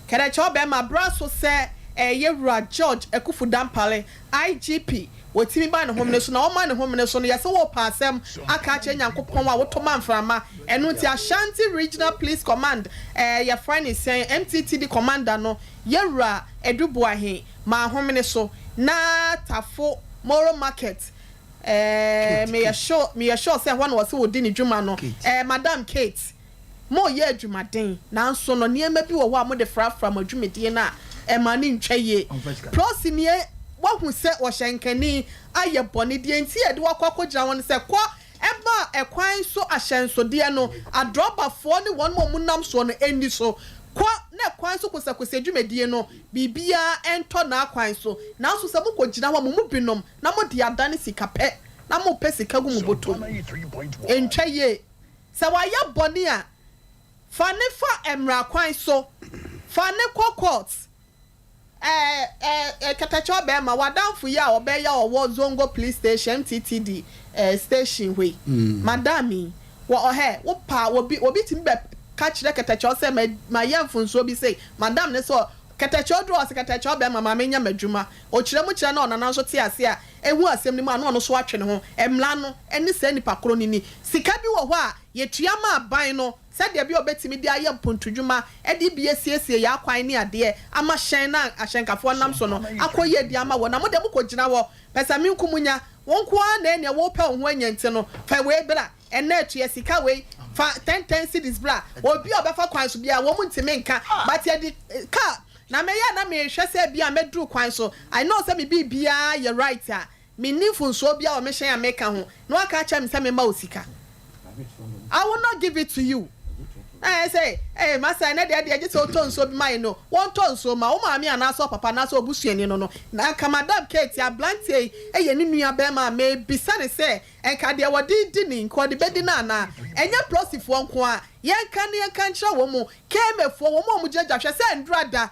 D: Kɛdɛkyɛw bɛɛma bra so sɛ ɛyɛ Wura George Akufu Dampare, IGP, wɔtumi ba ne homene so na wɔma ne homene so no yɛse wopɛ asɛm aka akyerɛ Nyankopɔn a woto ma mframa ɛno nti Ashanti Regional Police Command ɛɛ yɛfrɛ ne sɛn MTTD Commander no Yɛwura Adu Boahe maa homene so na Tafo Moro Market ɛɛ meyɛ sure meyɛ sure sɛ ɛhɔ na wɔse wɔdi ne dwuma no ɛɛ Madam Kate Moreyɛ adwumaden, nanso no nneɛma bi wɔ hɔ a mode frafra mo adwumadie no a ɛma no ntwa yie. Prɔsini, woahu sɛ ɔhyɛnkani ayɛ bɔne, deɛ nti a yɛde wo akɔ akɔgyina hɔ ne sɛ kɔ ma ɛkwan so ahyɛnsodeɛ no adrɔbafoɔ ne wɔn a wɔnam soɔ no nni so. Kɔ na ɛkwan so kosɛkosɛ dwumadie no biribiara ntɔ n'akwan so. Nanso sɛ mokɔgyina hɔ a, mo mu binom na mode adane sika pɛ na mopɛ sika gu mo bɔtɔ mu. Ɛntwa yie. Sɛ wayɛ bɔne a, fa no fa mmara kwan so. Fa no kɔ court. Ɛɛ ɛɛ kɛtɛkyɛw bɛɛma, w'adamfo yi a ɔbɛyɛ a ɔwɔ Zongo police station, MTTD ɛɛ station hɔ yi, madam yi, wɔ ɔhɛ, wo paa, obi, obi tumi bɛ ka kyerɛ kɛtɛkyɛw sɛ ma, mayɛ mfonsoɔ bi sei, madam no sɛ, kɛtɛkyɛw duru hɔ ɔse kɛtɛkyɛw bɛɛma ma menyɛ m'adwuma. Ɔkyerɛ mu kyerɛ na ɔnana nso te ase a, ehu asɛm no mu a na ɔno nso atwe ne ho. Mmara no ne saa nipa korɔ no ni. Sika bi wɔ hɔ a yɛtua ma aban no sɛdeɛ ɛbɛyɛ a ɔbɛtumi de ayɛ mpontodwuma de bi asiesie yɛn akwan ne adeɛ ama hyɛn no a ahyɛnkafoɔ nam so no akɔ yie de ama wɔn. Na mo deɛ mokɔgyina hɔ pɛsɛmenkominya, wo nko ara na ɛnneɛ worepɛ wo ho anya nti no, fa wei bra, ɛnnɛ tua sika wei, fa ten ten cedis bra. Obi a ɔbɛfa kwan so biara wɔn ntumi nka, but yɛde car Na meyɛ a na mehwɛ sɛ ebia mɛduru kwan so, I know sɛ me biribiara yɛ right a, menni mfomsoɔ biara wɔ me hyɛn a meka ho, na waka akyerɛ me sɛ memma wo sika. I will not give it to you. Na ayɛ sɛ, Ee, masa, ɛnnɛ deɛ deɛ gye sɛ wotɔ nsuo bi ma yɛn no. Wɔntɔ nsuo mma wo maame anaasɛ ɔpapa anaasɛ obusuani no no. Na anka Madam Kate, aberanteɛ yi yɛ ne nua barima a mebisa no sɛ, nka deɛ wɔde redi no yi, nka ɔde bɛdi no anaa? Ɛnyɛ Plosifoɔ nko ara. Yɛnka na yɛnka nkyerɛ wɔn, Kemefoɔ, wɔn a wɔgyinagyina, hwɛ sɛ nnora da,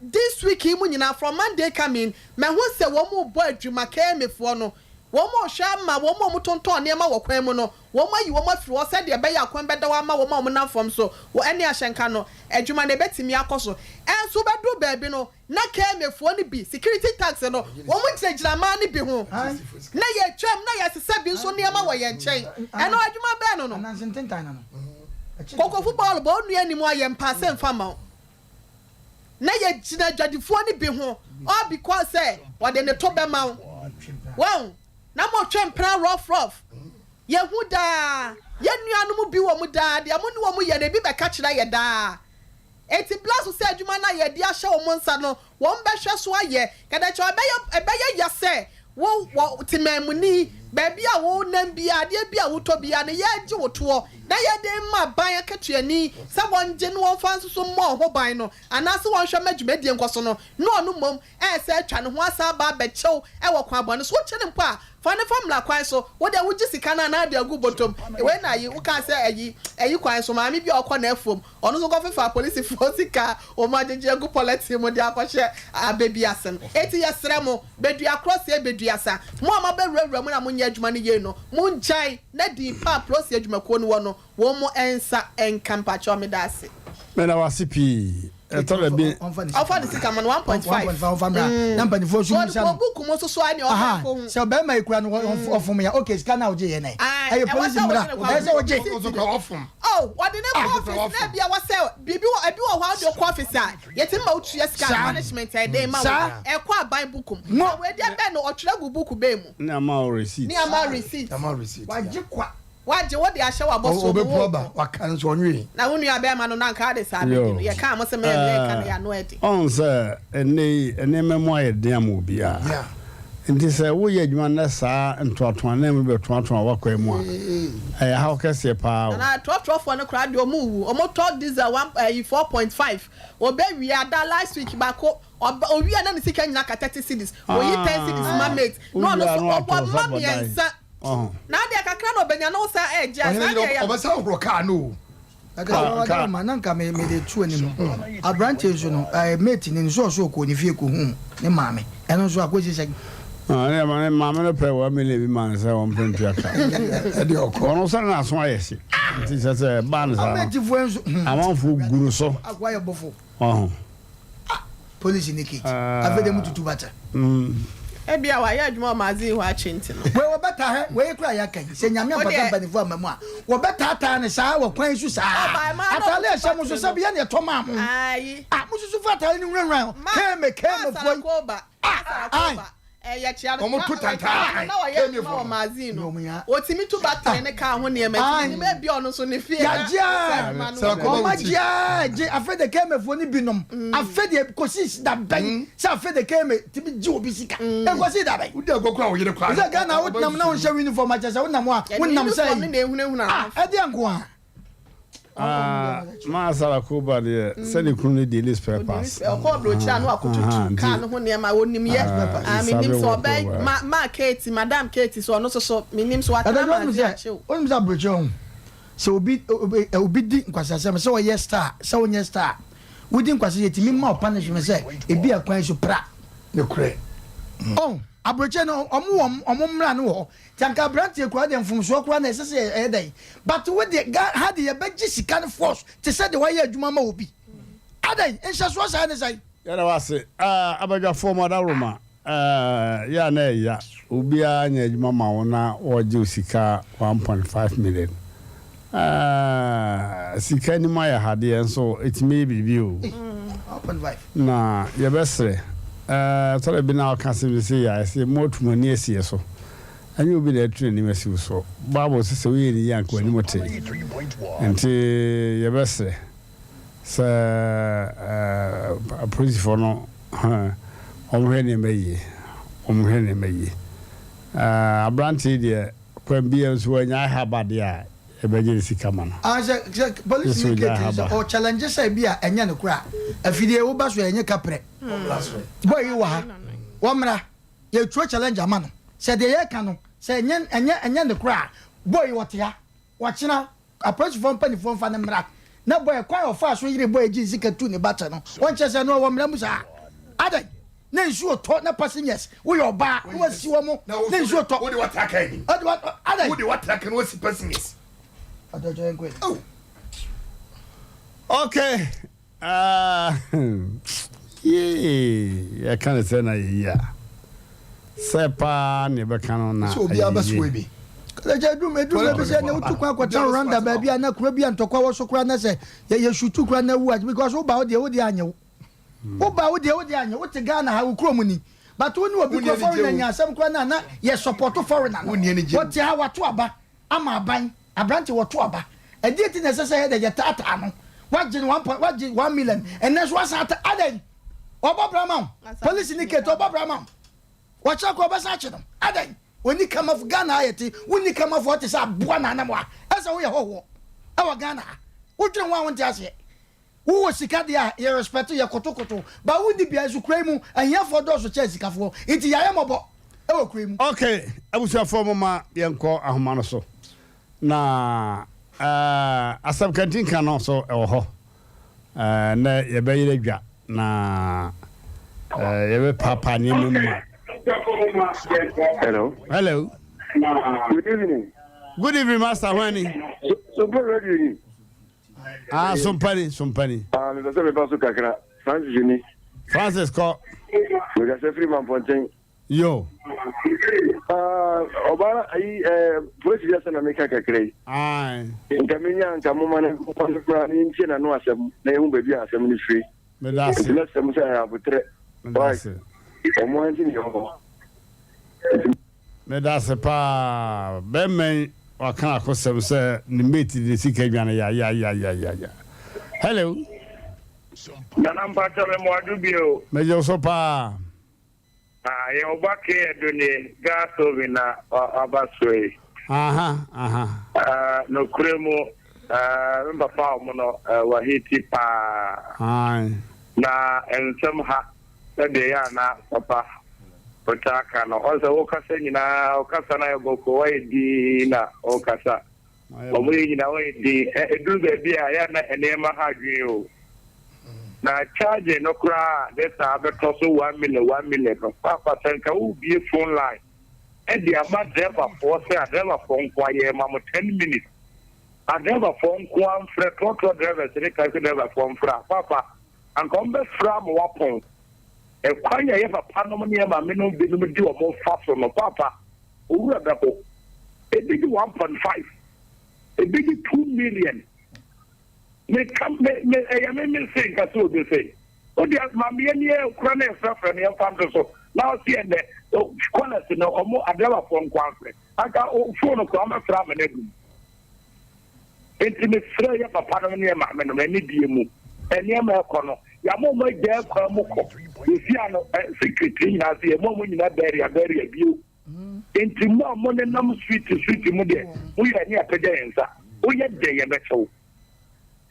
D: This week yi mu nyinaa from Monday coming mahu sɛ wɔn rebɔ adwuma KMA foɔ no wɔn rehwɛ ama wɔn a wɔtontɔn nneɛma wɔ kwan mu no wɔn ayi wɔn afiri hɔ sɛdeɛ ɛbɛyɛ a kwan bɛda hɔ ama wɔn a wɔnam fam so wɔ ɛne ahyɛnka no adwuma no ɛbɛtumi akɔ so ɛnso wobɛduru baabi no na KMA foɔ no bi security tax no wɔn gyinagyina mmaa no bi ho na yɛtwam na yɛsesa bi nso nneɛma wɔ yɛn nkyɛn ɛno adwuma bɛn no no Kokofo bɔɔl bɔ onua anim a yɛmpa sɛ mfa ma wo. Na yɛgyina adwadifoɔ no bi ho all because sɛ wɔde ne to bɛma wo. Wahu? Na motwe mpena rough rough. Yɛhu daa. Yɛn nuanom bi wɔ mu daa, deɛ mo ne wɔn yɛ no, ebi bɛka kyerɛ yɛ daa. Enti bla so sɛ adwuma no a yɛde ahyɛ wɔn nsa no, Wɔbɛhwɛ so ayɛ. Kɛdɛkyɛ ɛbɛyɛ ɛbɛyɛ ya sɛ wo wɔ temanmuni, baabi a wo nam biara, adeɛ bi a wotɔ biara no yɛregye wo toɔ na yɛde rema aban akatuani sɛ wɔngye na wɔmfa nso so mmɔ wo ho ban no anaase wɔnhwɛ ma dwumadie nkɔ so no na ɔno mmom ɛresɛ atwa ne ho asan aba abɛkyɛ wo wɔ kwan bɔne so. Wokye no mpo a, fa no fa mmara kwan so. Wo deɛ wogye sika no anaa de agu bɔtɔm. Wei na ayi wokaa sɛ ayi ayi kwan so maame bi a ɔkɔ n'afuom Ɔno nso kɔfefaa apolisifoɔ sika a wɔagyegye agu pɔlɛten mu de akɔhyɛ abɛ bi ase no. Enti yɛsrɛ mo, bɛdua korɔ sɛɛ bɛdua sa. Mo a moabɛwurawura mu na monyɛ adwuma no yie no, mongyae na din pa a polisi adwumakuo no wɔ no, wɔn nsa nka. Mpakyɛw, meda ase.
A: Meda wo ase pii. Ɛtɔ da bi.
D: Ɔmfa ne sika ma no 1.5.
B: Ɔmfa mmra na mpanimfoɔ nso mmisa no.
D: Wɔ book mu nso so a ɛne ɔmfa nkɔ hu.
B: Sɛ ɔbarima yi kura no ɔfom ya okay sika no a wogye yɛ nɛ. Ɛyɛ polisi mmra ɛyɛ sɛ wogye.
D: Oh, wɔde no kɔ office na ebia wɔsɛ biribi wɔ ebi wɔ hɔ a wode kɔ office a yɛtumi ma wotua sika punishment a ɛde ma wo ɛkɔ aban book mu. Na wei deɛ bɛn no ɔtwerɛ gu book bɛn mu.
A: Ne ama wo receipt.
D: Ne ama receipt.
C: Ama receipt.
B: Wagye kwa.
D: Wagye wo de ahyɛ w'abɔsoɔ mu
C: wo kɔ. Waka nso ɔnwee.
D: Na wo nua bɛɛma no na anka ade saa bɛdi no yɛkaa mo sɛ mɛɛma yɛnka no yɛano adi.
A: Ɔhu sɛ ɛnnɛ yi nneɛma mu ayɛ den ama obiara. Enti sɛ woyɛ adwuma na saa ntoatoa mu bɛtoatoa w'akwan mu a, ɛyɛ haw kɛseɛ paa o.
D: Nana trɔtrɔfoɔ no koraa deɛ ɔmo wu, ɔmo tɔ diesel one ɛyi 4.5, ɔbɛ wie ada last week baako ɔba owie a na ne sika nyinaa ka 30 cedis, oyi 10 cedis ma mate na ɔno nso ɔwɔ mma mmiɛnsa, na adeɛ kakra na ɔbɛnya na wosan ɛɛgye a saa deɛ ɛyɛ.
C: Ɔbɛsan ahoro kaa no o.
B: Ɛka sɛ ma na nka me mede to anim. Aberanteɛ nso no, ɛɛ mate no nso ɔso ɔkɔɔ ne fie kɔhuu ne maame. Ɛno nso akɔsi sɛn?
A: Ah, ne ma ne maame no pɛ 1 million bi ma no sɛ ɔmpɛ ntua ka.
C: Ɛde ɔkɔ.
A: Ɔno sɛ n'aso ayɛ hye. Nti sɛ sɛ ɛbaa no saa no,
B: Ametifoɔ nso.
A: Amanfoɔ gu no so.
B: Akoa yɛ bɔfo.
A: Wahu.
B: Ah, polisi ne Kate. Afei de mututu bata.
D: Ebia wayɛ adwuma wɔ magazine hɔ akyɛ nti no.
B: Wei wɔbɛtaa hɛ, wei kura yɛaka yi, sɛ Nyame ampata mpanimfoɔ amma mu a, wɔbɛtaataa no saa wɔ kwan so saa. Ataale a ɛhyɛ mo nso, sɛbi yɛn na yɛtɔ maa mo. Ah, mo susu fa ataale no nwurawura ho. Keme, keme foɔ yi. Ah, ae.
D: Yɛkyea no
C: Wɔn to tantan.
D: Na ɔyɛ adwuma wɔ magazine no. Ɔtumi tu battery ne car ho nneɛma nti menim ebia ɔno nso ne fie na saa adwuma no wɔ.
B: Wɔn agye aa gye afei de keme foɔ no binom afei deɛ kɔsi da bɛn sɛ afei de keme tumi gye obi sika ɛnkɔsi da bɛn.
C: Wodi agorɔ koraa wo yere koraa.
B: Sɛ Ghana wonam na wonhyɛ uniform akyɛ sɛ wonam a wonam sɛ
D: Uniform no na ehunahuna
B: ah ɛdeɛ nko a.
A: Ah, maa Sarah Koba deɛ sɛ ne kunu no deal spare parts.
D: Ɔkɔ aburokyire a na wakotutu kaa no ho nneɛma onim yɛ. Ah, menim sɛ ɔbɛ ma ma Katie, Madam Katie so ɔno nso so menim so watena magazine akyew.
B: Wonim sɛ aburokyire ho sɛ obi obi di nkwaseasɛm sɛ ɔyɛ star sɛ ɔnyɛ star wodi nkwasea yɛtumi ma wo punishment sɛ ebi a kwan so pra.
C: Nokorɛ.
B: Oh, aburokyire no ɔmo wɔ ɔmo mmara no wɔ hɔ. Nti anka abranteɛ koraa deɛ mfomsoɔ koraa na ɛsɛ sɛ ɛyɛ dɛn but wo deɛ Ga ha deɛ yɛbɛgye sika no force te sɛ deɛ wayɛ adwuma ama obi adɛn nhyɛsoɔ saa ne sɛn.
A: Yɛda wo ase ah abadwafoɔ mo adaworoma eh yɛ a na ɛya obiara nyɛ adwuma ma wo na wɔgye wo sika 1.5 million eh sika anim ayɛ ha deɛ nso ɛtumi yɛ biribi o na yɛbɛsrɛ eh ɛtɔ da bi na woka asɛm bi sei a ɛsɛ moatu mo ani asi yɛ so Ɛnyɛ obi na atu n'anim asi wo so. Bible se sɛ woyɛ no yie a anka w'anim te. Nti yɛbɛsrɛ sɛ apolisifoɔ no wɔnhwɛ nneɛma yie. Wɔnhwɛ nneɛma yie. Aberante yi deɛ kwan biara nso wannyae ha ba deɛ a. yɛbɛgye ne sika ma no.
B: Ah sɛ sɛ police ni gate no sɛ ɔ challenge sɛ bi a ɛnyɛ no kora afidie wo ba so ɛnyɛ kaprɛ boy yi wɔ ha wɔmmra yɛtuo challenge ama no sɛ deɛ yɛka no sɛ ɛnyɛ ɛnyɛ ɛnyɛ no kora a boy yi wɔte ha wɔkyena apolisifoɔ mpanifoɔ mfa no mmra na boy kwan a ɔfaa so yere boy gye sika tu ne ba kyɛ no wɔnkyɛ sɛ no ɔwɔ mmra mu saa adɛn na nsuo tɔ na passengers woyɛ ɔbaa na wasi wɔn mo na nsuo tɔ.
C: Wode watra kaa anim.
B: Wode wa adɛn.
C: Wode watra kaa na wasi passengers.
B: Ɔdɔjɔ yɛn kɔ
A: Oh. Okay. Uh, yee, yɛka ne sɛ na yɛyi a sɛ paa ne yɛbɛka no na
C: Sɛ obiara bɛsoa bi.
B: Kɔlɛkyɛ edum edum baabi sɛ na wotu kwan akɔtena Rwanda baabi a na kuro bi a ntɔkwa wɔ so koraa na sɛ yɛ sutu koraa na wu a because woba wo deɛ wo deɛ anyɛ wo. Wo ba wo deɛ wo deɛ anyɛ wo te Ghana ha wo kurom ni but wo ne obi kura foreigner nya asɛm kura na na yɛ support foreigner no wɔte ha wato aba ama aban abrante wɔto aba ɛdeɛ ti na ɛsɛ sɛ yɛ dɛ yɛ taataa no wagye no one point wagye 1 million ɛnɛ so wasan ata adɛn ɔbɔ bra ma wo polisi ni kete ɔbɔ bra ma wo wɔkyerɛ kɔ ɔbɛsa akye no adɛn oni kamafo Ghana ayɛ te wonni kamafo ɔte sɛ aboa na anam a ɛsɛ woyɛ hɔhoɔ ɛwɔ Ghana ha wodwene ho a wonte aseɛ. Wowɔ sika deɛ a, yɛ respect yɛ kotokoto, but wonni bia nso kura yi mu ahiafoɔ dɔɔso kyɛn sikafoɔ, nti yayɛ mmɔbɔ wɔ kura yi mu.
A: Ok abusuafoɔ momma yɛnkɔ ahoma no so na eh, asɛm kantinka no so ɛwɔ hɔ eh, nɛ yɛbɛyerɛ dwa na eh, yɛbɛpaapaa nneɛma mu ma.
F: Hello.
A: Hello.
F: Good evening.
A: Good evening, Master Hwani.
F: So, so radio ni.
A: Ah, sompani, sompani.
F: Ah, mepɛ sɛ meba so kakra. Francis ni.
A: Francis kɔ.
F: Mekasa firi Mampɔnten.
A: Yo.
F: Ah, ɔbaa ayi eh, polisi bi asɛm na meka kakra yi.
A: Aye.
F: Nka menya nka moma no moma no mmra na yɛntie n'ano asɛm na yɛhu baabi a asɛm no firi.
A: Meda ase.
F: Nti mɛsrɛ mo sɛ ɛyɛ aboterɛ.
A: Meda ase.
F: Ɔmo ara nti na yɛwɔ hɔ. Nti.
A: Medase paa bɛɛma yi waka akosɛm sɛ ne mate de ne sika dwane yayayayaya hello.
G: Nana mpakyɛ me moadwo bio.
A: Megye wo so paa.
G: Ah yɛn oba K Adu nie gas oven na waba soɔ yi.
A: Aha aha.
G: Ah nokorɛ mu ah me papa ɔmo no wahiti paa.
A: Ae.
G: Na nsɛm ha. Sɛdeɛ ɛyɛ a na papa wotaa ka no, ɔn sɛ wokasa nyinaa wokasa no ayɛ bɔkɔɔ, woayɛ dinn na wokasa. Wɔn yɛ nyinaa woayɛ dinn. Ɛ ɛduru baabi a ɛyɛ a na nneɛma ha adwene o. Na charging no koraa a ne saa bɛtɔ so 1 million 1 million no, papa sɛ nka wobue phone line de ama driverfoɔ sɛ adriverfoɔ nko ara yɛrema mo 10 minutes, adriverfoɔ nko ara mfrɛ, trɔtrɔ drivers ne taxi driverfoɔ mfrɛ a, papa Anka wɔbɛfrɛ ama wɔapɔn. Ɛkwan a yɛ papanom ne yɛ maamenom binom de wɔn fa so no, paapa, owura bɛho. Ebi gye 1.5, ebi gye 2 million. Meka me me ɛyɛ me me se nka sɛ obi se. O deɛ maame yɛ nie kura na yɛfrɛfrɛ no yɛmfa nto so. Na ɔsi ɛnɛ callers no ɔmo adrabafoɔ nko afrɛ. Anka phone koraa wɔbɛfrɛ ama no adum. Enti mesrɛ yɛ papanom ne yɛ maamenom, anidie mu, nneɛma ɛkɔ no, yɛama wɔn agyae kwan mu kɔ. Yɛsi ano, secret nyinaa sɛ yɛma wɔn nyinaa barrier barrier bio. Enti mo a mo nenam street street mu deɛ, moyɛ ne apagya yɛn nsa. Woyɛ dɛn yɛbɛkyɛ wo.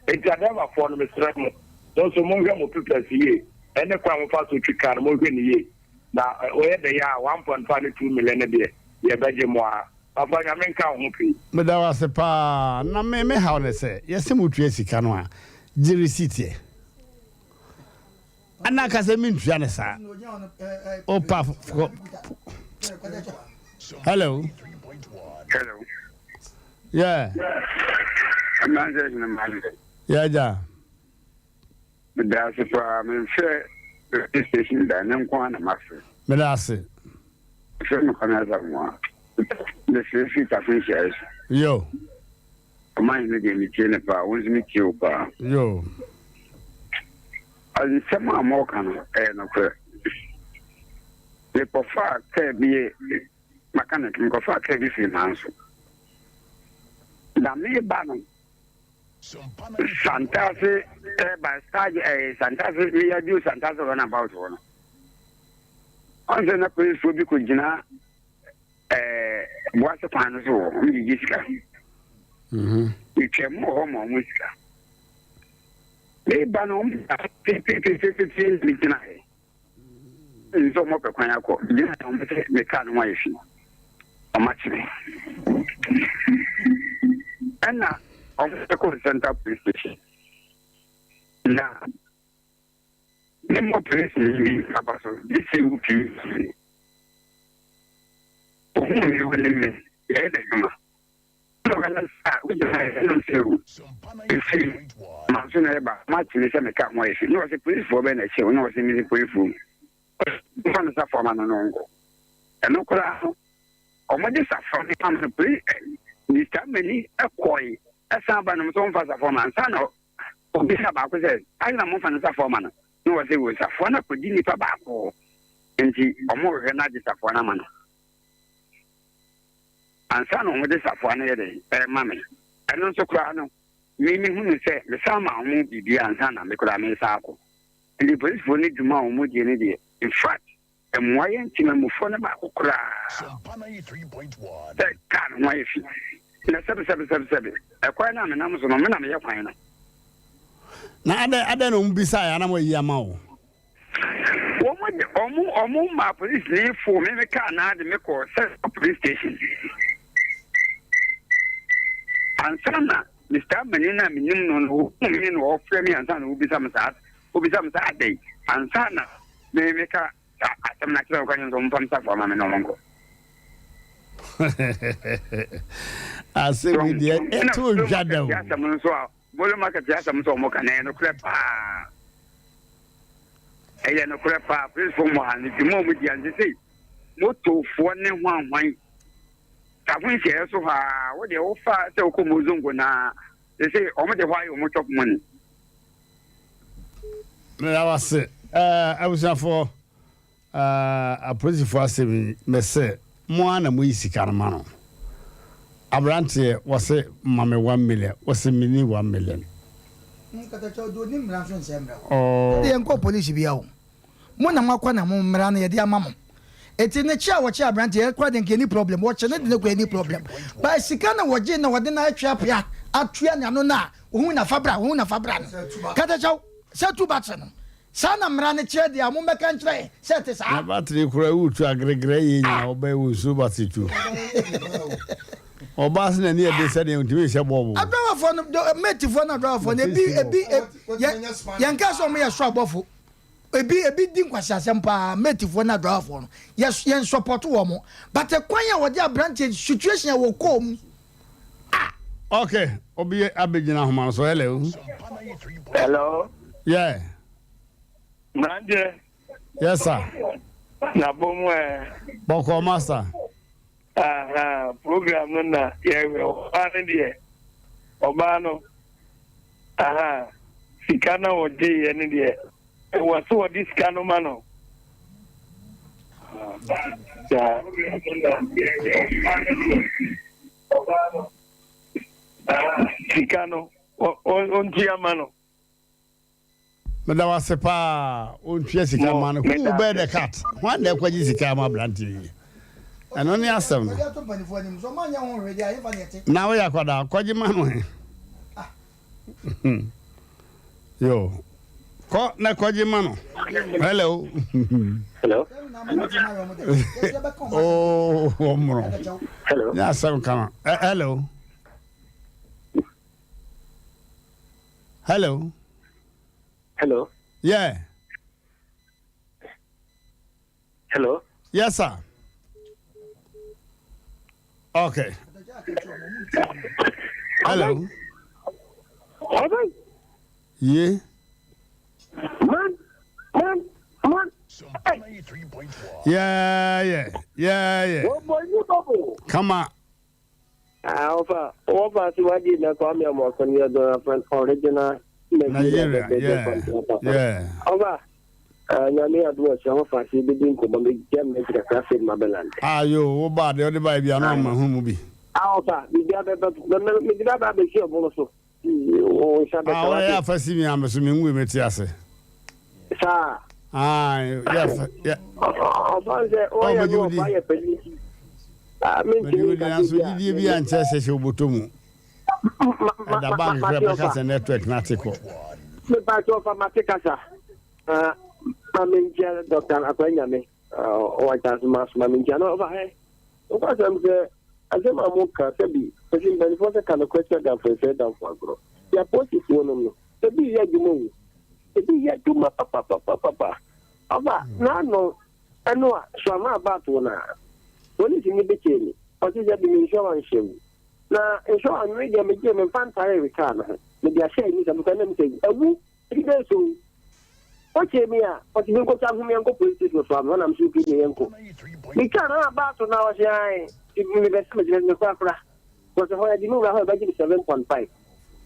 G: Enti adriverfoɔ no mesrɛ mo, mo nso monhwɛ mo papers yie, ɛne kwan a mofa so twi car no monhwɛ no yie. Na woyɛ dɛn a 1.5 ne 2 million no deɛ yɛbɛgye mo ara. Papa Nyame nka wo ho pii.
A: Meda wo ase paa na me me haw ne sɛ yɛse mo tua sika no a gye receipt ɛ ɛna ka sɛ mentua ne saa opa hello.
F: Hello.
A: Yeah. Yeah, ja.
F: Meda ase paa memfrɛ radio station da ne nko ara na mafrɛ.
A: Meda ase.
F: Mefrɛ me Kwame Asamoah. Mefrɛ firi Tafo nhyiaeɛ so.
A: Yo.
F: Ɔman hene deɛ metie no paa, wo nso metie wo paa.
A: Yo.
F: Nsɛm a mɔka no ɛyɛ nokorɛ. Mekɔfaa kaa bi mechanic, mekɔfaa kaa bi firi Manso. Na meba no, Santase ɛba stage ɛɛ Santase meyɛ du Santase runabout hɔ no. Ɔn sɛ na polisifoɔ bi kɔ gyina ɛɛ Boase kwan no so wɔ hɔ, wɔn gyegye sika.
E: Metwaa mu wɔ hɔ ma wɔn sika. Meba no wɔn ba fefefefefe na megyinaeɛ. Nso wɔn pɛ kwan akɔ. Megyinaeɛ wɔn sɛ me kaa no ho ayɛ fi. Wɔn akye me. Ɛna wɔn kɔ Central Police Station. Na me mmɔ polisini bi aba so de sɛ wo pii ni. Ohun mi wɔ ne me yɛyɛ n'adwuma. Ɛna ɔka kyerɛ me sɛ, Ah, wogyina ha ɛ? Ɛna ɔse, O, mfiri manso na ɛba, moakye me sɛ me kaa ho ayɛ fi. Na ɔse, Polisifoɔ bɛn na ɛkye wo? Na ɔse, Mese polisifoɔ mu. Ɔse, Momfa no safoa ma no na ɔnkɔ. Ɛno koraa no, wɔde safoa no ma no, poli ɛ, Mister Mani kɔe, ɛsan ba no, wɔn sɛ wɔmfa safoa ma ansa na ɔbisa baako sɛ, Adɛn na momfa no safoa ma no? Na ɔse, O, safoa no akɔdi nipa baako hɔ, nti wɔrehwehwɛ no agye safoa no ama no. Ansa na wɔde safoa no yɛ dɛn rema me. Ɛno nso koraa no, me mehunu sɛ mesan maa wɔn biribi ansa na me koraa meresan akɔ. Nti polisifoɔ no dwuma a wɔdie no deɛ, in fact, ɛmmoa yɛn temanmufoɔ no baako koraa sɛ kaa no ho ayɛ fi. Na sɛbesɛbesɛbesɛbe, ɛkwan no a menam so no, me na meyɛ kwan no.
A: Na adɛn adɛn na wɔbisaeɛ a na wɔayi ama wo?
E: Wɔn de wɔn wɔn maa polisini foo me me kaa naa de me kɔɔ Central Police Station. Ansa na Mister Amani no a menim no no ohuu me na ɔfrɛ me ansa na obisa me saa obisa me saa adɛn ansa na me me ka saa asɛm no akyerɛ no kwan sɛ ɔmfa me safoa ma me na ɔnkɔ.
A: Asɛm yi deɛ ɛto dwa da o.
E: Asɛm nso a Bolo market asɛm sɛ ɔmo ka no ɛyɛ nokorɛ paa ɛyɛ nokorɛ paa polisfoɔ mmɔ ha no dwuma ɔmo di anse sei motofoɔ ne hwanhwan safo nhyiaeɛ so hɔ a wo deɛ wofa sɛ wokɔ mozongo na sese ɔmo de hɔ ayɛ ɔmo chop money.
A: Meda wo ase abusuafoɔ. Aah apolisifo asɛm yi mese mo ara na moyi sika no ma no. Abranteɛ wɔse ma me one million wose menni one million.
B: Nkatakyɛ ɔde onim mmara nso nsɛ mmara o. Oh. Ɛde yɛn kɔ polisi bia o. Mo na mo akɔ na mo mmara no yɛde ama mo. Eti ne kye a wɔkye abranteɛ yɛ kora de nka ɛni problem. Wɔkye ne de ne kɔ ɛni problem. But sika na wɔgye na wɔde na atwe apea atua n'ano na ohun na fa bra ohun na fa bra no. Katakyɛw sɛ tu battery no. Saa na mmara no kyerɛ deɛ a, mommɛka nkyerɛ yɛn sɛ ɛte saa.
A: Na battery koraa wotu a gregre yɛ nyina ɔbaa wɔ nsuo battery tu ɔbaa se n'ani ɛden sɛdeɛ ɔntumi nhyɛ bɔɔbo.
B: Adrawafoɔ no matefoɔ no adrawafoɔ no ebi ebi yɛ yɛn kaa sɛ wɔn yɛ soro abɔfo ebi ebi di nkwaseasɛm paa matefoɔ no adrawafoɔ no yɛ yɛn support wɔn but kwan a wɔde aberanteɛ situation a wɔkɔɔ mu
A: Ah! Okay, obi abɛgyina ahoma no so. Hello.
P: Hello.
A: Yeah.
P: Mmeranteɛ.
A: Yes sir.
P: Na bɔ mu ɛ.
A: Bɔkɔ master.
P: Aha, program no na yɛhwɛ ɔbaa no deɛ ɔbaa no aha sika na ɔgyeeɛ no deɛ ɛwɔ sɛ ɔde sika no ma no. Sika no ɔntua ma no.
A: Meda wo ase paa ɔntua sika ma no. Who will bear the cat? Hwan na ɛkɔgye sika ama aberanteɛ yi? Ɛno ne asɛm no. Na woyɛ akwadaa kɔgye ma no he. Yo. Kɔ na kɔgye ma no. Hello.
P: Hello.
A: Oh, ɔmmono.
P: Hello.
A: Nyɛ asɛm kama. Eh, hello. Hello.
P: Hello.
A: Yeah.
P: Hello.
A: Yes, sir. Okay. Hello.
L: Hello.
A: Yeah.
L: Man, man, man.
A: Yeah, yeah, yeah, yeah. Come on.
L: Ah, ofa, ofa si wadi na Kwame Amoako ni ọdọ afan original
A: Nigeria. Yeah, yeah.
L: Ofa, ah, nyame adom ɔkyerɛ ho fa se bɛdi nkɔmmɔ megya mmɛgye kakra afei ma bɛlande.
A: Ah, yo, wo ba de ɔde ba bi ano ama hu mu bi.
L: Ah, ofa, biribi abɛba, mede bɛba abɛsi ɔbono so. Wo nsa bɛka
A: Ah,
L: wate.
A: wɔyɛ afa si mi ame so me ngu me te ase.
L: Saa.
A: Ah, yɛ afa yɛ.
L: Ɔfa sɛ
A: Oh,
L: ɔyɛ
A: mede
L: no
A: wo di.
L: ɔfa yɛ panyin ti. Ah,
A: Mede
L: mentumi
A: wo di
L: nkasa
A: nanso
L: bi a.
A: gyidie bi ankyɛ sɛ hyɛ wobɔtɔ mu. Ɛda bank kora bɛka sɛ network no ate kɔ.
L: Mepakyɛ ɔfa mate kasa. Ma menkyia Dr. Akwaa Nyame. Ɔwɔ akyase ma so ma menkyia no ɔfa hɛ. Nokwasɛm sɛ asɛm a moka sɛbi ɛsi mpanimfoɔ sɛ ka nokorɛ kyerɛ damfo nsɛe damfo agorɔ. Yɛ apolisifoɔ nom no ebi yɛ adwuma o. Ebi yɛ adwuma papapapapa. Ɔfa n'ano ɛno a soama abaatoɔ no a polisi ni bɛkyɛɛ mi ɔse sɛ bi me insurance hyɛ mu na insurance me deɛ megye me mfa ntare me car no ho mede ahyɛ ani sɛ mekɔ nam sɛ awu ɛdi bɛyɛ so ɔkyɛɛ mi a ɔse bi nkɔtwa ho meɛnkɔ police station so ama nam so pii ne yɛnkɔ metwa no abaato na ɔse ae mebɛsɛ mekyerɛ me korakora kɔsɛ hɔ yɛde me wura hɔ ɛbɛgye me 7.5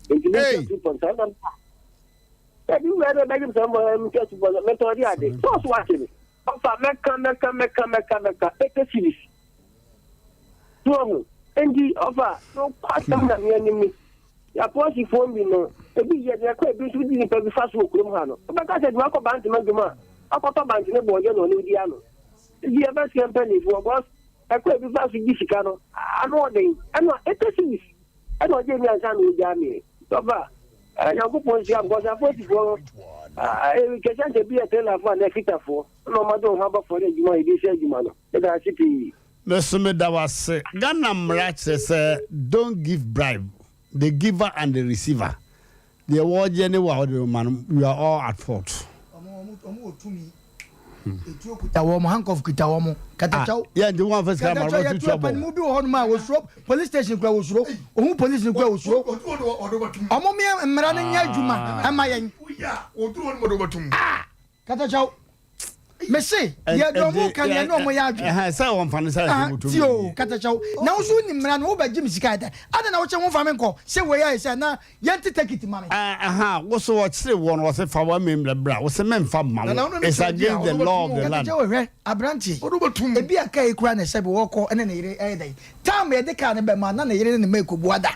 L: nti me 2.5 na Dabi wura dɛ bɛgye me sɛ mbɔ mtwa tu bɔ mɛtɔn de ade sɛ ɔso wate me ɔfa mɛka mɛka mɛka mɛka mɛka 80 cedis so ɔho nti ɔfa no kwasɛm na me anim ni yɛapɔsifoɔ bi no ebi yɛ deɛ kɔ ebi nso di nipa bi fa so wɔ kurom ha no wobɛka sɛ adwuma kɔ bantema adwuma a akɔtɔ bante ne bɔɔyɛ na ɔne wodi ano nti yɛbɛsrɛ mpanimfoɔ bɔs ɛkɔ ebi fa so gye sika no ano ɔden ɛna 80 cedis Ɛna ɔgyee me ansa na ɔgyaa me. Papa, eh, Nyankopɔn nhyira because apolisifoɔ no, eh, kɛsɛ nkyɛ bi yɛ trailerfoɔ anaa fitafoɔ na ɔma de wɔn ho aba fɔre adwuma a yɛde sɛ adwuma no. Meda ase pii.
A: Me so meda wo ase. Ghana mmara kyerɛ sɛ don't give bribe, the giver and the receiver. Deɛ wɔregye ne wo a wode rema no, you are all at fault.
B: Wɔn wɔ tumi. Etuo kuta wɔn, handcuff kuta wɔn. Katakyɛw.
A: Ah, yɛ nti wɔn afɛ sika ma wɔn tutu abɔ.
B: Panimu bi wɔ hɔ nom a wɔsuro police station kura wɔsuro. Ohun police no kura wɔsuro. Wɔn mmea mmara no nyɛ adwuma ɛma yɛn. Ah, katakyɛw. Mese yɛ de ɔmo ka nea ne ɔmo yɛ adwene.
A: Sɛ wɔn fa ne sɛ ɛsɛ mo
B: tumi. Ti o katakyɛw. Na woso ni mmara no wobɛgye me sika ɛdɛ. Adɛn na wokyɛ ho fa me nkɔ sɛ wei ayɛ sɛ na yɛn te tekiti ma me.
A: Ɛha woso wɔkyere wɔn wɔse fa wɔn mmra bra wose memfa mma wo it's against the law of the land.
B: Katakyɛw hwɛ aberanteɛ ebi a kaa yi kura ne sɛbi wɔkɔ ɛne ne yere ɛyɛ dɛn time yɛde kaa no bɛma na ne yere ne ne mma ɛkɔbua da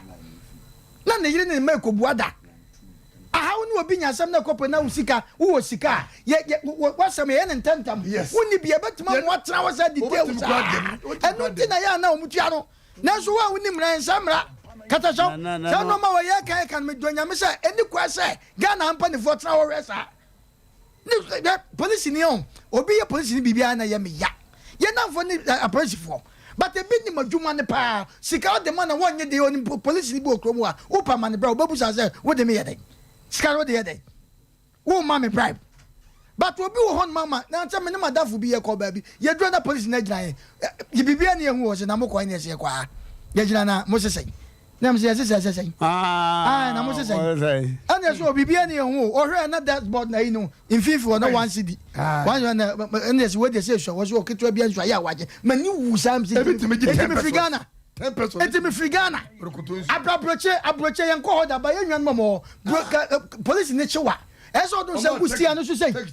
B: na ne yere ne ne mma ɛkɔbua da. Aha wo ne obi nya asɛm na ɛkɔpɛ na wo sika wowɔ sika a yɛ yɛ w'asɛm yɛyɛ no ntɛmntɛm wonni bi ɛbɛtumi ama woatena hɔ saa detail saa ɛno nti na yɛ a na wɔn tua no nanso wo a wonni mmara nsa mmara katahyɛw saa nneɛma wɔ yɛ kan kan medɔ nyame sɛ ɛni kwa sɛ Ghana mpanimfoɔ tena hɔ hwɛ saa Ne hwɛ polisini ɔn obi yɛ polisini biribiara na ɛyɛ me ya yɛn namfo ne apolisifoɔ but ebi nim adwuma no paa sika ɔde ma na wɔnyɛ de onim polisini bi wɔ kurom a wopa ma ne bra obebusa sɛ wode me yɛ dɛn sika no wode yɛ dɛn wo ma me bribe but obi wɔ hɔ nom ama na sɛ me ne madamfo bi yɛkɔ baabi yɛduru na polisi no agyina yɛn biribiara ne yɛhu wɔ sɛ na mokɔ ɛne ɛsɛ yɛkɔ ha yɛgyina na mo sesɛn Na mo sɛ yɛse sɛ sɛ sɛn? Ah, na mo se sɛn? Ɛna ɛsɛ obi bi ɛne ɛho o. Ɔhwɛ na dashboard na yi no mfimfini hɔ na one cedi. One cedi na ɛna ɛsɛ wei deɛ sɛ esua wɔ so ɔketewa bi nso ayɛ a wagye. M'ani wu saa msi.
C: Ebi tumi gye
B: ten pesos. Eti mi firi Ghana.
C: 10 pesos.
B: Eti mi firi Ghana. Abrabrokyɛ abrɔkyɛ yɛn kɔ hɔ da ba yɛn nuanom ɔmo hɔ. Polisi ne kyewa. Ɛsɛ ɔdo nsa gu stia no so sɛ.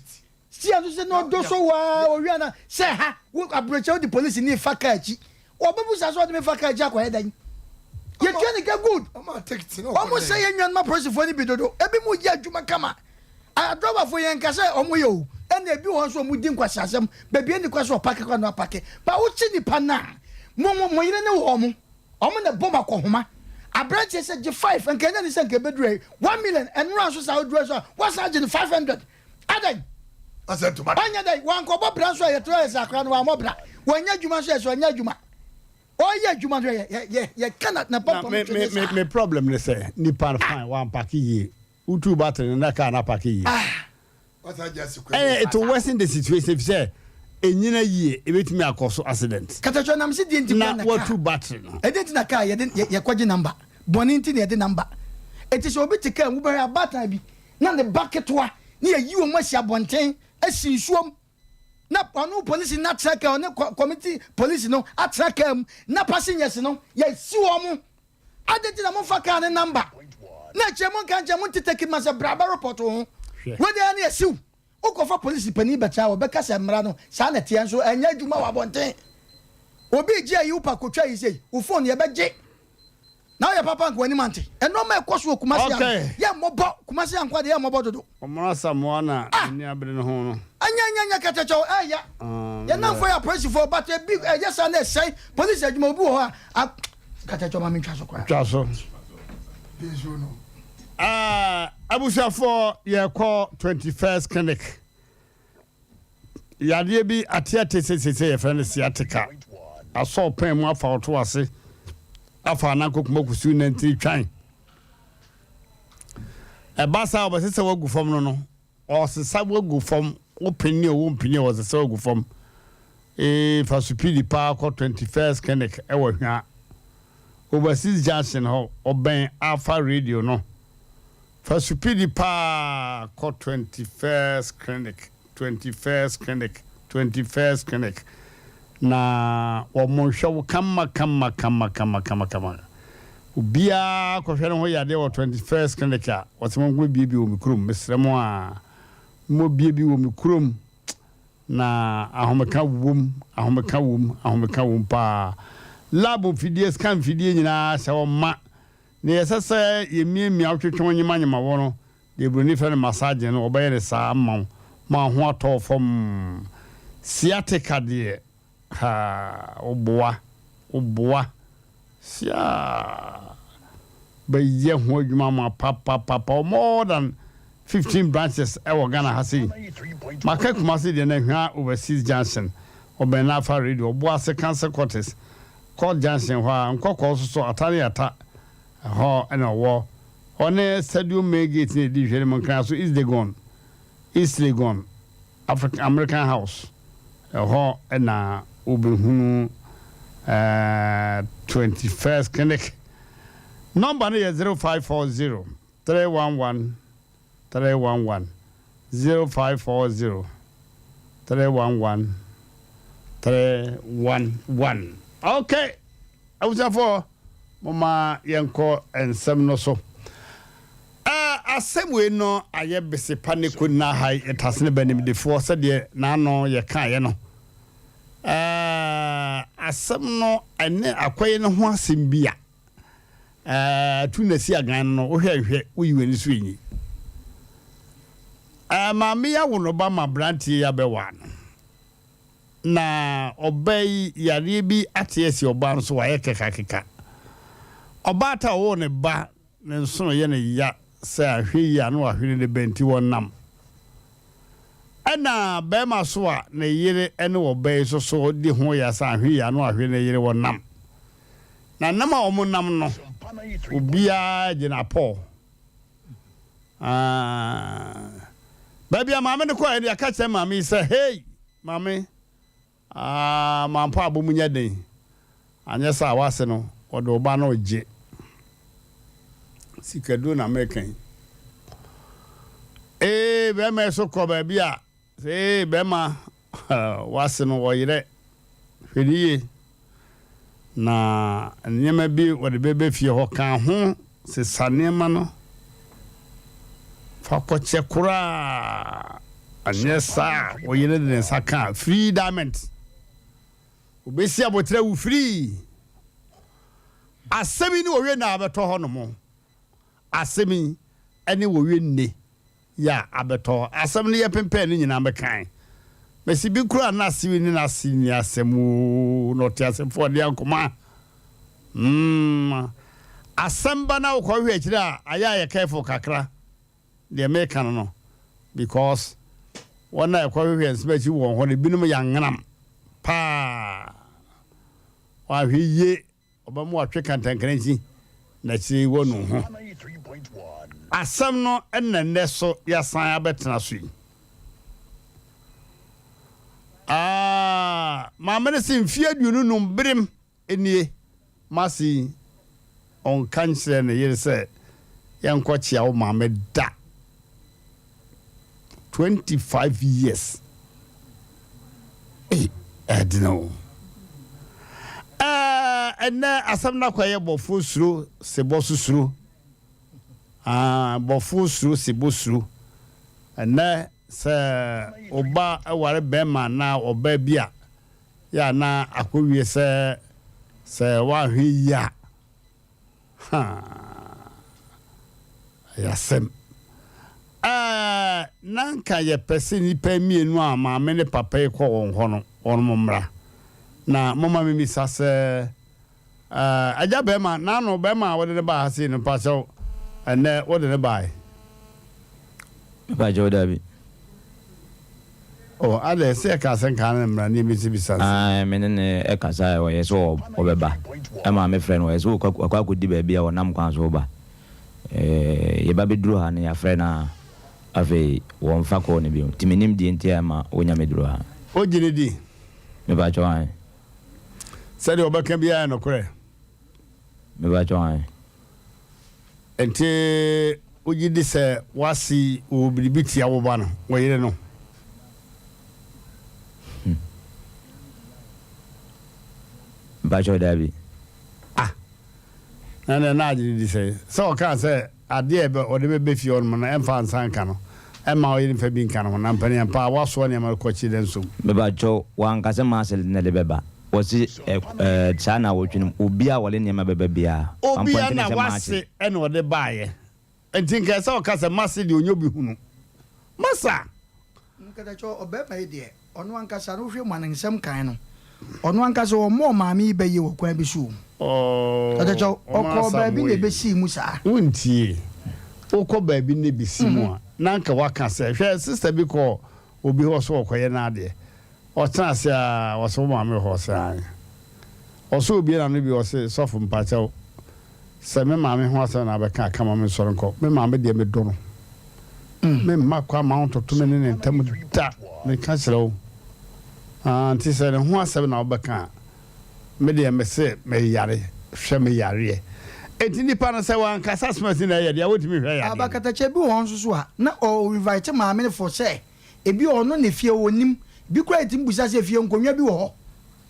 B: Sia nso sɛ na ɔdɔ so waa owia na sɛ ha wo aburokyɛ wode polisi ni fa kaa akyi ɔbɛbu sa sɛ ɔde me fa kaa akyi akɔyɛ dɛn yɛtua ne ka good ɔmo sɛ yɛn nuanom apolisifoɔ no bi dodo ebi mu yɛ adwuma kama adrɔbafoɔ yɛn nka sɛ ɔmo yɛ o ɛna ebi wɔ hɔ nso ɔmo di nkwaseasɛm baabi ɛni kwa sɛ ɔpake kwa no apake ba wokye nipa no a mo mo yere ne wɔ ɔmo Ɔmo na ɛbɔ mo akɔhoma. Aberanteɛ sɛ gye five nka ɛnyɛ ne sɛ nka ɛbɛduru ayi 1 million ɛnora nso saa ɔduru so a wasan agye no 500 adɛn ɔnyɛ dɛn wankɔbɔ bra nso a yɛto ayɛ sɛ akora no wammɔ bra wanyɛ adwuma nso yɛ sɛ ɔnyɛ adwuma ɔyɛ adwuma nso yɛ yɛ yɛ yɛka na na papa
A: mu twene saa. Me problem ne sɛ nipa no fine wampake yie wotu battery no na car no apake yie. Ah. Ɛyɛ it will worsen the situation efisɛ enyina yie ebetumi akɔ so accident.
B: Katakyo nam se deɛ nti
A: na watu battery no.
B: Ɛdeɛ nti na car yɛde yɛkɔgye number bɔne nti na yɛde number eti sɛ obi te car mu wobɛhwɛ abaatan bi na ne ba ketewa ne yɛyi wɔn asi abɔnten asi nsuom na ɔno polisi no atena car ɔne community polisi no atena car mu na passengers no yɛsi wɔn. Adɛn nti na momfa kaa ne number na akyire monka nkyerɛ mo nte take ma sɛ bra bɛ report wo ho wei deɛ ɛne asiw wokɔfa polisi panin bɛtra wɔbɛka sɛ mmara no saa na ɛteɛ nso ɛnyɛ adwuma wɔ abɔnten obi gye ayi wopa kotwa yi sei wo phone yɛbɛgye na woyɛ papa nka w'anim ante ɛnɔɔma ɛkɔ so wɔ Kumasi ano yɛ mmɔbɔ Kumasi anko adeɛ yɛ mmɔbɔ dodo.
A: Ɔmo Asamoah na ah! n'ani abere ne ho no.
B: Ɛnyɛ ɛnyɛ ɛnyɛ kɛtɛkyɛw ɛyɛ. Ah, yɛn namfo yɛ apolisifoɔ but ebi ɛyɛ saa na ɛsɛe polisi adwuma obi wɔ hɔ a kɛtɛkyɛw ma mi ntwa so koraa.
A: Twa so. Ah, abusuafoɔ yɛkɔ 21st clinic. Yadeɛ bi ateate sesese yɛfrɛ no sciatica. Asɔ ɔpɛn mu afa ɔto ase afa anankokuma kusu nantiri twan. Ɛba saa ɔbɛsesa wagu fam no no Ɔsesa wo gu fam, wo pene o wo mpene o, ɔsesa wo gu fam. Ee, fa supidi paa kɔ 21st Clinic wɔ Hwa. Overseas Junction hɔ, ɔbɛn Alpha Radio no. Fa supidi paa kɔ 21st Clinic, 21st Clinic, 21st Clinic na wɔhwɛ wo kama kama kama kama kama kama. Obiara kɔhwɛ ne ho yadeɛ wɔ 21st Clinic a, wɔsɛ mo nkɔ bie bi wɔ me kurom. Mesrɛ mo a, mo bie bi wɔ me kurom na ahomeka wom, ahomeka wom, ahomeka wom paa. Lab mfidie, scan mfidie nyinaa hyɛ wɔn ma. Nea ɛsɛ sɛ yɛmiamia wotwetwe wo nyemanyema wɔ no, Deɛ buroni frɛ no massaging no, wɔbɛyɛ no saa ama wo ma wo ho atɔ wo fam. Sciatica deɛ, haa, woboa, woboa. Siaa, bɛyɛ ho adwuma ama papapapa. Wɔ more than 15 branches ɛwɔ Ghana ha sei. Maka Kumasi deɛ no, Ahwea Overseas Junction, ɔbɛn Alpha Radio, Ɔboase Council Quarters, Court Junction hɔ a, Nkɔkɔɔ nso so, Atare Ata, Ɛhɔ na ɔwɔ. Ɔne Stadium Main Gate no edi nhwɛanim Nkran so East Legon, East Legon, African American House. Ɛhɔ na wobɛhunu 21st Clinic. Nɔmba no yɛ 0540 311 311, 0540 311 311. Okay. Abusuafoɔ, momma yɛnkɔ nsɛm no so. Ɛɛ, asɛm wei no ayɛ bese pa ne konna ha yi, yɛtasene ba nimdefoɔ sɛdeɛ n'ano yɛkaeɛ no. Ɛɛ, asɛm no ɛne akɔye no ho asɛm bi a, ɛɛ, tu na si agan no, wohwɛ nhwɛ, woyi w'ani so enyi. Ɛɛ, maame yi awo no ba ma aberanteɛ yi abɛwaa no. Na ɔbaa yi yareɛ bi ate asi ɔbaa no so wayɛ kekakeka. Ɔbaatan a ɔwoo ne ba ne nsono yɛ no ya sɛ ahwɛ yie a na wahwere ne ba nti wɔnam. Ɛna barima so a ne yere ne ɔbaa yi so so di ho ya sɛ ahwɛ yie a na wahwere ne yere wɔnam. Na nam a wɔnam no obiara gyina pɔɔ. Ah, baabi a maame no kɔɛ no yɛka kyerɛ maame yi sɛ hei maame ah, mampɔ abɔ mu nyɛ den anyɛ sɛ a wase no wɔde wo ba no gye sikaduro na meka yi ee bɛrima yi so kɔ baabi a sɛ ee bɛrima W'ase no ɔyerɛ, hwɛ no yie, na nneɛma bi wɔde bɛbɛ fie hɔ ka ho, sesa nneɛma no fa kɔkyɛ koraa, anyɛ saa a wo yere de ne nsa ka a, free diamond, obɛsi aboterɛ wo free. Asɛm yi ne wɔwie na abɛtɔ hɔ nom, asɛm yi ne wɔwie nne. Yɛ a abɛtɔ. Asɛm no yɛ pempɛn ne nyinaa mɛkan. Mese bi koraa na asew ne n'ase nni asɛm oo na ɔte asɛmfo ɔde ankoma. Mm asɛm ba na wokɔ hwɛ akyire a ayɛ a yɛ careful kakra deɛ meka no no because wɔn a ɛkɔ hwehwɛ nsɛm akyi wɔn hɔ no ebinom yɛ angenam paa wɔahwɛ yie. Ɔbɛma watwe kantankrankyi, na akyire yi wanu ho. Asɛm no na nnɛ so yɛasan abɛtena so yi. Ah, maame no se mfeɛ 25 berem nie, m'ase yi, ɔnka nkyerɛ ne yere sɛ yɛnkɔkyea wo maame da. 25 years ei ɛdene o ɛɛ ɛnɛ asɛm no akɔyɛ bɔfoɔ suro sebɔ so suro ah bɔfoɔ suro sebɔ suro ɛnɛ sɛ ɔba ware bɛrima na ɔbaa bi a yɛ a na akɔwie sɛ sɛ woahwɛ yie a Haa, ɛyɛ asɛm. Ɛɛ, na anka yɛpɛ sɛ nnipa mmienu a maame ne papa yi kɔ wɔn hɔ no, wɔnom mmra. Na momma memmisa sɛ, ɛɛ, agya barima, n'ano barima a wode no baa ha sei no, mpakyɛw, Ɛnnɛ wode no bae?
Q: Mepa kyɛw, dabi.
A: Oh, adɛn, sɛ yɛkaa sɛ nka ne mmra ne yɛbisabisa nsɛm.
Q: Ae, me ne no kasae, ɔyɛ sɛ ɔbɛba. Ɛma mefrɛɛ no, ɔyɛ sɛ wakɔ akɔdi baabi a ɔnam kwan so reba. Yɛba bɛduru ha no, yɛafrɛ no a, afei wɔmfa kɔɔ no bio. Nti mennim deɛ nti a ɛma ɔnya mɛduru ha.
A: Wogye no di?
Q: Mepa kyɛw, ae.
A: Sɛdeɛ ɔbɛka biara yɛ nokorɛ?
Q: Mepa kyɛw, ae.
A: Enti wogye di sɛ w'ase wɔ biribi tia wo ba no, wo yere no?
Q: Hmm. Mpakyɛw, daabi.
A: Ah! Na ɛnna na agye di sɛ, sɛ ɔkaa sɛ adeɛ a ɔde bɛbɛ fie hɔnom no, ɛmfa nsa nka no, ɛmma ɔyere mfa bi nka ne ho, na mpaniampa a wasoa nneɛma no kɔ akyiri dɛ nso.
Q: Mepakyɛw, wanka sɛ m'ase na ɛde bɛba. Wɔse ɛ ɛ saa naawɔtwe no mu, obi a ɔde nneɛma bɛba biara,
A: Obi a
Q: wampɔnte ne
A: na
Q: sɛ
A: w'ase
Q: m'ase.
A: na ɔde baeɛ. Nti nka ɛsɛ ɔka sɛ m'ase deɛ ɔnyɛ obi hunu. Masa!
B: Nkatakyɛ ɔbarima yi deɛ, ɔno ankasa no wohwɛ mu a ne nsɛm kan no, ɔno ankasa ɔmmɔɔ maame yi bɛ yie wɔ kwan bi so o.
A: Oh,
B: Nkatakyɛ
A: ɔma
B: ɔkɔɔ baabi na
A: Asamoah yi.
B: ɛbɛsii mu saa.
A: Wontie. Wokɔ baabi na ɛbɛsi mu a, na anka woaka sɛ, hwɛ sister bi kɔɔ obi hɔ sɛ ɔrekɔyɛ n'adeɛ. Ɔtena ase aa ɔse wo maame wɔ hɔ ɔse aane. Ɔse obue n'ano bio ɔse sɔfo mpakyɛw sɛ me maame ho asɛm na abɛka a ka ma me nsɔre nkɔ. Me maame deɛ me dɔ no. Me mma kwan ma wontoto me ne ne ntam da meka kyerɛ wo. Aa nti sɛ ne ho asɛm na wobɛka a me deɛ mese me yare hwɛ me yareɛ. Enti nipa no sɛ wankasa asɛm na ɛyɛ deɛ a wontumi nhwɛ yareɛ no.
B: Abakatakyɛ bi wɔ hɔ nso so a na ɔ invite maame no for sɛ Ebia ɔno ne fie hɔ nim. Bi koraa yɛtumi bisa sɛ fie nkonnwa bi wɔ hɔ?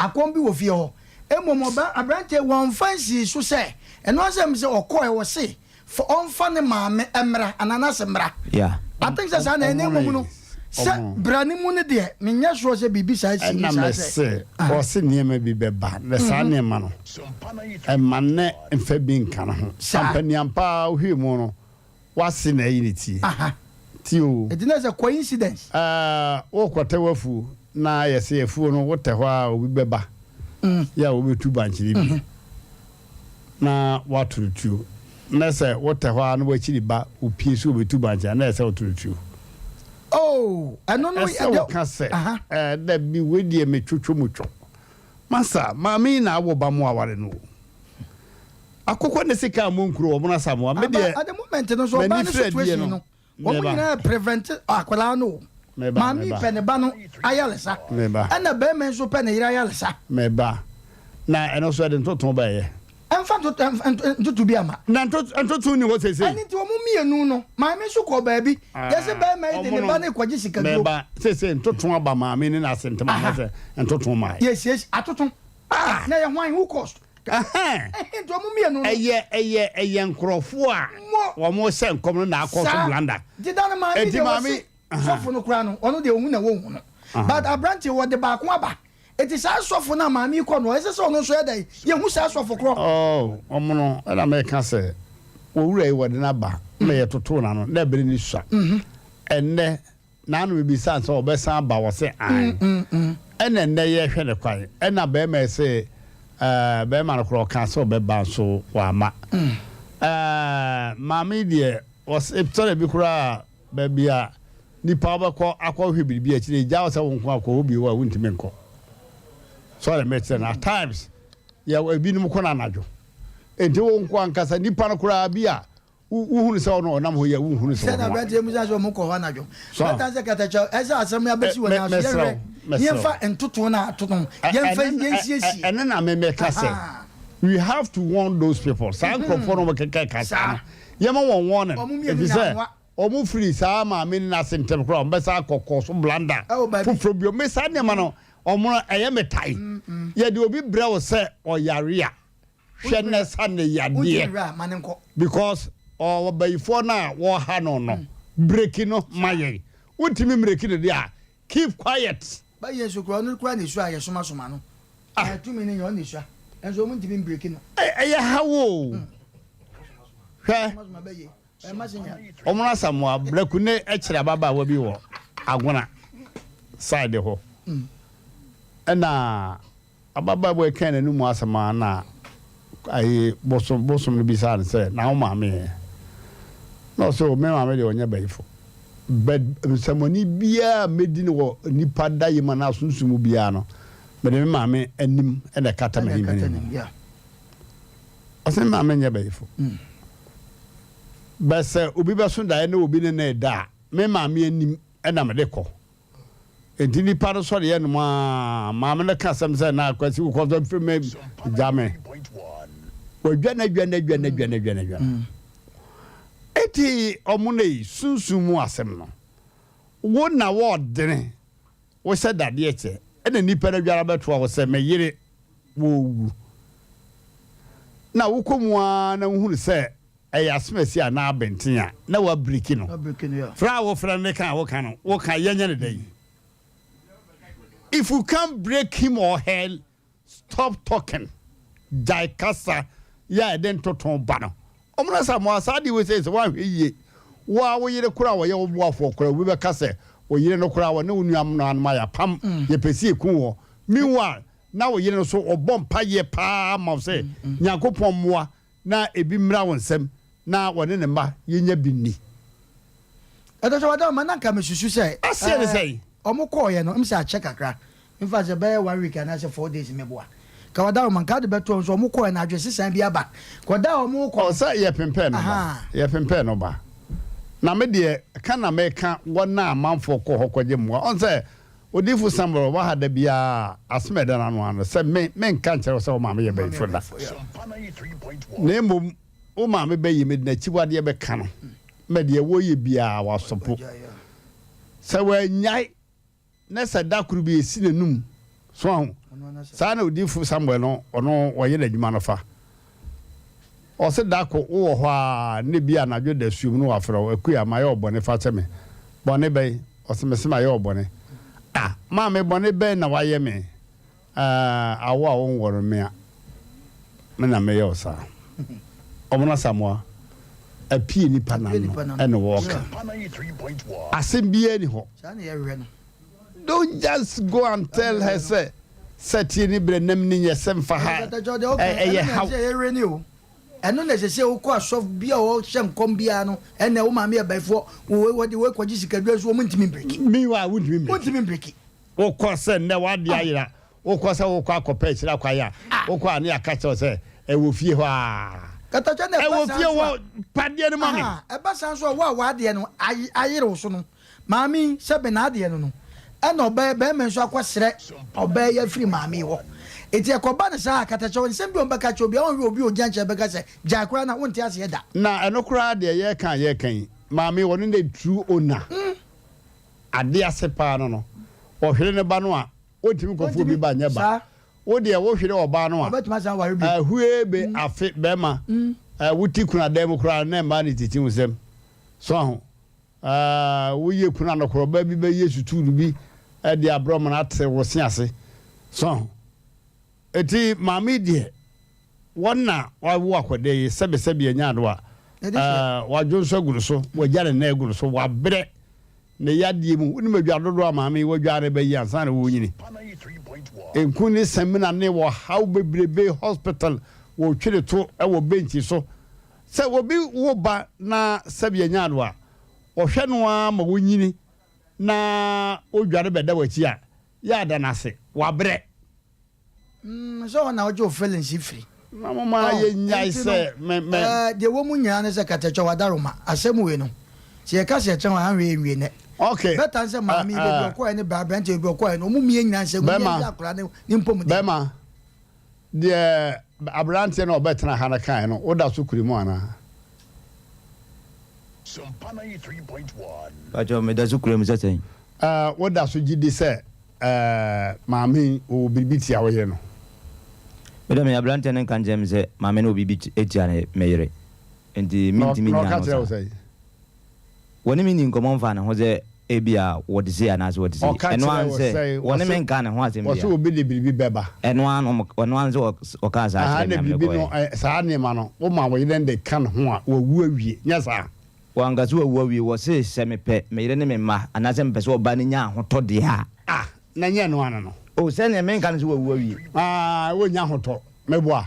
B: Akɔm bi wɔ fie hɔ? Mmom ɔba aberanteɛ yi wɔmfa nsii so sɛ ɛno ara sɛ sɛ ɔkɔɛ wɔse fa ɔmfa ne maame mmra anaa n'ase mmra.
Q: Yeah.
B: I think sɛ saa na ɛyɛ na mmom no sɛ bra no mu no deɛ menyɛ sure sɛ biribi saa sii mu
A: Ɛna
B: saa
A: me
B: sɛ
A: se ɔse nneɛma bi bɛba na saa nneɛma no ɛma ne mfa bi nka ne ho.
B: Saa.
A: Ampaniampa ara wohwɛ mu no W'ase na ayi ne ti. Ti o.
B: Enti na sɛ coincidence.
A: Ɛɛ wokɔtɛ w'afuo na yɛse afuo no wotɛ hɔ a obi bɛba yɛ a wobɛtu bankye no bi na woato no tuo. Na sɛ wotɛ hɔ a na w'akyiri ba opie so obɛtu bankye a na ɛsɛ woto no tuo.
B: Oh ɛno no
A: Ɛsɛ woka sɛ ɛɛ dabi wei deɛ metwotwo mu twɔ. Masa maame yi na awo ba mo aware no o. Akokɔ ne sika a mo nkuro wɔn asamoa me deɛ
B: At the moment no so ɔbaa ne situation no wɔn nyinaa prevent akwadaa no o maame pɛ ne ba no ayaresa ɛna bɛrima nso pɛ ne yere ayaresa.
A: Meba na ɛno nso ɛde ntoto bɛyɛ.
B: Ɛnfa ntoto bi ama.
A: Na ntoto ni hɔ sese.
B: Ɛne nti wɔn mmienu no maame nso kɔ baabi yɛsɛ bɛrima yi de ne ba no kɔgye sika duro.
A: Meba sese ntoto aba maame ne n'ase ntoma anasɛ ntoto maa.
B: Yes yes atoto. Na yɛ hwan who cost.
A: Ɛhɛn. Ɛyɛ ɛyɛ ɛyɛ nkorɔfoɔ a wɔn hyɛ nkɔm no na akɔ so blanda.
B: Deda no maame deɛ wɔsi sɔfo no koraa no ɔno deɛ ohun na wɔnhu no but aberanteɛ wɔde baako aba eti saa sɔfo no a maame yi kɔ no ɛsɛ sɛ ɔno nso yɛ dɛ yɛhu saa sɔfo korɔ.
A: Oh wɔn no ɛna mɛka sɛ owura yi wɔde no aba na yɛtotoo n'ano na ɛbere ne sua ɛnnɛ. Naano mebisaa no sɛ ɔbɛsan aba ɔse aane. Ɛna nnɛ yɛhwɛ no kwan. Ɛna bɛɛma yi se ɛɛ bɛɛma no koraa ɔkaa sɛ ɔbɛba nso wamma. Ɛɛ maame yi deɛ ɔse sɛdeɛ bi koraa baabi a nipa wobɛkɔ akɔhwɛ biribi akyire gya wo sɛ wo nko akɔ hɔ bio a wontumi nkɔ. Sɔre mekyerɛ no at times yɛ ebinom kɔ no anadwo. Enti wo nko ankasa nipa no koraa bi a Wohunu sɛ ɔno ɔnam hɔ yi a, wonhunu sɛ
B: Sɛ
A: ɔno
B: na
A: a.
B: aberanteɛ mu sɛ ɔmo kɔ hɔ anadwo.
A: So.
B: Bɛtan sɛ katakyɛ ɛsɛ asɛm yi abɛsi wɔ
A: Me-
B: nan so
A: mesrɛ
B: yɛnhwɛ
A: wo, mesrɛ wo.
B: yɛnfa ntoto na ato no yɛnfa
A: Ɛne
B: yɛnsiesie.
A: ɛne na me meka sɛ
B: Ahaa.
A: we have to warn those people. Saa nkurɔfoɔ no wɔkeka ka saa no, yɛma wɔn warning.
B: Wɔn mmienu
A: Ɛfiri
B: nyinaa
A: sɛ
B: mmoa.
A: wɔn firi saa maame no n'ase ntɛm koraa wɔn bɛsa akɔ kɔ so blanda
B: Ɛwɔ baabi.
A: foforɔ bio. Me saa nneɛma no wɔn no ɛyɛ me tae. Yɛde obi brɛ wo sɛ ɔyare a hwɛ na sa ne yadeɛ because ɔbayifoɔ no a wɔha no no breki no ma yɛn wontumi mbreki no deɛ a keep quiet.
B: Ba Yesu kura ɔno kura ne su a yɛsomasoma no ah. Tumi no nyɛ ɔno ne sua nso ɔmo ntumi mbreki no.
A: Ɛyɛ haw o hwɛ ɔmo no Asamoah Braku ne kyerɛ ababaawa bi wɔ Agona side hɔ ɛna. Ababaawa yi kaa n'anom asɛm ara na ayi bosom bosom no bisaa no sɛ, Na wo maame ɛ? Na ɔse o me maame deɛ ɔnyɛ bayifo but nsɛmɔne biaa a mɛdi no wɔ nipa dayɛ mu anaa sunsum mu biaa no mede me maame anim na ɛkata m'anim hwene ho. Ɔse me maame nyɛ bayifo but sɛ obi bɛso daeɛ na obi ne no reda a me maame anim na mede kɔ. Enti nnipa no sɔreɛ nom a, maame no ka asɛm sɛ, Na Kwasi wokɔ so mfiri me gya me. Wadwane adwane adwane adwane adwane adwane. Enti ɔmo no yi, sunsum mu asɛm no, wo na wɔɔdene, wohyɛ dadeɛ kyɛ, ɛna nnipa no adware abɛtoa wo sɛ, me yere wɔɔwu. Na wokɔ mu ara na wohunu sɛ ɛyɛ asomasi anaa abenten a, na woabiriki no. Frɛ a wofrɛ no ne ka a woka no, woka yɛnyɛ no dɛn? If you can't break him or her, stop talking. Gyae kasa yɛ a ɛde ntoto ba no. Ɔmo Asamoah, saa adeɛ wei sɛ sɛ woanhwɛ yie, wo ara wo yere koraa a ɔyɛ wo boafoɔ koraa, obi bɛka sɛ wo yere no koraa ɔne wo nuanom ayɛ apam, yɛpɛ sɛ yɛku woɔ. Meanwhile, na wo yere no nso ɔbɔ mpaeɛ paa ma wo sɛ Nyankopɔn mmoa na ebi mmra wo nsam na wɔne ne mma yɛnya bi nni.
B: Ɛtɔ sɛ wada ma na nka mesusu sɛ.
A: Aseɛ ne sɛn?
B: Ɔmo kɔɔyɛ no msɛ akyɛ kakra infact sɛ ɛbɛyɛ one week anaasɛ 4 days meboa ka wada ma nka de bɛto ɔmo so ɔmo kɔɔyɛ no adwe sesan bi aba kɔda a ɔmo kɔ.
A: Ɔsɛ yɛpempɛn no ba yɛpempɛn no ba na me deɛ ka na meka wɔn a amanfoɔ kɔ hɔ kɔgye mmoa ɔn sɛ Odiyifo Samuel ɔwɔ ha da biara a, asɛm a ɛda n'ano ara ne sɛ, Me, menka nkyerɛ wo sɛ wo maame yɛ bayifo da. Na mmom wo maame bɛyɛ, mede n'akyiwadeɛ bɛka no, ma deɛ wɔyɛ biara wasopo. Sɛ wannyae, na sɛ da koro bi ɛsi n'anum, so ahu? Saa na odiyifo Samuel no, ɔno ɔyɛ n'adwuma no fa. Ɔse da ko wowɔ hɔ aa na ebia anadwo dasuom no wafrɛ wo, Akua mayɛ wo bɔne fakyɛ me. Bɔne bɛn? Ɔse mese mayɛ wo bɔne. Ah maame bɔne bɛn na wayɛ me? Aah awo a wonwɔre me a me na meyɛ wo saa. Ɔmono Asamoah apue nipa n'ano ɛna wɔɔka. Asɛm biaa ni hɔ. Don't just go and tell her sɛ sɛ tie ne brɛ nam ni nyɛ sɛ mfa ha ɛyɛ haw.
B: Ɛno na ɛsɛ sɛ wokɔ asɔfo bi a ɔhyɛ nkɔm biara no ɛnna wo maame yɛ bɛyifoɔ wɔde wei kɔgye sikaduro nso wɔn ntumi mbreki.
A: Meanwhile wontumi mbreki.
B: Wontumi mbreki.
A: Wokɔ sɛ nnɛ w'adeɛ ayera wokɔ sɛ wokɔ akɔpɛ akyiri akwan a wokɔ a ne yɛaka kyerɛ wo sɛ ɛwɔ fie hɔ a.
B: Katakya na ɛba
A: Ɛwɔ
B: saa
A: fie
B: nso
A: hɔ
B: a
A: padeɛ no ma me.
B: Ɛba saa nso a wo a w'adeɛ no ayere wo so no Maame yi, sɛbe n'adeɛ no no, ɛna ɔbaa barima yi nso akɔsrɛ ɔbaa yi afiri maame yi hɔ. Enti ɛkɔba no saa a, katakyɛ nsɛm bi a wɔbɛka akyerɛ obi a, wɔnhwɛ obi a ɔgyina nkyɛn bɛka sɛ, gyae koraa na wonte aseɛ da.
A: Na ɛno koraa deɛ yɛreka a yɛreka yi, maame yi ɔno ne true owner. Adeɛ ase paa no no, ɔhwere ne ba no a, ɔntumi nkɔfa obi ba nyɛ ba. Wo deɛ wohwere ɔbaa no a, ahue be afe bɛrima, wote kunu adan mu koraa no na mmaa no titi wo nsam. So aho? Ah, woyɛ kunu anɔkorɔ, ɔbaa bi bɛyɛ sutuuru bi de abrɛ ɔmo na ate wo se ase. So ho? Eti maame yi deɛ, wɔn na wawo akwadaa yi, sɛbesɛbe anya ado a, ah, wadwo nso agu no so, wagya ne nan agu no so, wabrɛ ne yadeɛ mu. Wonim adwa dodoɔ a maame yi wadware ba yi ansa na wɔrenyini? Nku ne samina ne ɔhaw bebrebe, hospital, wɔtwe ne to wɔ benkyi so. Sɛ obi wo ba na sɛbi anya no a, ɔhwɛ no ara ma onyini na odware bɛda w'akyi a, yɛ a da no ase. Wabrɛ.
B: Mm, sɛ hɔ na wogye wo feelings firi.
A: Na momma
B: Oh,
A: yɛnnyae
B: enti no,
A: sɛ me, me.
B: eh, deɛ ɛwɔ mu nyinaa ne sɛ Katakyɛ Wadaroma, asɛm wei no, sɛ yɛka sɛ yɛkyerɛ ho a, anhwɛ yɛnwie nnɛ.
A: Okay.
B: Better ne sɛ maame yi,
A: Eh,
B: baabi
A: eh.
B: ɔkɔeɛ ne bra, aberanteɛ baabi ɔkɔeɛ no, wɔn mmienu nyinaa nsɛ gu,
A: Bɛrima.
B: yɛnhwɛ akwadaa no ne mpɔmuden.
A: Bɛrima. Deɛ aberanteɛ no a ɔbɛtena ha no kaeɛ no, woda so kura mu anaa?
Q: Pakyɛw, meda so kura mu sɛ sɛn?
A: Ɛɛ, woda so gye di sɛ ɛɛ maame yi ɔwɔ biribi tia wo yere no?
Q: Me deɛ, me aberanteɛ no nka nkyerɛ me sɛ maame no wɔ biribi tia ne me yere, enti mentumi
A: Na
Q: nnya
A: ɔka
Q: no
A: kyerɛ wo
Q: saa.
A: sɛn?
Q: Wɔne me nnii nkɔmmɔ mfaa ne ho sɛ ebia wɔte sei anaasɛ wɔte sei.
A: Ɔka
Q: Ɛno
A: kyerɛɛ
Q: ara ne
A: wo
Q: sɛ,
A: sɛn?
Q: wɔne me
A: Ɔse,
Q: nkaa ne ho asɛm
A: ɔse
Q: biara.
A: obi de biribi bɛba.
Q: Ɛno ara no, ɔno ara ne sɛ ɔkaa saa
A: Aha
Q: kyerɛɛ
A: na
Q: me a
A: biribi no,
Q: mekɔeɛ.
A: ɛ, saa nneɛma no, woma wo yere no de ka ne ho a, wawu awie. Nyɛ saa?
Q: Wanka sɛ wawu awie. Wɔse sɛ mepɛ me yere ne me mma anaasɛ mepɛ sɛ ɔbaa no nya ahotɔ deɛ a.
A: Ah, na ɛnyɛ ɛno ara no.
Q: Oh, sɛdeɛ menka no sɛ wawu awie.
A: Ah, wonnya ahotɔ. Meboa.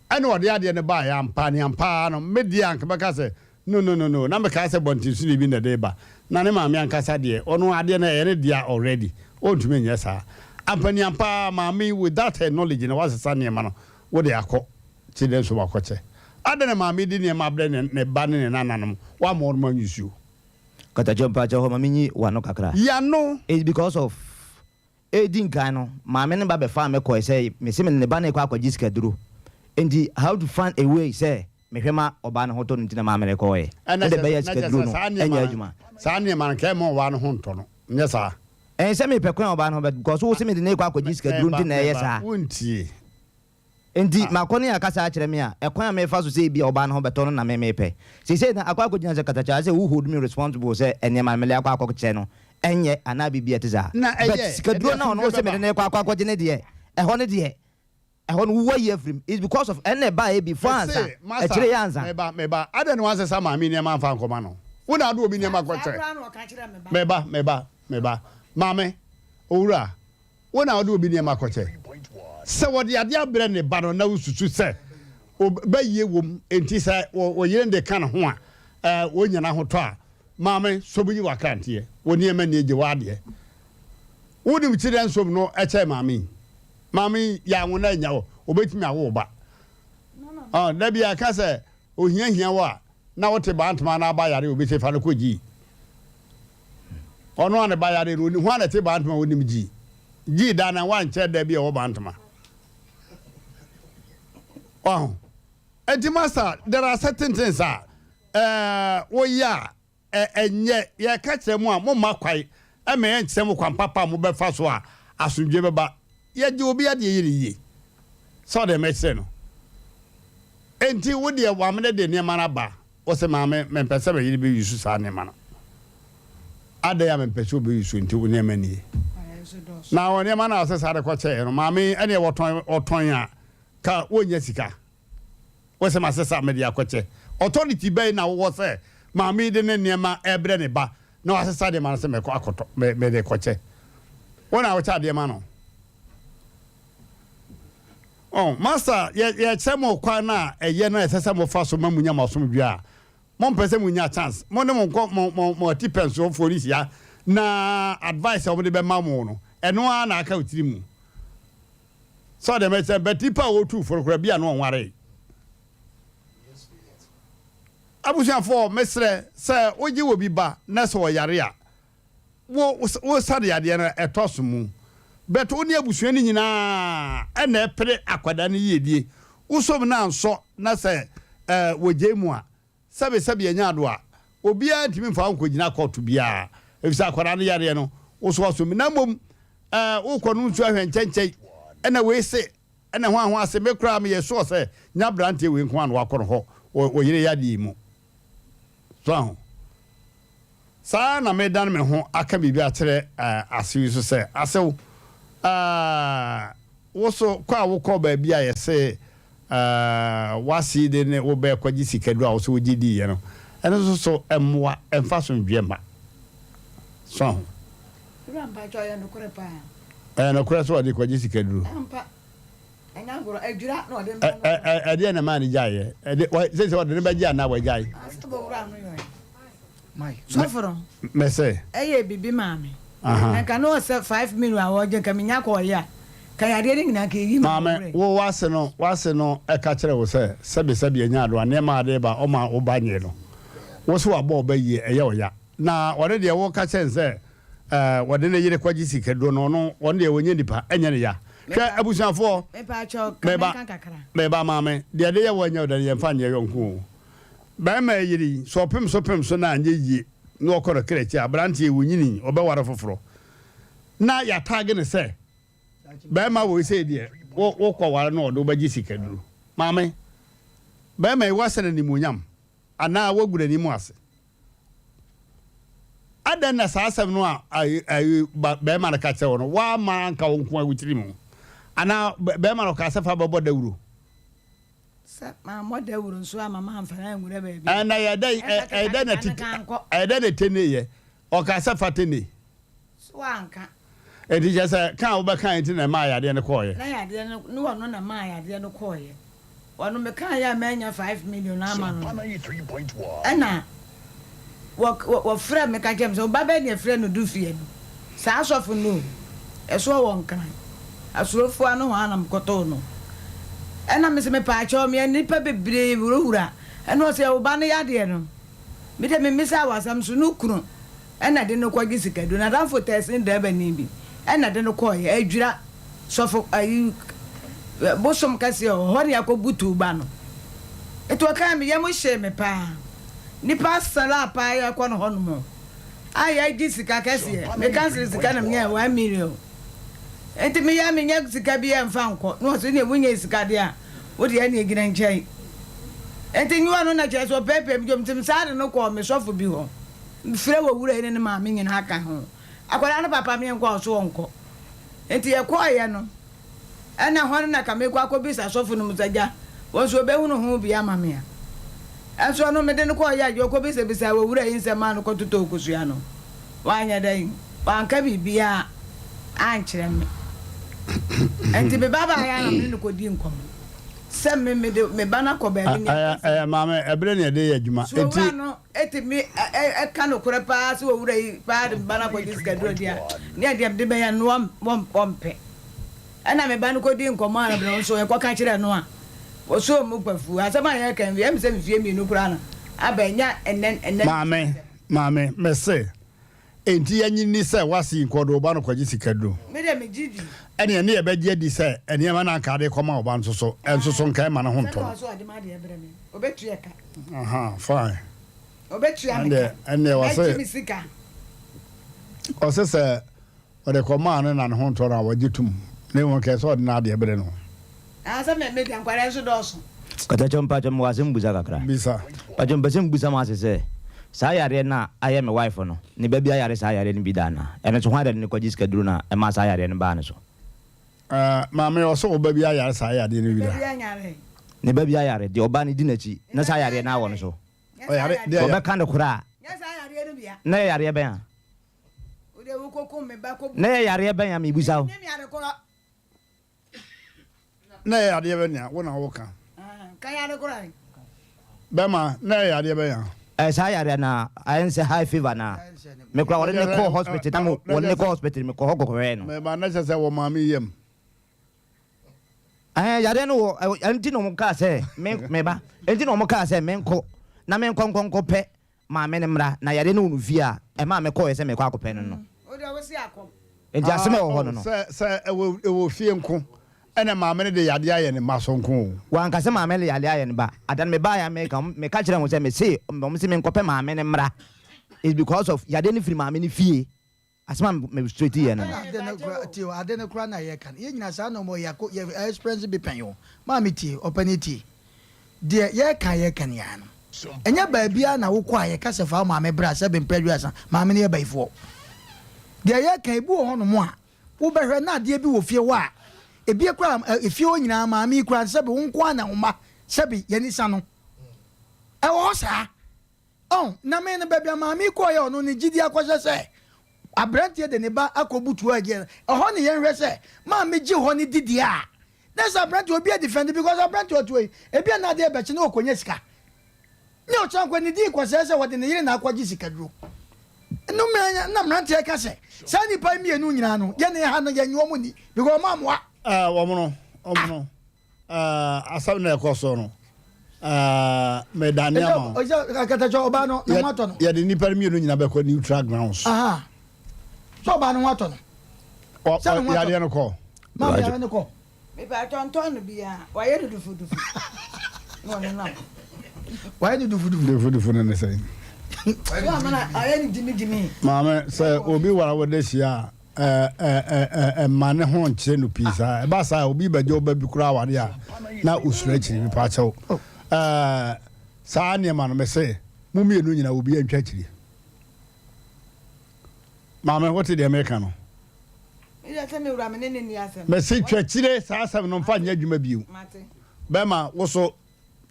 A: Ɛna ɔde adeɛ no baeɛ ampa ne ampa ara no, me deɛ anka mɛka sɛ. No no no no, na mekaa sɛ bɔntensoni bi na ɛde reba, na ne maame ankasa deɛ, ɔno adeɛ no ɛyɛ ne dea already, ɔntumi nyɛ saa. Ampaniampa ara, maame yi without her knowledge na wasesa nneɛma no, wode akɔ children's home akɔkyɛ. Adɛn na maame yi de nneɛma abrɛ ne ne ba ne ne nananom, wamma wɔnom anwusuo?
Q: Katakyɛ mpakyɛw hɔ ma menyi w'ano kakra.
A: Yi ano.
Q: It's because of Edi nkan no, maame no ba bɛfaa me kɔe sɛ mese mede ne ba no rekɔ akɔgye sikaduro. Enti how to find a way sɛ mehwɛ ma ɔbaa no ho tɔ no nti na maame no kɔeɛ.
A: Ɛna
Q: Sɛdeɛ
A: kyerɛ
Q: ɛbɛyɛ a
A: sɛ, na kyerɛ
Q: sikaduro
A: sɛ
Q: no
A: saa
Q: nyɛ
A: nneɛma no,
Q: adwuma.
A: saa nneɛma no, nka ɛmma ɔbaa no ho ntɔ no, nyɛ saa?
Q: Ɛn sɛ mepɛ kwan a ɔbaa no ho bɛtɔ because wo se mede no rekɔ akɔgye sikaduro
A: Meba,
Q: nti na ɛyɛ
A: meba,
Q: saa.
A: wontie.
Q: Enti makɔ ne akasa akyerɛ me a, ɛkwan a mefa so sɛ ebia ɔbaa no ho bɛtɔ no na me mepɛ. Seesei no, akɔ akɔgyina sɛ katakyɛ ayɛ sɛ wo hold me responsible sɛ nneɛma no mede akɔ akɔkyɛ no ɛnyɛ anaa biribi a ɛte saa.
A: Na
Q: But
A: ɛyɛ, ɛde
Q: sikaduro no a ɔno
A: asomdwoeɛ
Q: ɔse mede
A: bɛba.
Q: no rekɔ akɔ akɔgye no deɛ, ɛhɔ no deɛ, ɛhɔ no woayi afiri mu. It's because of ɛno na ɛbaeɛ before ansa,
A: Mese, masa,
Q: akyire yi ansa.
A: meba, meba, adɛn na woansesa maame yi nneɛma amfa ankɔma no? Wo na wode obi nneɛma
B: Saa
A: kɔkyɛ.
B: koraa na ɔka kyerɛɛ me ba.
A: Meba, meba, meba. Maame, owura, Wo na wode obi nneɛma kɔkyɛ. Sɛ wɔde adeɛ abrɛ ne ba no na wosusu sɛ bayie wom enti sɛ ɔyere no de ka ne ho a ɔnya n'ahotɔ a, maame sɔ mu yi w'akranteɛ. Wo nneɛma nie, gye w'adeɛ. Wonim kyerɛ nsom no kyɛn maame yi. Maame yi yɛ anwo na anya wo, ɔbɛtumi awo wo ba. Da bi a ɛka sɛ ohia hia wo a, na wote bantama na aba yare obi se fa no kɔ gyii. Ɔno a ne ba yare no onim hwan na ɛte bantama onim gyii. Gyii da na wankyɛ da bi a ɛwɔ bantama. Waho. Enti master there are certain things a ɛɛ woyɛ a Ɛ, ɛnyɛ, yɛreka kyerɛ mo a, momma kwan mma yɛnkyerɛ mo kwan papa a mobɛfa so a asomdwoeɛ bɛba. Yɛgye obi adeɛ yɛ no yie sɛ ɔde mekyerɛ no. Enti wo deɛ wamene de nneɛma no aba, wo se maame mempɛ sɛ me yere bɛyusu saa nneɛma no. Adɛn a mempɛ sɛ ɔbɛyusu nti wo nneɛma nie. Na wɔ nneɛma no a ɔsɛ saa de kɔkyɛeɛ no, maame ɛneɛ wɔtɔn, ɔtɔn a ka wɔnnya sika. Wo sɛ masesa mede akɔkyɛ. Authority bɛn na wowɔ sɛ maame yi de ne nneɛma rebrɛ ne ba na wasesa de ma no sɛ mɛkɔ akɔtɔ mede kɔkyɛ? Wo na wokyɛ adeɛ ma no. Oh, master, yɛ yɛkyerɛ mo kwan no a ɛyɛ no a ɛsɛ sɛ mofa so ma munya mo asomdwoe a, mompɛ sɛ munya chance. Mo ne mo nkɔ mo mo mo atipɛnsoɔfoɔ no hyia na advice a wɔde bɛma mo no, ɛno ara na aka wo tiri mu. Sɛ ɔde mɛkyɛ but nipa a ɔtu fo no koraa bi a na ɔnwaree. Abusuafoɔ mesrɛ sɛ wogye obi ba na sɛ ɔyare a wo wo sa no yadeɛ no ɛtɔ so mu but wo ne abusua no nyinaa ɛna ɛpere akwadaa no yiedie wosom no ansɔ na sɛ ɛɛ wɔgyae mu a Sɛbe sɛbe anya ado a, obiara ntumi mfa wo nkɔgyina kɔɔto biara, efisɛ akwadaa no yareɛ no, wo so asɔ mu. Na mmom eh, wokɔ no nsuo ahwɛ nkyɛnkyɛn, ɛna wei se, ɛna hwan hwan se, me koraa meyɛ sure sɛ nyɛ aberanteɛ wei nko ara na wakɔ no hɔ wɔ wo yere yadeɛ yi mu. So aho? Saa ara na meredane me ho aka biribi akyerɛ asew yi nso sɛ, Asew, wo nso, kɔ a wokɔɔ baabi a yɛse w'ase de ne wo bɛkɔgye sikaduro a wo nso wogye diiɛ no, ɛno nso so mmoa mfa asomdwoeɛ mma. So ahu?
B: Wura mpakyɛw ɛyɛ nokorɛ paa.
A: Ɛyɛ nokorɛ sɛ ɔde kɔgye sikaduro.
B: Ampa. Ɛnyɛ agorɔ, adwira na ɔde mpa no.
A: Ɛdeɛ na maa no gyaeɛ? Ɛde, sɛ sɛ ɔde no bɛgye anaa wagyae?
B: Asɛ bɔ wura no yɔe. Sɔfo no.
A: Mɛsɛ.
B: Ɛyɛ bibi maa me. Na nka na ɔsɛ 5 million a ɔgye nka menya kɔ ɔyɛ a. Ka yadeɛ no nyinaa nka eyi ma
A: Maame, wo w'ase no, w'ase no ɛka kyerɛ wo sɛ sɛbi sɛbi ɛnyɛ adoa nneɛma a ade ba ɔma wo ba nyɛ no. Wo so wabɔ ɔba yie ɛyɛ ɔya. Na ɔno deɛ wo ka kyerɛ no sɛ Ɛɛ wɔde ne yere kɔgye sikaduro no, ɔno ɔno deɛ ɔnyɛ nipa, ɛnyɛ ne ya. Hwɛ abusuafoɔ, meba, meba maame, deɛ ɛde yɛ wɔ nyɛ ɔdɛ no yɛmfa nyɛ yɔnko o. Bɛrima yi yere yi, sɛ ɔpem so pem so na anyɛ yie na ɔkɔ no kra akyi a, aberanteɛ yi ɔnyini, ɔbɛware foforɔ. Na yɛataage no sɛ, bɛrima wei sei deɛ, wo wokɔware no ɔde wo bɛgye sikaduro. Maame, bɛrima yi woasɛ no animuonyam anaa woagu n'anim ase? Adɛn na saa asɛm no a barima no ka kyerɛ wo no, woamma anka wo nko ara wo tirim? Anaa barima no ɔkaa sɛ fa bɛbɔ dawuro?
B: Sɛ mammɔ dawuro nso amma mamfa no anwura baabi.
A: Ɛna ɛyɛ dɛn ɛyɛ dɛn na tete ɛyɛ dɛn na tene yɛ? Ɔkaa sɛ fa tene.
B: So wanka.
A: Enti kyerɛ sɛ ka a wobɛkae nti na ɛmaa yadeɛ no kɔeɛ.
B: Na yadeɛ no ne ɔno na ɛmaa yadeɛ no kɔeɛ.
R: Ɔno mekaeɛ a mannya 5 million ama no no, ɛna wɔfrɛɛ me ka kyerɛɛ me sɛ, Wo ba bɛn na yɛfrɛ no Dufie no? Saa asɔfo no o, ɛsoɔ wɔ Nkran, Asurofoɔ ano hɔ ara na mekɔtoo no. Ɛna mese, Mepaakyɛw, meɛ nnipa bebree wurawura, ɛna ɔse, Wo ba no yadeɛ no, me deɛ memmisaa wo asɛm so, ne kunu ɛna ɛde no kɔgye sikaduro. N'adamfo tɛɛsini drɛbani bi ɛna ɛde no kɔeɛ. Adwira sɔfo ayi bosom kɛseɛ wɔ hɔ ne akɔbutuu ba no. Nti ɔkae me yam hyee me paa. Nnipa asala paa yɛkɔ no hɔnom a yɛgye sika kɛseɛ. Me kansere sika na menyae 1 million. Nti meyɛ menya sika bi ɛmfa nkɔ. Na ɔse neɛ wonyɛ sika deɛ a wo deɛ ɛneɛ gyina nkyɛn. Nti nyiwa no na kyerɛ sɛ ɔpɛɛpɛɛ me dwom nti mesaa de no kɔɔ me sɔfo bi hɔ. Mefrɛ wɔ wura yi ne ne maame nyinaa ka ho. Akwadaa no papa me nkɔ a ɔso ɔnkɔ. Nti yɛkɔeɛ no, ɛna hɔ no na ka mekɔ akɔbisa sɔfo no mu sɛ agya, wɔn nso wɔbɛhunu ho bi ama me a. Ɛnso ɔno mede no kɔeɛ a, deɛ ɔkɔbisabisaa wɔ wura yi nsɛm maa no kɔtotɔɔ kosua no, wanyɛ dɛn, wanka biribiara ankyerɛ me. Nti me ba baeɛ a na me ne no kɔdii nkɔmmɔ sɛ me mede me ba no akɔ baabi ne
A: Ɛyɛ ɛyɛ maame, ɛberɛ na yɛde yɛ adwuma.
R: So owura no tumi ka nokorɛ paa sɛ owura yi paa de me ba no akɔgye sikaduro deɛ a, ne ɛdeɛ mede bɛyɛ no wɔmpɛ. Ɛna me ba no kɔdii nkɔmmɔ a na berɛ nso yɛkɔka kyerɛɛ no a, wɔsɔɔ mu kpafuu. Asɛm a yɛreka yi, ɛyɛ me sɛ mfeɛ mmienu koraa na aba, ɛnyɛ ɛnnɛ ɛnnɛ.
A: Maame, maame, mese, enti yɛnnye nni sɛ woase yi nkɔ de wo ba no kɔgye sikaduro?
R: Me deɛ megye di.
A: Ɛnneɛ ne yɛbɛgye adi sɛ nneɛma no a anka ade rekɔma wo ba no nso so, ɛnso so nka ɛmma ne ho ntɔ
R: no. Sɛ na ɔsɛ ɔde m'adeɛ brɛ me. Obetua ka.
A: Aha, fine.
R: Obetua me ka.
A: Ɛnneɛ wɔse.
R: Mɛgye me sika.
A: Ɔse sɛ ɔde kɔmaa no na ne ho ntɔ no a, wɔgye tom. Na mmom nka ɛsɛ sɛ ɔde n'adeɛ brɛ no.
R: Ah, sɛ me, me deɛ nkwadaa nso dɔɔso.
Q: Katakyɛ mpakyɛ mewɔ asɛm busa kakra.
A: Bisa.
Q: Mpakyɛ mpɛ sɛ mebisa mo ase sɛ saa yareɛ no a ayɛ me wife no ne ba bi ayare saa yareɛ no bi da anaa? Ɛno nso hwan na de no kɔgye sika duro no a ɛmaa saa yareɛ no baa ne so?
A: Maame, ɔsɛ wo ba bi ayare saa yadeɛ no bi da?
Q: Ne ba bi ayare, deɛ ɔbaa no di n'akyi na saa yareɛ no awɔ no so.
A: Ɔyare, deɛ
Q: Sɛ ɔbɛka no korɛ a, na ɛyɛ yareɛ bɛn a? Na ɛyɛ yareɛ bɛn a mebisa wo?
A: Na ɛyɛ yadeɛ bɛn a wo na woka? Bɛma, na ɛyɛ yadeɛ bɛn a?
Q: Ɛyɛ saa yareɛ no a, ayɛ ne sɛ high fever no a. Me koraa wɔde ne kɔɔ hospital na me wɔde ne kɔɔ hospital mekɔ hɔ kɔkɔhwɛɛ no.
A: Mɛma, na kyerɛ sɛ wɔ maame yam.
Q: Ɛɛ yareɛ no wɔ ɛnti na wɔn kaa sɛ me me ba ɛnti na wɔn kaa sɛ menkɔ na menkɔ nkɔ nkɔ pɛ maame no mmra na yareɛ no wɔ no fie a ɛmaa mekɔɛ sɛ mekɔ akɔpɛ no no. Nti asɛm a ɛwɔ hɔ no no.
A: Sɛ sɛ ɛwɔ ɛwɔ fie nko ɛna maame no de yadeɛ ayɛ ne mma so nko o.
Q: Wanka sɛ maame no de yadeɛ ayɛ ne ba. Ada no mebaeɛ a meka meka kyerɛɛ wɔn sɛ mese wɔn se menkɔpɛ maame no mmra is because of yadeɛ no firi maame no fie. Asɛm a me straight yɛ no no.
B: Ade no kora tie o ade no kora na yɛka no yɛn nyinaa saa na ɔmo yɛ yɛ experience bi pɛn o maame tie ɔpɛni tie deɛ yɛka yɛka ni ara no ɛnyɛ baabiara na wokɔ a yɛka sɛ fa wo maame bra sɛ bempɛ aduasa maame no yɛ bayifoɔ deɛ yɛka ebi wɔ hɔnom a wobɛhwɛ na adeɛ bi wɔ fie hɔ a ebi kora efie hɔ nyinaa maame yi kora sɛbi wo nko ara na wo mma sɛbi yɛn nisa no ɛwɔ hɔ saa. Ɔn, na me no, baabi a maame yi kɔeɛ a ɔno ne gyidie akɔhyɛ sɛ aberanteɛ de ne ba akɔbutu hɔ agyeɛ no, ɛhɔ ne yɛnhwɛ sɛ maame gye hɔ no di deɛ a, na sɛ aberanteɛ obi adifɛnde because aberanteɛ ɔte hɔ yi, ebi a na adeɛ bɛkye na ɔkɔnya sika. Ne ɔkyena nkɔ ne din kɔsɛe sɛ wɔde ne yere na akɔgye sikaduro. No mmerɛ na mmeranteɛ ka sɛ saa nnipa yi mmienu nyinaa no, yɛne ha no yɛnnye wɔn nni because wɔn ammoa.
A: Ɛɛ, wɔn no, wɔn no. Asɛm na ɛkɔ so no medane ama wo. Yɛde nnipa no mmienu nyina bɛkɔ neutral grounds.
B: Sɛ ɔbaa no ho atɔ no.
A: Yadeɛ no kɔ.
B: Yadeɛ no kɔ.
R: Mepatɔ no bia wayɛ no dufudufu. Na ɔno nam.
B: Wayɛ no dufudufu.
A: Dufudufu no ne sɛn?
R: Wayɛ no gyimigyimi.
A: Maame sɛ obi wara wo de hyia a Mma ne ho nkyere no pii saa. Ɛba saa a, obi bɛgye wo ba bi koraa aware a, na osuro akyiri. Mepa kyɛw. Saa nneɛma no, mese mo mmienu nyinaa obiara ntwa akyiri. Maame, wote deɛ meka no? Mese twa akyire, saa asɛm no mfa nyɛ adwuma bio. Bɛma wo so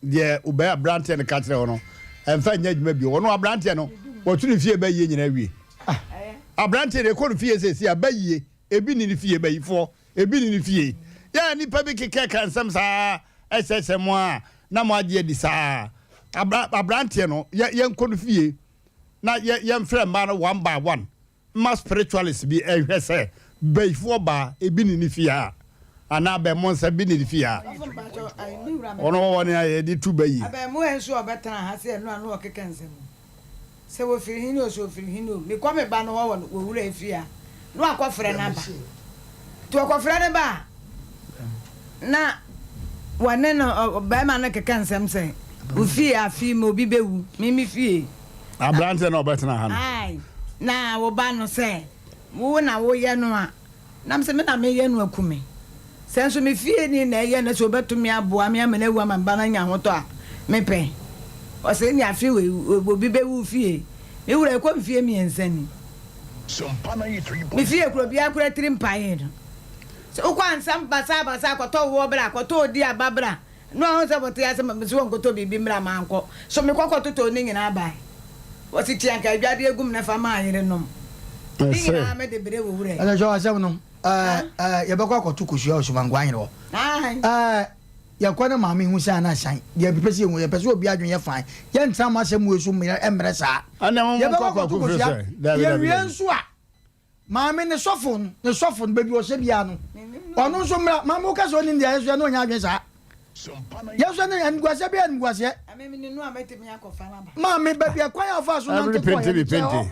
A: Deɛ wobɛyɛ aberanteɛ no ka kyerɛ wo no, ɛmfa nyɛ adwuma bio. Ɔno aberanteɛ no, watu ne fie bayie nyinaa awie. Aberanteɛ deɛ ɛkɔ ne fie seesei a, bayie, ebi nni ne fie, bayifoɔ, ebi nni ne fie. Yɛ a nnipa bi kekɛka nsɛm saa. ɛkyerɛkyerɛ mo a na mo agye adi saa. Abra abranteɛ no yɛ yɛnkɔ no fie na yɛ yɛmfrɛ mmaa no one by one mma spiritualist bi nhwɛ sɛ bayifoɔ baa ebi ne ne fie a anaa abɛɛmɔ bi ne ne fie a.
R: Sɔfo mpakyɛw ayi me wura
A: Ɔno wɔwɔ nea yɛde tu ba yi.
R: Abɛɛmoa nso a ɔbɛtena ha sɛ ɛno a na ɔkeka nsɛm o. Sɛ wɔfiri hene o, sɛ ɔfiri hene o, mekɔ me ba no hɔ wɔ wɔ wura fie a, na wakɔfrɛ no aba. Nti ɔkɔfrɛ no ba a, na wɔne no, barima no keka nsɛm sɛ, wo fie afe yi mu obi bɛwu, me me fie.
A: Aberanteɛ na ɔbɛtena ha no.
R: Ae, na wo ba no sɛ, wo na woyɛ no a, Na mese, Me na mereyɛ no aku me. Sɛ nso me fieni na ɛyɛ na sɛ ɔbɛtumi aboa me ama no awu ama me ba no anya ahotɔ a, mepɛ. Ɔse, Ɛnneɛ afe wei, obi bɛwu wo fie. Me wura, ɛkɔ mfeɛ mmiɛnsa ni. Me fie kura obiara kura tiri mpaee no. Sɛ wokɔ ansa basabasa kɔtɔ woɔ bra, kɔtɔ odi aba bra. No a ɔhu sɛ wɔte ase ma mese wɔnkɔtɔ biribi mmra mankɔ. So mekɔ kɔtotɔɔ ne nyinaa bae? Wɔse tua nka adwadeɛ gum na fa ma yerenom. Ne nyinaa mede brɛ wo wura yi.
B: Ɛsɛ sɛ asɛm no ɛɛ yɛbɛkɔ akɔto kosua wɔ Somankoa ahene hɔ. Ɛɛ yɛkɔ ne maame hu sɛ ana san deɛ yɛpɛ sɛ yɛhu yɛpɛ sɛ obi adwene yɛ fine yɛntena mo asɛm wei so mmerɛ saa. Yɛbɛkɔ akɔto kosua yɛwie nso a. Maame ne sɔfo no, ne sɔfo no, baabi ɔhyɛ biara no, ɔno nso mmra. Maame woka sɛ ɔnim deɛ yɛsoɛ na ɔnya adwene saa. Yɛsoɛ no animguaseɛ bɛyɛ animguaseɛ. Maame baabi ɛkwan a ɔfa so nante kɔɔ yɛ kyɛ hɔ.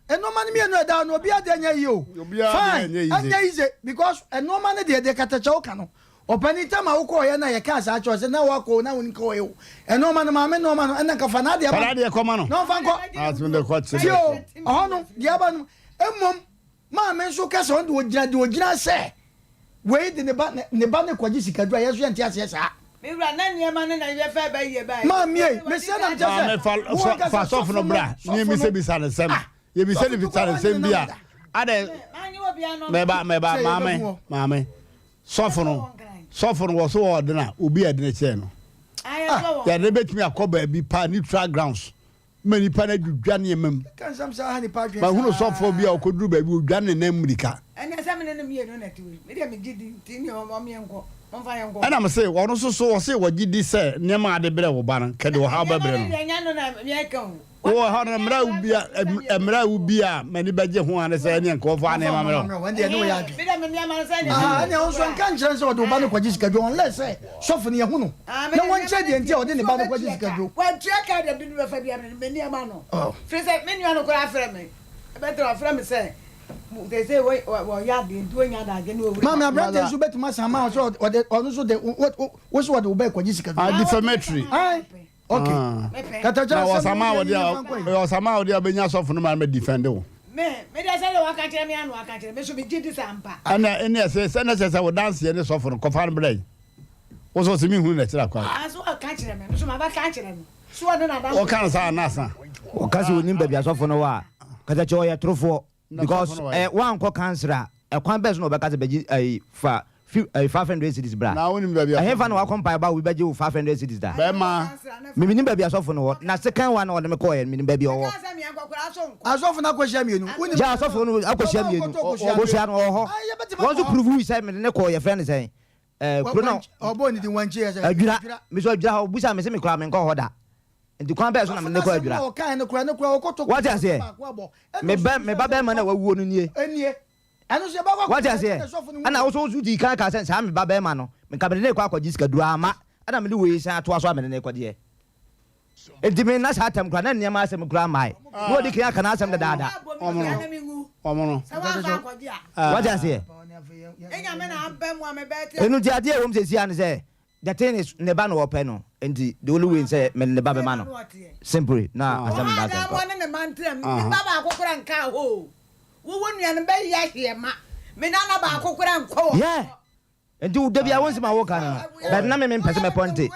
B: Nneɛma no mmienu ɛda no obiara deɛ nyɛ yie o. Fine, ɛnyɛ easy because nneɛma no deɛ deɛ katakyɛ woka no Ɔpanin tam a wokɔɔ yɛ na yɛkaa saa kyerɛ sɛ na wakɔ o na wonkɔɔ yɛ o ɛnoɔma no maame nnoɔma no ɛna nka fa n'adeɛ
A: ma no kɔma no
B: na ɔmfa nkɔ tie o ɔhɔ no deɛ aba no mmom maame nso ka sɛ ɔno deɛ ɔgyina deɛ ɔgyina sɛ wei de ne ba ne ba ne kɔgye sikaduro a yɛn nso yɛnte aseɛ saa.
R: Me wura na nneɛma no na yɛfɛ bɛ yie bɛyɛ.
B: Maame ei mesrɛ na mekyɛ sɛ
A: wo ankasa fa sɔfo no bra ne yɛmmisa no nsɛm. Yɛbisa no bisa no nsɛm bi a adɛ mɛba mɛba maame maame. Sɔfo no, sɔfo no wɔ so wɔ ɔden a obi a ɛdene kyɛn no. Yɛde no bɛtumi akɔ baabi paa, neutral grounds, ma nipa no adwidwa nneɛma mu. Mahunu sɔfoɔ bi a ɔkɔduru baabi ɔdwa ne nan mmirika. Ɛna me se ɔno nso so ɔse ɔgye di sɛ nneɛma a ade brɛ wo ba no kɛde ɔhaw bɛbrɛ no. Wowɔ hɔ no, mmerɛ a wobi a, mmerɛ a wobi a m'ani bɛgye ho a ne sɛ ɛneɛ nka wɔmfa nneɛma mmerɛ wo.
B: Ɛndeɛ ne wɔyɛ adwene. Aha, ɛneɛ wo nso nka nkyerɛ no sɛ ɔde wo ba no kɔgye sikaduro unless sɛ sɔfo no yɛhu no na wɔnkyerɛ deɛ nti a ɔde ne ba no kɔgye sikaduro.
R: Wantua ka deɛ mede no bɛfa biara mede me nneɛma no. Firi sɛ me nua no koraa frɛ me, ɛbɛtena ɔfrɛ me sɛ seesei wɔyɛ adeɛ nti wɔnya adagye ne wɔwura.
B: Maame aberanteɛ nso bɛtumi asan ma wo sɛ ɔde ɔno nso de wo sɛ ɔde wo ba rekɔgye sikaduro.
A: Ah, defamatory.
B: Ae. Okay.
A: Ah.
B: Katakyɛ
A: Na
B: asɛm
A: ɔsama a
B: no
A: wɔde
B: deɛ
A: a
B: yɛmfa nkɔ yi.
A: ɔyɛ ɔsama a wɔde a ɔbɛnya sɔfo no ma no defend wo.
R: Me, me deɛ sɛdeɛ waka kyerɛ me ara na waka kyerɛ me nso megye di sɛ ampa.
A: Ɛna ɛne ɛsɛ sɛ na kyerɛ sɛ wo danseɛ ne sɔfo no kɔfa no brɛ yi. Wo sɛ ɔsɛ menhunu n'akyiri akwan.
R: Ah, so ɔka kyerɛ me, me nso mabɛka akyerɛ no. So ɔne n'adamfo.
A: Wɔka no saa na asa.
Q: Ɔka sɛ ɔnim baabi asɔfo no wɔ a, katakyɛ ɔyɛ torofoɔ. Because ɛ wankɔ council a ɛkwan bɛn so na ɔbɛka sɛ bɛgye ɛyi fa fi ɛyi 500 cedis bra.
A: Na wonim baabi
Q: Ɛhefa na wakɔ mpaebɔ a obi bɛgye wo 500 cedis da?
A: Bɛma.
Q: Me menim baabi asɔfo no wɔ na second one a ɔde me kɔɔɛ no menim baabi a ɔwɔ.
B: Asɔfo no akɔhyia mmienu. Wonim
Q: Yeah asɔfo no akɔhyia mmienu. Kosua no ɔwɔ hɔ. Wɔn nso prove sɛ mede no kɔɔ yɛfrɛ no sɛn ɛɛ kuro no.
B: Ɔbɔɔ ne din wankye yɛ sɛ.
Q: Adwira. Me nso adwira hɔ obusaa me se me koraa menkɔɔ hɔ da. Nti kwan bɛn so na mede no kɔ adwira? Wate aseɛ? Me ba, me ba bɛrima no a wawuo no nie. Wate aseɛ? Ɛna wo nso wo dii kan kaa sɛ saa me ba bɛrima no, nka mede no rekɔ akɔgye sikaduro, amma. Ɛna mede wei san atoa so a mede no rekɔgyeɛ. Nti me nna saa atɛm koraa, na nneɛma asɛm koraa mmae. Na wadi kan aka n'asɛm dadaada. Wate aseɛ? Ɛno nti adeɛ a ɛwɔ mu seesei ara ne sɛ, The thing is ne ba na ɔpɛ no nti the only way nsɛ mede ne ba bɛma no simply na asɛm nda asɛm kɔ.
R: ne ne ma ntra mu ne ba baako kora nka hɔ o wo wo nua no bɛyɛ ahyeɛ ma me nana baako kora nkɔ wɔ
Q: Yeah nti wo da bia wo nsɛm a woka no no but na me me mpɛ sɛ mɛpɔnte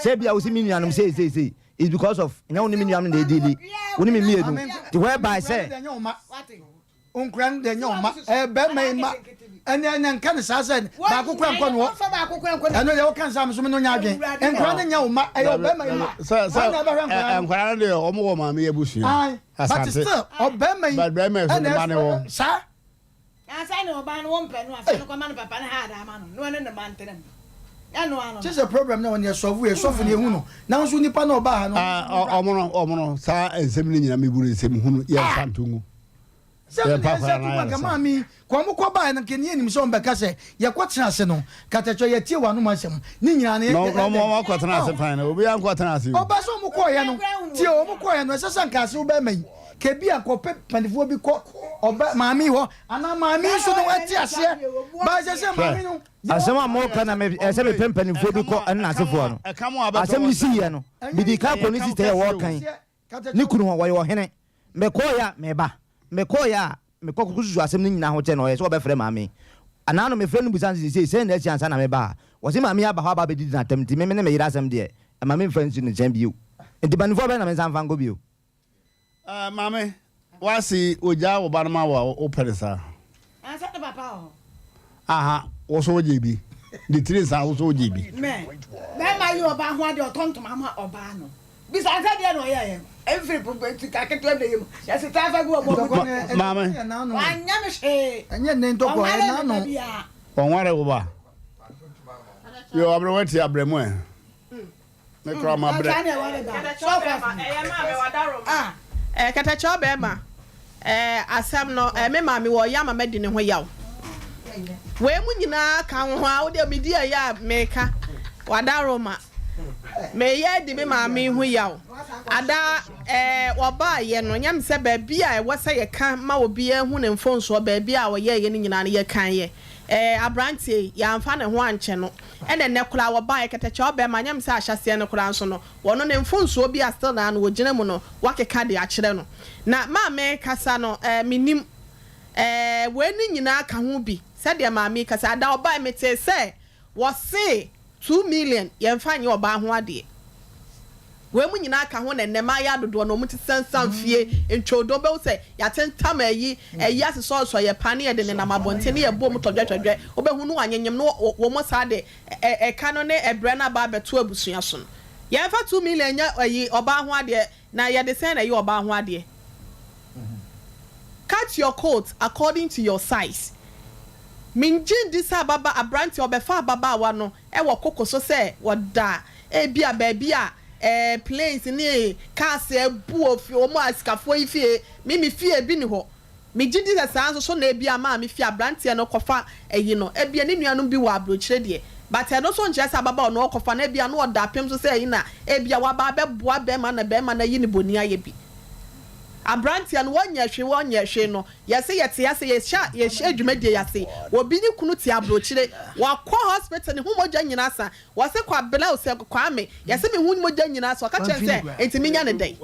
Q: sɛ bia wo si me nuanom sei sei sei is because of nyɛ wo ne me nuanom na ɛdili wo ne me mmienu nti whereby sɛ
B: Nkura no deɛ nyɛ ɔma ɛyɛ bɛrima yi ma ɛnɛ ɛnɛ nka ne saa sɛ baako kura nkɔ no hɔ ɛno deɛ woka nsa so me no nya adwen nkura no nyɛ ɔma ɛyɛ ɔbɛrima yi ma
A: sɛ sɛ nkura no deɛ ɔmo wɔ maame yɛ busua
B: but still ɔbɛrima yi
A: ɛnɛ
B: saa.
R: Na sɛ ne ɔbaa no wo mpɛ no a fa no kɔma ne papa ne hard ama no na ɔne ne mma ntena mu. Ɛno ano no.
B: Kyerɛ sɛ problem no a ɔne ɛsɔfo yɛ sɔfo no yɛhu no nanso nipa no a ɔbaa ha no
A: Ah, ɔmo no ɔmo no saa nsɛm no nyina mebu no nsɛm hunu yɛmfa nto ngu.
B: Sɛ
A: Yɛmfa
B: ne
A: akwadaa
B: nsa
A: no
B: to mu anka
A: ayaresa.
B: maame yi kɔ ɔmo kɔ baeɛ no nka ne yɛnim sɛ ɔmo bɛka sɛ yɛkɔ tena ase no katakyɛ yɛtie w'anom asɛm ne nyinaa no
A: Na ɔmo ɔmo akɔtena ase fan no obiara nkɔtena ase o.
B: Ɔba sɛ ɔmo kɔɔeɛ no tie ɔmo kɔɔeɛ no ɛsɛ sɛ nka ase wobɛɛma yi Kɛ bi a kɔpɛ mpanifoɔ bi kɔ ɔba maame yi hɔ anaa maame yi nso no ɛte aseɛ ba ɛsɛ sɛ maame no.
Q: Asɛm a moka na me ɛsɛ mepɛ mpanimfoɔ bi kɔ ɛne n'asefoɔ no. Asɛm no siiɛ no, medii kan kɔɔ ne sista yi a wɔɔkan ne kunu hɔ, wɔyɛ ɔhene. Mekɔeɛ a meba, mekɔeɛ a mekɔ kɔsusu asɛm no nyinaa ho kyerɛ no, ɔyɛ sɛ ɔbɛfrɛ maame yi. Anaa no mefrɛ no bisa no sɛ seesei sɛn na asi ansa na meba a, ɔse maame yi aba hɔ aba abɛdidi no atɛm nti me me ne me yere asɛm deɛ ɛma memfa nsi no nkyɛn bio. Nti mpanimfoɔ bɛn na mensan mfa nkɔ bio?
A: Eh, maame, w'ase ogyaa wo ba no ma wo a, wopɛ no saa?
R: Ansa ne papa wɔ hɔ.
A: Aha, wo so wogye bi. Ne tiri nsa, wo so wogye bi.
R: Mɛ, bɛrima yi ɔbaa ho adeɛ ɔtɔ ntoma ma ɔbaa no. Bisa sɛ deɛ na ɔyɛɛ ɛmfiri po sika ketewa na ɛyɛ mu. Yɛsi taa fa gu ɔmo ɔmo.
A: Maame.
R: Wanyɛ me hwee.
B: Ɛnyɛ ne ntɔkwa
R: ɛyɛ n'ano.
A: Ɔnware wo ba. Yo, abrɛ wati abrɛ mu ɛ. Me koraa mabrɛ.
D: Kɛtɛkyɛw bɛɛma asɛm no me maame wɔ ɔyɛ ama madi ne ho yaw. Wei mu nyinaa ka ho a wodeɛ medi ɛyɛ a meka wadaroma meyɛ adi me maame ho yaw. Ada wɔbaayɛ no nyɛ me sɛ baabi a ɛwɔ sɛ yɛka ma obiara hu ne mfonsoɔ baabi a ɔyɛɛyɛ no nyinaa no yɛkaeɛ. Aberanteɛ yi yɛamfa ne ho ankyɛ no. Ɛna ɛnɛ koraa wɔbaeɛ kɛtɛkyɛ ɔbɛɛma anyɛ me sɛ ahyɛseɛ no koraa nso no wɔno ne mfonsoɔ bi a still naa no wɔgyina mu no wakeka de akyerɛ no na maa mekasa no eh menim eh wei no nyinaa ka ho bi sɛdeɛ maame yi kasa ada ɔbaeɛ metee sɛ wɔse 2 million yɛmfa nyɛ ɔbaa ho adeɛ. Wei mu nyinaa ka ho na ɛnnɛ mmayewa dodoɔ no wɔn ti sansan fie ntwoodo wobɛhu sɛ yɛatentam ayi ayi asesɔɔsɔ yɛ pa ne yɛde nenam abɔnten ne yɛbɔ mu tɔdwɛtɔdwɛ wobɛhu no anyenyem no wɔn saa de ɛka no ne ɛbrɛ no aba abɛto abusua so no yɛmfa 2 million nyɛ ayi ɔbaa ho adeɛ na yɛde sɛn na ɛyɛ ɔbaa ho adeɛ cut your coat according to your size mengye ndi sɛ ababa aberanteɛ ɔbɛfa ababaawa no wɔ koko so sɛ wɔda ebia baabi a eh, planes ne cars abu wɔ fie, wɔn a sikafoɔ yi fie, me me fie ebi ni hɔ. Megye di sɛ saa nso so na ebia maame fie aberanteɛ no kɔfa ayi no, ebia ne nuanom bi wɔ aburokyire deɛ, but ɛno nso nkyerɛ sɛ ababaawa no ɔkɔfa no, ebia na ɔda apem so sɛ ayi na ebia waba abɛboa bɛrima na bɛrima no ayi ne boni ayɛ bi. Aberanteɛ no wɔnyɛ hwee wɔnyɛ hwee no, yɛse yɛte ase yɛhyɛ yɛhyɛ dwumadie yi ase, obi ne kunu te aburokyire, wakɔ hospital ne ho mogya nyinaa sa, Wɔse Kwabena o sɛ Kwame yɛse me ho mogya nyinaa so ɔka kyerɛ no sɛ nti menya no dɛn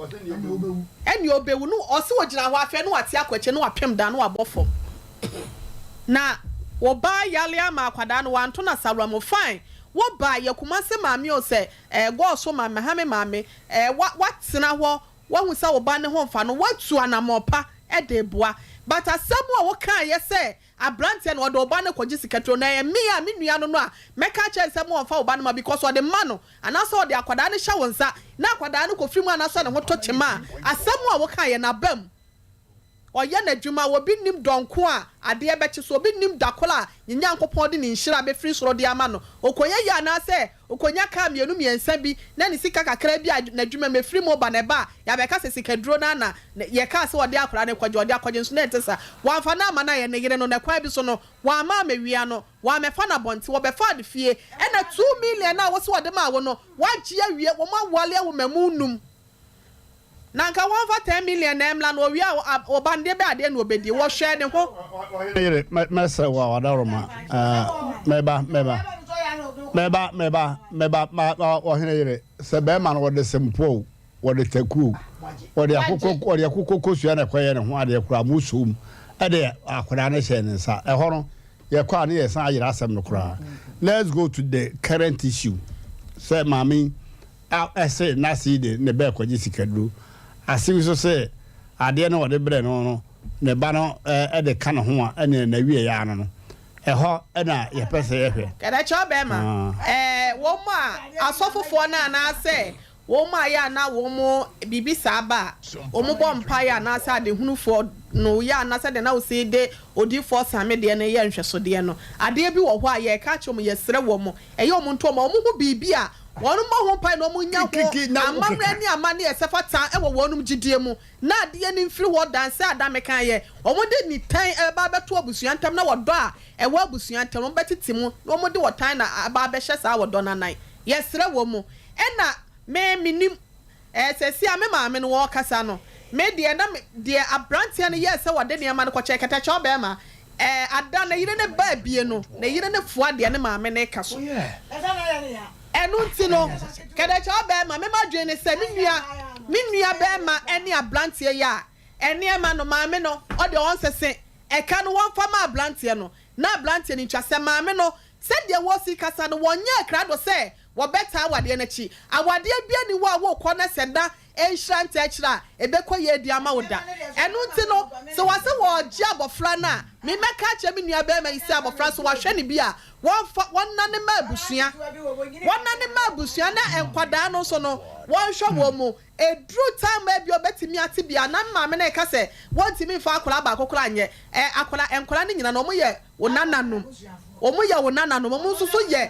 D: ɛnea ɔbɛwu no ɔse ɔgyina hɔ afei na wate akɔ akyire na wapem dan na wabɔ fam na wo ba yale ama akwadaa no wanto no asawura mu fine wo ba yɛ Kumase maame o sɛ ɛɛ gɔɔso maame Mahame maame ɛɛ wa watena hɔ wahu sɛ wo ba ne ho mfa no watu anamɔ pa ɛde boa but asɛm a wokaeɛ sɛ Abranteɛ no ɔde ɔba no kɔgye sika turo na ɛyɛ me a me nua no no a mɛka akyerɛ no sɛ ma ɔmfa wo ba no ma because ɔde ma no anaasɛ ɔde akwadaa no hyɛ wo nsa na akwadaa no kɔfiri mu anaasɛ ne ho to kyema a asɛm a wokaeɛ no aba mu. Ɔyɛ n'adwuma obi nnim dɔnko a adeɛ bɛkye so obi nnim da koro a ne Nyankopɔn de ne nhyira bɛfiri soro de ama no ɔkɔyɛ yie anaasɛ Okonya kaa mmienu mmiɛnsa bi na ne sika kakra bi a n'adwuma mu ɛfiri mu ba na ɛba a, yɛabɛka sɛ sikaduro no ara na yɛkaa sɛ ɔde akwadaa no rekɔgye, ɔde akɔgye nso na ɛnte saa. Wamfa no amma no ayɛ ne yere no na kwan bi so no, wamma ammɛwia no, wammɛfa no abɔnten, wɔbɛfaa no fie. Ɛna 2 million no a wose ɔde maa wo no, wagye awie, wɔawale awo mmamu nnum. Na anka wɔmfa 10 million na ɛmmra na ɔwie a ɔba no deɛ bɛyɛ adeɛ na ɔbɛdi. Wɔhwɛɛ ne ho.
A: Ɔhene yere, mɛsrɛ wo a w'adaworoma, mɛba, mɛba, mɛba, mɛba, mɛba, ma, ma, ɔhene yere, sɛ bɛrima no wɔde sempoa o, wɔde taku o, wɔde akokɔ, wɔde akokɔ kosua na ɛkɔyɛ ne ho adeɛ koraa, mo som ɛde akwadaa no hyɛɛ ne nsa. Ɛhɔ no, yɛkɔ a ne yɛsan ayera asɛm no koraa. Let's go to the current issue. Sɛ maame yi, A Ɛse n'ase de ne ba rekɔgye sikaduro. Ase nso se adeɛ no a ɔde brɛ no no, ne ba no de ka ne ho a, ɛneɛ n'awieɛ ara no no. Ɛhɔ na yɛpɛ sɛ yɛhwɛ.
D: Kɛdɛkyɛw bɛɛma, ɛɛ, wɔn a asɔfofoɔ no anaasɛ. Wɔn a yɛ a na wɔn biribi saa ba a, wɔbɔ mpaeɛ anaasɛ adehunufoɔ no yɛ a na sɛdeɛ na wosi de odiyifoɔ Same deɛ no yɛ nhwɛsodeɛ no, adeɛ bi wɔ hɔ a yɛreka akyerɛ wɔn, yɛsrɛ wɔn, ɛyɛ wɔn nto wɔn a wɔhu biribi a, wɔmmɔ ho mpaeɛ na wɔnya ho amammerɛ ne amanneɛ a ɛsɛ fata wɔ wɔn gyidie mu, na adeɛ no mfiri hɔ dan sɛ ada mekaeɛ, wɔde nitan bɛba abɛto abusua ntam na ɔdɔ a ɛwɔ abusua ntam no wɔbɛtete mu na wɔde ɔtan na aba abɛhyɛ saa ɔdɔ no anan. Yɛsrɛ wɔn. Ɛna me mennim. Ɛɛ seesei a me maame no ɔrekasa no, me deɛ na me deɛ abranteɛ no yɛɛ sɛ ɔde nneɛma no kɔkyɛɛ kɛtɛkyɛw bɛrima. Ɛɛ ada ne yere no baa bie no, ne yere no foa deɛ ne maame no reka so. Ɛno nti no, kɛtɛkyɛw bɛrima, me m'adwene ne sɛ me nua me nua bɛrima ne abranteɛ yi a nneɛma no maame no ɔdeɛ ɔnsese ɛka no wɔmfa ma abranteɛ no na abranteɛ no ntwa. Sɛ maame no sɛdeɛ wɔsi kasa no wɔnyɛɛ krado sɛ Wɔbɛtaa awadeɛ no akyi. Awadeɛ biara nni hɔ a worekɔ na sɛ na ɛnhyira ntaa akyire a, ɛbɛkɔ yie de ama wo da. Ɛno nti no, sɛ wɔse wɔregye abɔfra no a, me mɛka akyerɛ me nua barima yi sɛ abɔfra nso wɔahwɛ no bi a, wɔmfa, wɔnnane mma abusua. Wɔnnane mma abusua na nkwadaa no nso no, wɔnhwɛ wɔn mu. Ɛduru time a ebia ɔbɛtumi ate bi a, na me maame no reka sɛ wɔntumi mfa akwadaa baako koraa nyɛ. Ɛ, akwadaa, nkwadaa no nyinaa no, wɔyɛ wo nananom. Wɔyɛ wo nananom. Wɔn nso so yɛ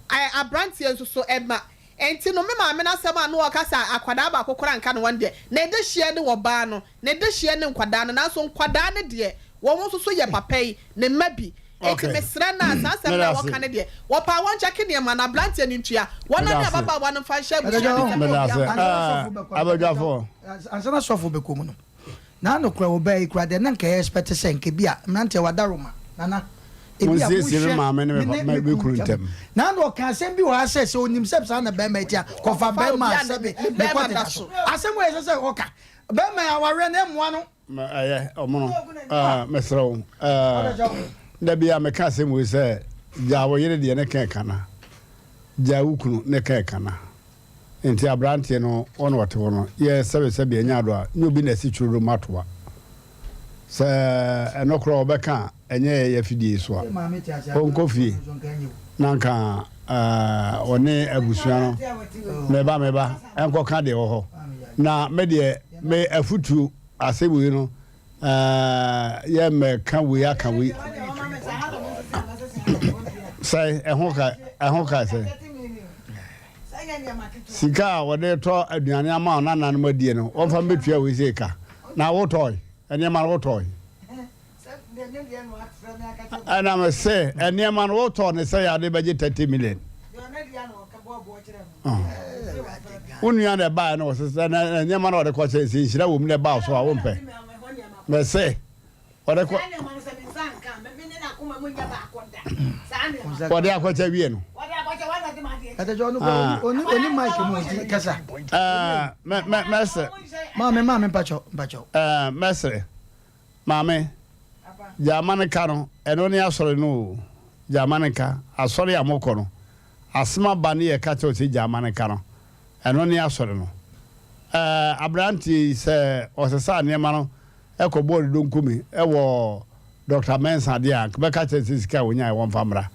D: ɛ, aberanteɛ nso so mma. Enti no, me maame no asɛm a na ɔka sɛ akwadaa baako koraa nka ne ho no deɛ, ne dehyeɛ ne ɔbaa no, ne dehyeɛ ne nkwadaa no. Nanso nkwadaa no deɛ, wɔn nso so yɛ papa yi ne mma bi. Enti mesrɛ no a, saa asɛm no a wɔka no deɛ, wɔpɛ a wɔnkyɛke nneɛma no, aberanteɛ no ntua, wɔn ne ababaawa no mfa nhyɛ abusua no ntam na obiara
A: Abadwafoɔ.
B: Ansa na sɔfo bɛkɔ mu no, na nokorɛ wo baa yi koraa deɛ na nka yɛ expect sɛ nka bi a mmeranteɛ wadaroma nana ebi a
A: Monsiesie me
B: monhwɛ
A: maame ne
B: me
A: me
B: ne
A: pa me
B: me
A: me
B: kunu
A: kunu
B: ntam.
A: ntam.
B: Na na ɔka asɛm bi wɔ ha sɛ sɛ onim sɛ saa na bɛrima yi te a kɔfa
D: Kɔfa
B: bɛrima
D: obi
B: a
D: a ne
B: sɛbe
D: ne
B: ne
D: bɛrima
B: kɔte
D: da
B: da
D: so.
B: so. Asɛm wei ɛsɛ sɛ ɔka bɛrima yi awareɛ no ɛmmoa no.
A: Ma ɛyɛ ɔmono ɛɛ mesrɛ wo ɛɛ da bi a meka asɛm wei sɛ gyaa wo yere deɛ ne ka ɛka na gyaa wo kunu ne ka ɛka na nti aberanteɛ no ɔna ɔte hɔ no yɛ sɛbe sɛbe ɛnyɛ ado a nyɛ obi na ɛsi twerɛ ma toa sɛ ɛno korɔ ɔbɛka a ɛnyɛ yɛ afidie so a ɔnkɔ fie na nka ɛɛ ɔne abusua no meba meba ɛnkɔka deɛ wɔ hɔ na me deɛ me afutuo Asɛm wei no yɛ mɛka wei aka wei sɛ ɛho ka ɛho ka sɛ sika a wɔde tɔ aduane ama wɔn nananom adie no wɔmfa mbɛtua wei sɛ ka na wotɔe nneɛma no wotɔe ɛna me sɛ nneɛma no wotɔ ne sɛ yɛade bɛgye 30 million Wo nua na ɛbaeɛ no wɔsɛ sɛ na nneɛma na ɔde kɔkyɛ sɛ nhyira wɔ mu na ɛbaa so a wompɛ. Mɛsɛ ɔde kɔ ɔde akɔkyɛ wie no. Mɛsɛ.
B: Maame maame mpakyɛw mpakyɛw.
A: Mɛsɛ. Maame, gyaa ma no ka no, ɛno ne asɔre no oo, gyaa ma no nka, asɔre a mokɔ no, asem aba ne yɛka kyerɛ wo sɛ gyaa ma no nka no, ɛno ne asɔre no. Ɛɛ, aberanteɛ yi, sɛ ɔsesaa nneɛma no kɔbɔɔ ne donkomi wɔ Dɔkta Mensah deɛ a, anka bɛka kyerɛ no sɛ sika a ɔnyaeɛ wɔmfa mmra.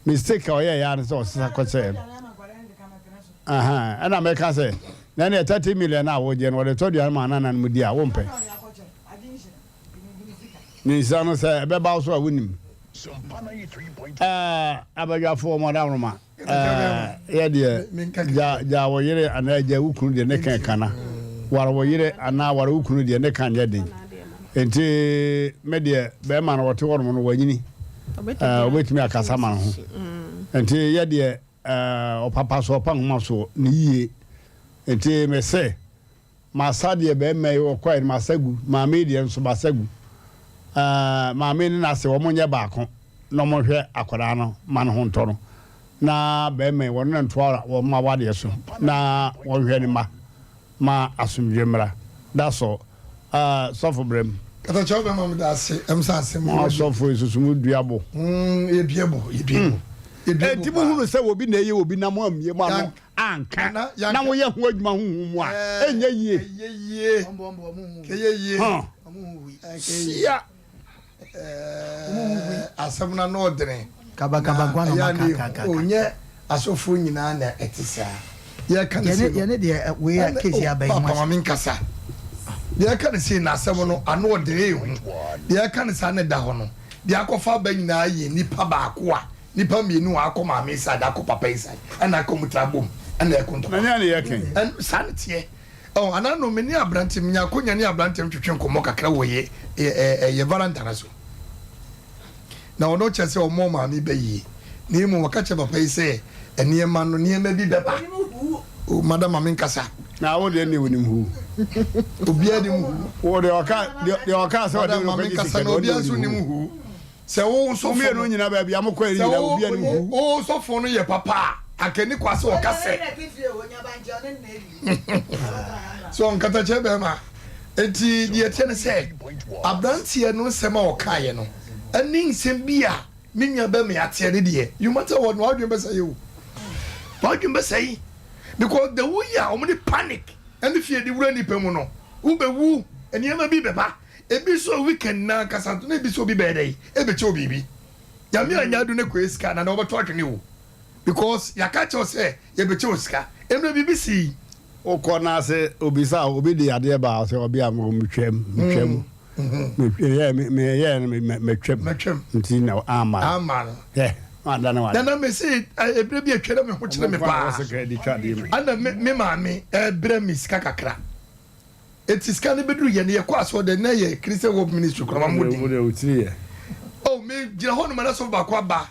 A: Mistake a ɔyɛeɛ ara ne sɛ ɔsesa kɔkyɛɛ no. Ahaa, ɛna meka sɛ, na ɛneɛ 30 million no a wogye no, wɔde tɔ aduane ma anananom di a, wompɛ? Ne nhyira no sɛ ɛbɛba wo so a wonim. Ɛɛ, abadwafoɔ mo adaworoma, ɛɛ, yɛ deɛ, gya, gya wo yere anaa gya wo kunu deɛ ne ka ɛka na, ware wo yere anaa ware wo kunu deɛ ne ka nyɛ den. Nti, me deɛ, bɛrima no ɔte hɔnom no, wanyini, ɛɛ, ɔbɛtumi akasa ma ne ho. Nti, yɛ deɛ, Ɛɛ ɔpapa so ɔpa nwoma so ne yie nti me se masa deɛ bɛɛma yi ɔkɔɛ no masa gu maame yi deɛ nso masa gu ɛɛ maame ne n'ase wɔn nyɛ baako na wɔn hwɛ akwadaa no ma ne ho ntɔ no na bɛɛma yi wɔn ne ntoa wɔn awadeɛ so na wɔn hwɛ ne ma Ma asomdwie mmra. That's all. Ah, sɔfo brɛ mu.
C: Katakyɛ ɔbɛma me da ase ɛm sɛ asɛm
A: Mo asɔfo yi soso mo dua bo.
C: Mm, yɛ dua bo, yɛ dua bo. Yɛ dua bo
A: Enti mo hunu sɛ obi na ɛyɛ obi na mo ammie mo ano anka na mo yɛ ho adwuma honhom mu a, ɛnyɛ yie.
C: Ɛyɛ yie. Ɛyɛ yie.
A: Huh. Sia.
C: Asɛm no ano ɔdene.
B: Kabakaba
C: Na
B: guano
C: ɛyɛ a
B: ma
C: na
B: ka ka ka.
C: Onyɛ asɔfoɔ nyinaa na ɛte saa. Yɛka ne sei no.
B: Yɛne deɛ wei a case yi aba yi ho asɛm.
C: Papa ma me nkasa. Deɛ yɛka ne sei no asɛm no ano ɔden ɛyɛ hu. Deɛ yɛka ne saa na ɛda hɔ no, deɛ akɔfa aba nyinaa yɛ nipa baako a nipa mmienu a akɔ maame side akɔ papa yi side ɛna aka wɔn tiri abom ɛna ɛko ntɔkwa.
A: Na nyɛ ne yɛ kan.
C: Ɛn saa ne teɛ. Ɔ anaa no me ne aberante menya akonya ne aberante no twetwe nkɔmmɔ kakra wɔ yɛ yɛ yɛ varanda no so. Na ɔno kyerɛ sɛ ɔmmɔ maame ba yie, na mmom ɔka kyerɛ papa yi sɛ nneɛma no, nneɛma bi bɛba. O, madam ma menkasa.
A: Na wo deɛ ne wonim hu.
C: Obiara nim hu.
A: Wo deɛ ɔka deɛ ɔka sɛ ɔde no kɔgye sika no,
C: obiara nso nim hu. Sɛ wo sɔfo
A: no mmienu nyina baabi a mokɔ yɛ nyina obiara nim hu.
C: Wo sɔfo no yɛ papa a, anka ni kwa sɛ ɔka sɛ. So ɔnkatakyɛ bɛrima. Enti deɛ ɛteɛ ne sɛ, aberanteɛ no nsɛm a ɔkaeɛ no ne nsɛm bi a me nua bɛrima yi ateɛ no deɛ, you matter what no, w'adwene bɛsɛe o. W'adwene bɛsɛe. Because the way a wɔde panic ne fear de wura nnipa mu no, wobɛwu, nneɛma bi bɛba. Ebi nso weekend no ankasa na ebi nso obi bɛyɛ dɛn, ɛbɛkyɛ wo biribi. Nyame anyɛ adu ne kɔyɛ sika na na wɔbɛto atwene o. Because yɛaka akyerɛ wo sɛ yɛbɛkyɛ wo sika. Mmerɛ biribi sii.
A: Wokɔ na sɛ obisa wo, obi de adeɛ ba a, ɔsɛ ɔbea mo metwam, metwam. Meyɛɛ meyɛɛ no matwam. Nti na amma no.
C: Amma no.
A: Hwɛ, na adane w'ade.
C: Nana mese ebere bi atwa na me ho kyere me paa. Ɛna me me maame ɛbrɛ me sika kakra. Eti sika no bɛduru yɛ no yɛkɔ asɔre dɛ na yɛ Christian Hope Ministry koraa ma mo din. Oh me gyina hɔ nom na sɔfo baako aba.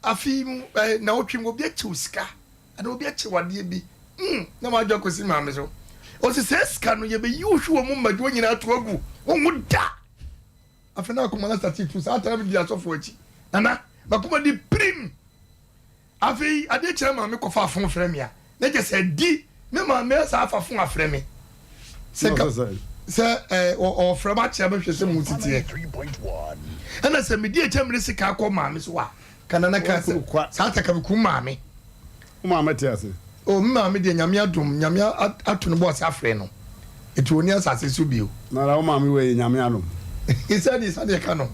C: Afe yi mu, eh, naawɔtwe mu, obi akyɛ wo sika, anaa obi akyɛ wo adeɛ bi, mm, na w'adwene akɔsi maame so. Ɔsi saa sika no, yɛbɛyi wo hwe wɔ mu mmadwoɔ nyinaa ato agu, wonwu da. Afei na akoma no asate tu, saa tena di asɔfoɔ akyi. Nana, makoma di pirim. Afei adeɛ kyerɛ maame kɔfa afon frɛ me a, na kyɛ sɛ di me maame asa afa fon afrɛ me. Sɛ ka sɛ ɛɛ ɔfrɛ ma kyerɛ me hwɛ sɛ mu si teɛ. Ɛna sɛ medi akyɛ mede sika kɔ maame so a, ka nana ka sɛ saa ta ka me kum maame.
A: Wo maame te ase?
C: Oh, me maame deɛ Nyame adom, Nyame ato ne bo ase afrɛ no. Eti ɔnni asase so bio.
A: Nana wo maame wei yɛ Nyame adom.
C: Sɛdeɛ sɛdeɛ ka no.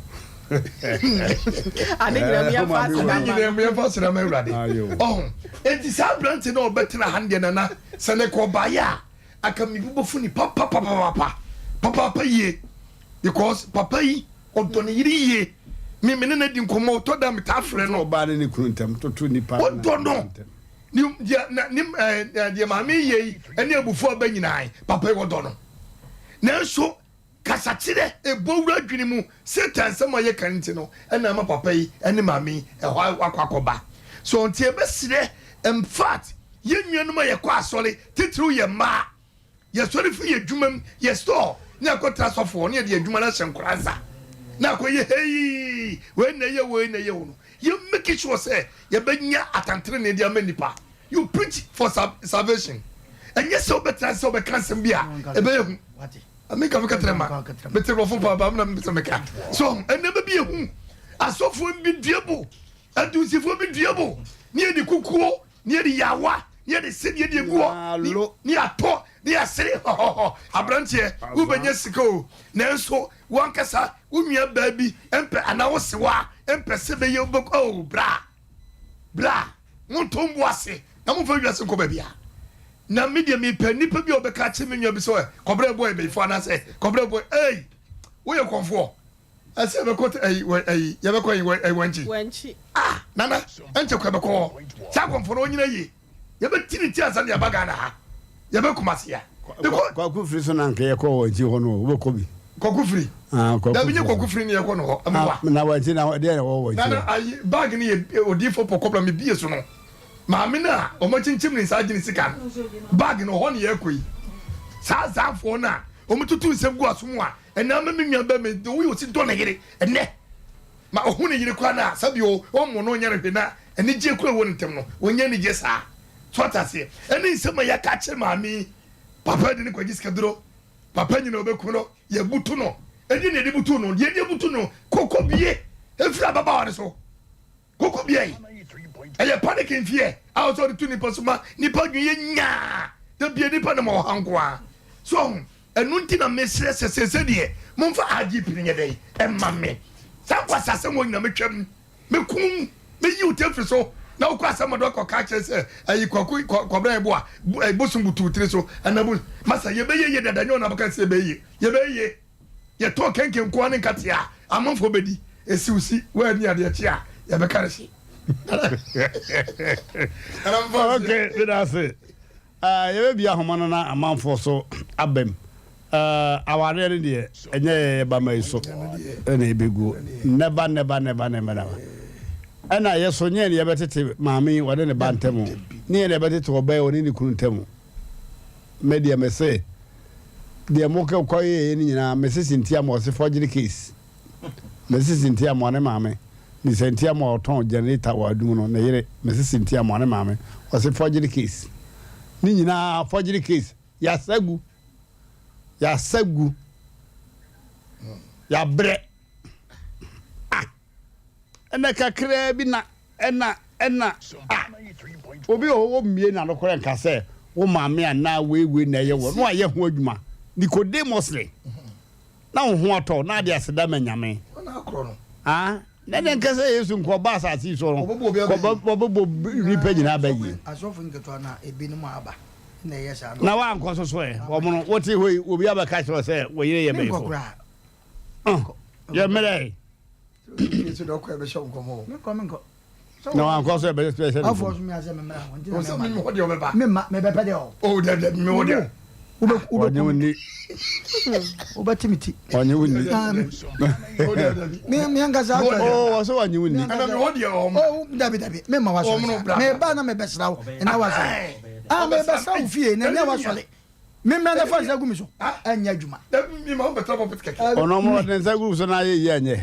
D: Ade nyinaa mu yɛmfa aseda ma.
C: Ade nyinaa mu yɛmfa aseda ma Awurade. Ɔho. Enti saa aberante no a ɔbɛtena ha no deɛ nana, sɛ ne kɔ ɔbaeɛ a, anka me bo bɛfu ne papapapapa. Papaapa yie. Because papa yi, ɔdɔ ne yere yie. Me me ne no adi nkɔmmɔ, ɔtɔ da a metaa frɛ no.
A: Toto ɔbaa ne ne kunu ntam, toto nipa ne
C: Ɔdɔ no. Ne deɛ na ne ɛɛ deɛ maame yɛ yi ɛne abufuo aba nyinaa papa yi ɔdɔ no. Nanso Kasakyerɛ, ɛbɔ wura adwene mu, Satan nsɛm a yɛka nti no na ama papa yi ne maame yi ɛhɔ akɔ akɔba. So nti yɛbɛsrɛ, infact yɛn nuanom a yɛkɔ asɔre, titiriw yɛn mmaa, yɛsɔre firi yɛn adwuma mu, yɛ store, ne yɛakɔtra asɔfo hɔ, ne yɛde yɛn adwuma no ahyɛ nkwadaa nsa, na akɔyɛ heyii, wei na ɛyɛ wei na ɛyɛ wo no, yɛ make sure sɛ yɛbɛnya atɛntrenee de ama nnipa. You preach for salvation. Ɛnyɛ sɛ wobɛtena ase sɛ wobɛka nsɛm bi a ɛbɛyɛ hu. Meka meka kyerɛ ma mete borɔfo paa baa na mepɛ sɛ meka so nneɛma bi ehu asɔfoɔ bi dua bo adunsifoɔ bi dua bo ne yɛde kukuo ne yɛde yawa ne yɛde se ne yɛde egu hɔ ne yɛatɔ ne yɛasere hɔhɔhɔ aberanteɛ wobɛnya sika o nanso wankasa wo nua baa bi mpɛ anaa wo sewa mpɛ sɛ bɛyɛ wobɛkɔ o bra Bra, monto mbo ase na momfa wiase nkɔ baabi a. Na me deɛ mepɛ nipa bi a ɔbɛka akyerɛ me nua bi sɛ kɔbrɛ boy bɛyifoɔ anaasɛ kɔbrɛ boy ei woyɛ kɔnfoɔ ɛsɛ yɛbɛkɔ ɛyi ɛyi yɛbɛkɔ ɛyi ɛyi wɛnkyi
D: wɛnkyi
C: ah nana ɛnkyɛ kɔ yɛbɛkɔ hɔ saa kɔnfoɔ no ɔnyina yie yɛbɛti ne ti ansa na yɛaba Ghana ha yɛbɛ Kumasi a.
A: Kwaku firi so na nka yɛkɔ wɔn akyi hɔ no wobɛkɔ bi.
C: Kwaku firi.
A: Ah, kwaku
C: Dabi nye kwaku firi ne yɛkɔ no hɔ.
A: Ah, na wɔn akyi na deɛ na wɔwɔ wɔn akyi.
C: Nana ayi bag ne yɛ odiifo pɔkɔ bla me bie so no. Maame no a wɔn akyinkyim ne nsa agye ne sika no bag no hɔ ne yɛkɔ yi. Saa zaafoɔ no a wɔn tutu nsɛm gu aso mu a ɛnna ama me nua bɛ me de woyɛ osi dɔ ne yere ɛnɛ. Ma ɔhu ne yere koraa no a sɛbi o ɔmmɔ no ɔnyɛ no hwee na anigyeɛ koraa ɛwɔ ne ntam no ɔnnya anigyeɛ saa. So ate aseɛ? Ɛne nsɛm a yɛaka akyerɛ maame yi, papa de no kɔgye sikaduro, papa nyina ɔbɛku no, yɛbutu no, ɛdeɛ na yɛde butu no, deɛ yɛde butu no, koko bie ɛfiri ababaawa no so, koko bie yi, ɛyɛ panic mfeɛ a ɔsɛ ɔde to nipa so ma nipa dwen yɛ nyaa, da bie nipa nam ɔha nko ara, so ɔho, ɛno nti na mesrɛ sɛ sɛsɛ deɛ momfa IGP no nyɛ dɛn ɛma me, saa nkwasasɛm wɔ nyina metwam. Mɛkum wo, mɛyi wo ti afiri so. Na wokɔ asɛm ɔdɔ kɔ ka kyerɛ sɛ ayi kwaku kɔbrɛ yɛ bo a eh, bosom butu tiri so ɛna bo masa yɛbɛyɛ yie dada nyɛ ɔna bɛka sɛ yɛbɛyɛ yie yɛbɛyɛ yie yɛtɔn kenke nkoa ne nkate a amanfoɔ bɛdi esiwsi wɔani adeɛ kye a yɛbɛka ne hye.
A: Okay, meda ase. Eh, yɛbɛbie ahoma no na amanfoɔ so aba mu. Eh, awareɛ no deɛ, ɛnyɛ yɛyɛ bama yi so ɛna ɛbɛguo. Never, never, never, never, never. Ɛna yɛ so nyɛ ne yɛbɛtete maame yi ɔne ne ba ntam, ne yɛ na yɛbɛtete ɔbaa yi ɔne ne kunu ntam. Me deɛ me se, deɛ mo kɔ yɛyɛ no nyinaa, me se Cynthia ma ɔse forgery case. Mrs Ntiamoa ne maame, Mr Ntiamoa a ɔtɔn generator wɔ Adum no, ne yere, Mrs Ntiamoa ne maame, ɔse forgery case. Ne nyinaa forgery case. Yɛasa gu. Yɛasa gu. Yɛabrɛ. Ah! Ɛnɛ kakraa bi na ɛna ɛna ah! Obi wɔ hɔ wɔmmie n'ano koraa nka sɛ wo maame anaa wei wei na ɛyɛ wɔ na wayɛ ho adwuma. Nicodemusly. Na wo ho atɔ wo, na ade aseda ma Nyame. Ah, na ɛnɛ nka sɛ Yesu nka ɔba asase yi so no, ɔbɛbɔ nnipa nyinaa bɛ yie. Na wankɔ so so ɛ, wɔn no, wote hɔ yi, obi abɛka kyerɛ sɛ wo yere yɛ bɛyifo. Yɛ mmerɛ. Na wankɔ so ɛbɛyɛ sɛ ɛhyɛ ne
C: fam.
A: Ɔnye wo nni.
B: Wobɛte me ti.
A: Ɔnye wo nni.
B: Me ankasa atɔ.
A: Oh, ɔsɛ ɔnye wo nni.
B: Oh, dabi dabi, me ma wasɔre saa. Me ba na me bɛsra wo, ɛna wasɔre. Ah, me bɛsra wo fie, na ɛnyɛ wasɔre. Me mmra na fa nsa gu me so. Ɛnyɛ adwuma.
A: Ɔno ɔmo ɔde nsa gu so na ayɛ yie anyɛ.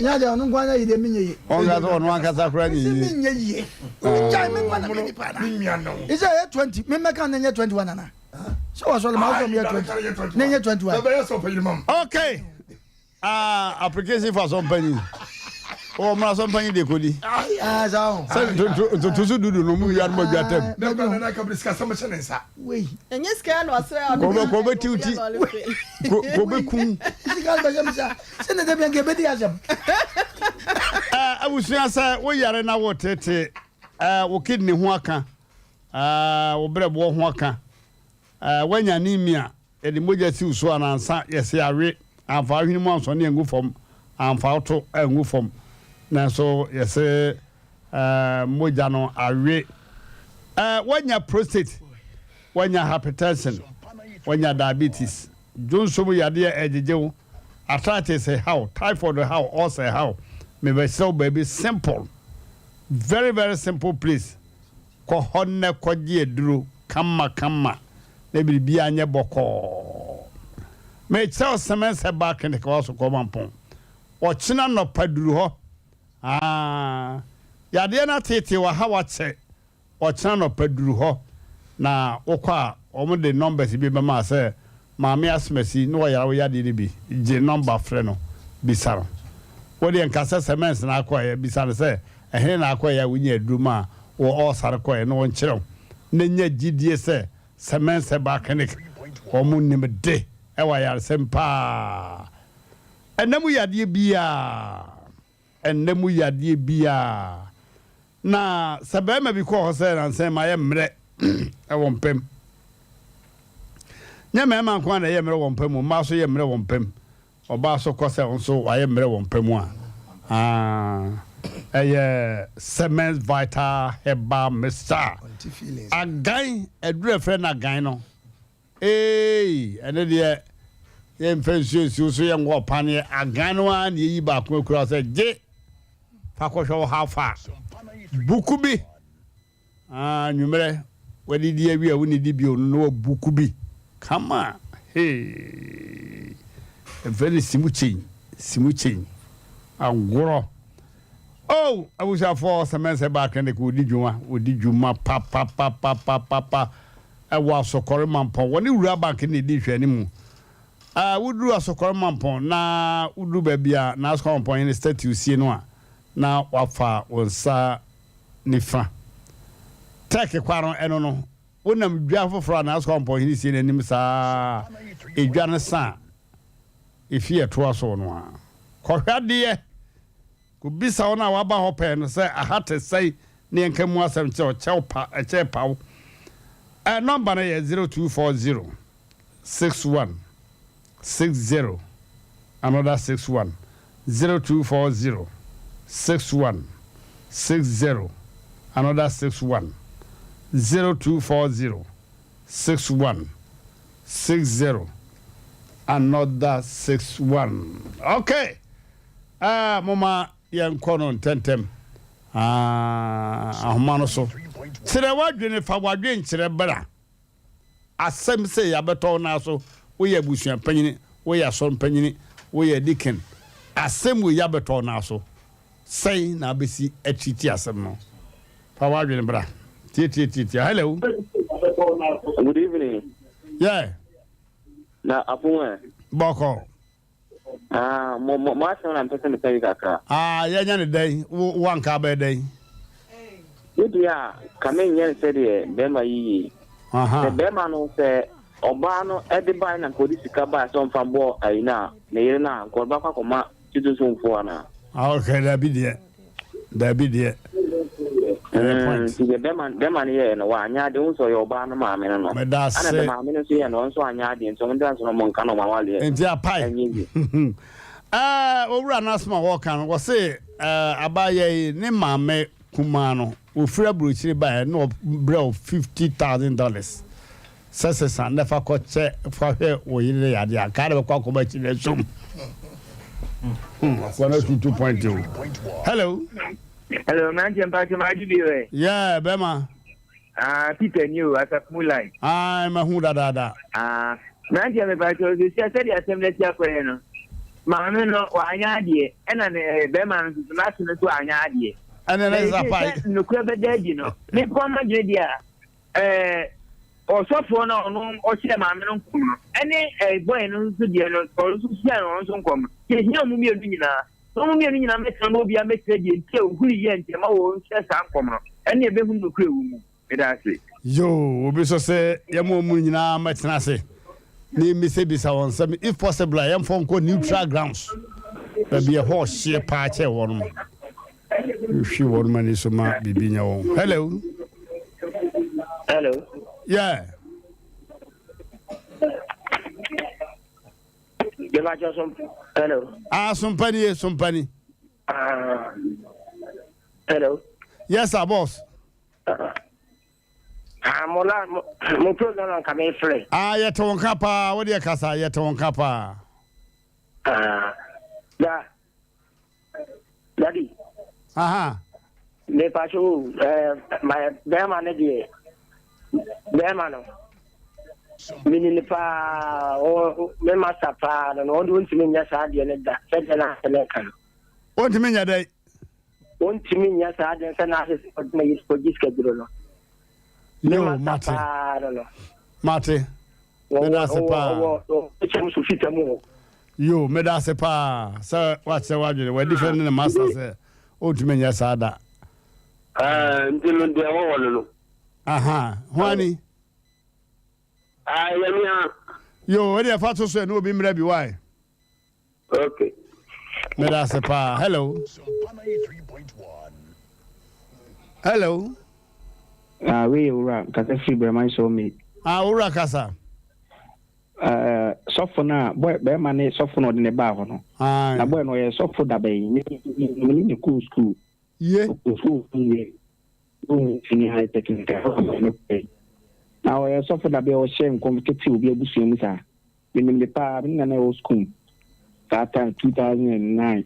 B: Nyɛ deɛ ɔno nko ara yɛ deɛ menyɛ yie.
A: Ɔnka sɛ ɔno ankasa koraa nyɛ yie.
B: Menyɛ yie. Gyae me nkwa na me nipa na. Isɛ ɛyɛ 20 me mmɛka na ɛnyɛ 21 ana. Sɛ wɔsɔre ma wosɔ meyɛ 20 na ɛnyɛ 21.
A: Okay. Ah, application for asɔmpanyin. Wɔ mmra asɔmpanyin de kodi.
B: Ah, saa o.
A: Sɛ ntoto so dudu no mu wia no ma dwa tam.
C: Na kura na kabiri sika sɛm hyɛ ne nsa.
B: Wei.
D: Ɛnyɛ sika na ɔsrɛ ɔde.
A: Kɔbɛ kɔbɛ tiw ti. Kɔbɛ kun.
B: Sika bɛ hyɛ mi sa. Sɛ ne dɛbi nka ebedi asɛm.
A: Eh, abusua sɛ wo yare na wo tete eh, wo kidney ho aka, eh, wo brɛboɔ ho aka, eh, woanya anemia. Yɛde mogya siw so anansa, yɛse awe, amfa wo hwene mu ansɔne angu fam, amfa wo to angu fam, nanso yɛse mogya no awe. Woanya prostate, woanya hypertension, woanya diabetes, dwonsɔ mu yadeɛ ɛregyegye wo, arthritis ɛha wo, typhoid ɛha wo, ulcer ɛha wo, mebɛkyerɛ wo baabi simple, very very simple place. Kɔ hɔ nnɛ kɔgye aduro kama kama na biribiara nyɛ bɔkɔɔ. Mekyerɛ wo Semens Herbal Clinic wɔ Asokɔ Mampong. Ɔkyena nɔpa duru hɔ. Aa, yadeɛ no ateetee wo aha wo akyɛ. Ɔkyena nɔpa duru hɔ na wokɔ a wɔn de numbers bi bɛma wo sɛ Maame Asmasi na ɔyare wo yadeɛ no bi, gye number frɛ no bisa no. Wo deɛ nka sɛ Semens na akɔeɛ, bisa no sɛ ɛhene na akɔeɛ a wonya aduro maa wɔ ɔɔsa no kɔeɛ na ɔnkyerɛ wo na nya gyidie sɛ Semens Herbal Clinic wɔn nim de wɔ ayaresɛm paa. Ɛnna mu yadeɛ biara. Ɛnna mu yadeɛ biara. Na sɛ barima bi kɔɔ hɔ sɛ nansa yi mayɛ mmerɛ wɔ mpa mu. Nyɛ mmarima nko ara na ɛyɛ mmerɛ wɔ mpa mu, mmaa nso yɛ mmerɛ wɔ mpa mu. Ɔbaa nso kɔ sɛ ɔno nso wayɛ mmerɛ wɔ mpa mu a, ah, ɛyɛ Semens Vital Herbal Mixture. Agan, aduru a ɛfrɛ no agan no, Eei ɛno deɛ yɛmfa nsuo nsi wo so yɛnkɔ ɔpaneɛ agan no ara na yɛyi baako akura sɛ gye fa kɔhwɛ wo how far buku bi ah nwummerɛ wadidi awie a wonnidi bio no na wabuku bi kama hee ɛfɛ no simu kyen simu kyen agorɔ oh abusuafoɔ sɛmɛnsɛ baa clinic wɔdi dwuma wɔdi dwuma papapapapapa Ɛwɔ Asɔkɔre Mampɔn. Wɔne Wura Bank na ɛdi nhwɛanimu. Woduru Asɔkɔre Mampɔn na woduru baabi a N'Asɔkɔre Mampɔn hene statue sie no a, na wafa wo nsa nifa. Turkey kwa no, ɛno no, wonam dwa foforɔ a N'Asɔkɔre Mampɔn hene sie no anim saa ara, edwa no sa a, efie a ɛtoa so no ara. Kɔhwɛ adeɛ! Kɔbisa wɔn a wɔaba hɔ pɛn no sɛ, Aha te sɛn? na yɛnka mu asɛm kyerɛ wo, kyɛw pa, ɛkyɛ pa wo. Ɛ nɔmba no yɛ 0240 61 60 another 61 0240 61 60 another 61 0240 61 60 another 61 okay ah moma yɛnkɔ no ntɛntɛm ah ahoma no so kyerɛ w'adwene fa w'adwenkyerɛ bra Asɛm sei abɛtɔ wo nan so, woyɛ abusua panyini, woyɛ asɔre panyini, woyɛ deacon, asɛm wei abɛtɔ wo nan so, sɛn na abɛsi atiriti asɛm no? Fa w'adwene bra. Tiatiatiatia. Hello.
S: Good evening.
A: Yeah.
S: Na apon ɛ.
A: Bɔkɔ.
S: Ah, mo mo mo asɛm na mpɛ sɛ meka bi kakra.
A: Ah, yɛnyɛ ne dɛn? Wo wo anka abɛyɛ dɛn?
S: Me deɛ a, ka menyɛ no sɛdeɛ bɛrima yi yie. Sɛ bɛrima no sɛ ɔbaa no de bae na nka ɔde sika bae sɛ ɔmfa bɔ ayi no a, ne yere no a, nka ɔde bɛkɔ akɔma Tito somfoɔ anaa?
A: Ah, okay, dabi deɛ. Dabi deɛ. Ɛyɛ point.
S: Nti deɛ bɛrima bɛrima no yɛɛ no wanyɛ adeɛ wohu sɛ ɔyɛ ɔbaa no maame no no.
A: Meda ase.
S: Ɛna deɛ maame no nso yɛɛ no ɔno nso anyɛ adeɛ nti ɔmo da nso no ɔmo nka na ɔmo awaleɛ.
A: Nti apae.
S: Ɛnyɛ yie.
A: Ɛɛ owura no asɛm a wɔka no wɔse ɛɛ abaayɛ yi ne maame kumaa no ofiri aburokyire baeɛ na ɔbrɛ wo $50,000 Sɛ sesa na fa kɔ kyɛ fa hwɛ wo yere ne yadeɛ a, kaa na bɛkɔ akɔma akyi na ɛsom. Akoa no atutu point o. Hello.
T: Hello, mmeranteɛ mpakyɛ maadwo bi ɛ.
A: Yeah, bɛma.
T: Ah, Peter ni o, Asafo mu line.
A: Ah, mahu dadaada.
T: Ah, mmeranteɛ mepakyɛ sɛsia sɛdeɛ asɛm no asi akɔyɛ no, maame no wanyɛ adeɛ, ɛna ne eh, bɛrima no nso so n'ase no nso anyɛ adeɛ.
A: Ɛna ne nsa pae.
T: Sɛ nokorɛ bɛda adi no, me nko ara m'adwene deɛ a, Ɛɛ, ɔsɔfoɔ no a ɔno ɔhyɛɛ maame no nkɔm no, ɛne ɛɛ bɔyɛ no nso deɛ no, ɔno nso hyɛɛ no ɔno nso nkɔm no. Yɛhia wɔn mmienu nyinaa. Na wɔn mmienu nyinaa mɛtena na obiara mɛkyerɛ deɛ nti a ɔhuri yɛ nti ɛma wɔhyɛ saa nkɔm no. Ɛnna yɛbɛhunu nokorɛ wɔ mu. Meda ase.
A: Yoo, obi nso se yɛma wɔn nyinaa mmɛtena ase na yɛmmisabisa wɔn nsɛm, if possible a yɛmfa wɔn nkɔ neutral grounds, baabi ɛhɔ ɔhyeɛ paa kyɛn wɔn. Nhwi wɔn ani so ma biribi nyɛ wɔn. Hello.
T: Hello.
A: Yeah.
T: Hello.
A: Ah, sompani ye sompani.
T: Ah. Hello.
A: Yes, sir, boss.
T: Ah, mo la mo, mo program anka me frɛ.
A: Ah, yɛte wo nka paa, wo deɛ kasa, yɛte wo nka paa.
T: Ah, da. Daddy.
A: Aha.
T: Me pa so eh my bɛrima no deɛ bɛrima no mini ne paa ɔ me masa paa no no ɔde ɔntumi nyɛ saa deɛ no da sɛdeɛ na asɛ no ka no.
A: Ɔntumi nyɛ dɛ.
T: Ɔntumi nyɛ saa deɛ sɛ na asɛ sɛ ɔde na yɛ kɔgye sikaduro no. Me
A: Yo,
T: masa
A: mate.
T: paa no no.
A: Mate. Meda ase paa. Yo, meda ase paa sɛ wakyerɛ w'adwene. Wadi fɛ ne ne master sɛ ɔntumi nyɛ saa da.
U: Nti no deɛ ɛwɔ hɔ no no.
A: Aha, ho ani.
U: Yɛne a.
A: Yo, ɛdeɛ fa to so ɛne obi mmerɛ bi wae.
U: Okay.
A: Meda ase paa. Hello. Hello.
V: Ah, wei yɛ owura kasa firi Brɛman Sawmill.
A: Ah, owura kasa.
V: Uh, sɔfo no a boy bɛrima ne sɔfo no ɔde ne baa hɔ no. Na boy no ɔyɛ sɔfo dabɛn ne ne ne kɔɔ sukuu.
A: Ye.
V: Ɔkɔɔ sukuu wie. Ɔwɔ senior high technical ɛhɔ na ɔkɔe. Na ɔyɛ sɔfo dabɛn ɔhyɛ nkɔm tete obi abusua mu saa. Menim no paa, me ne Nana wɔ sukuu mu saa time 2009.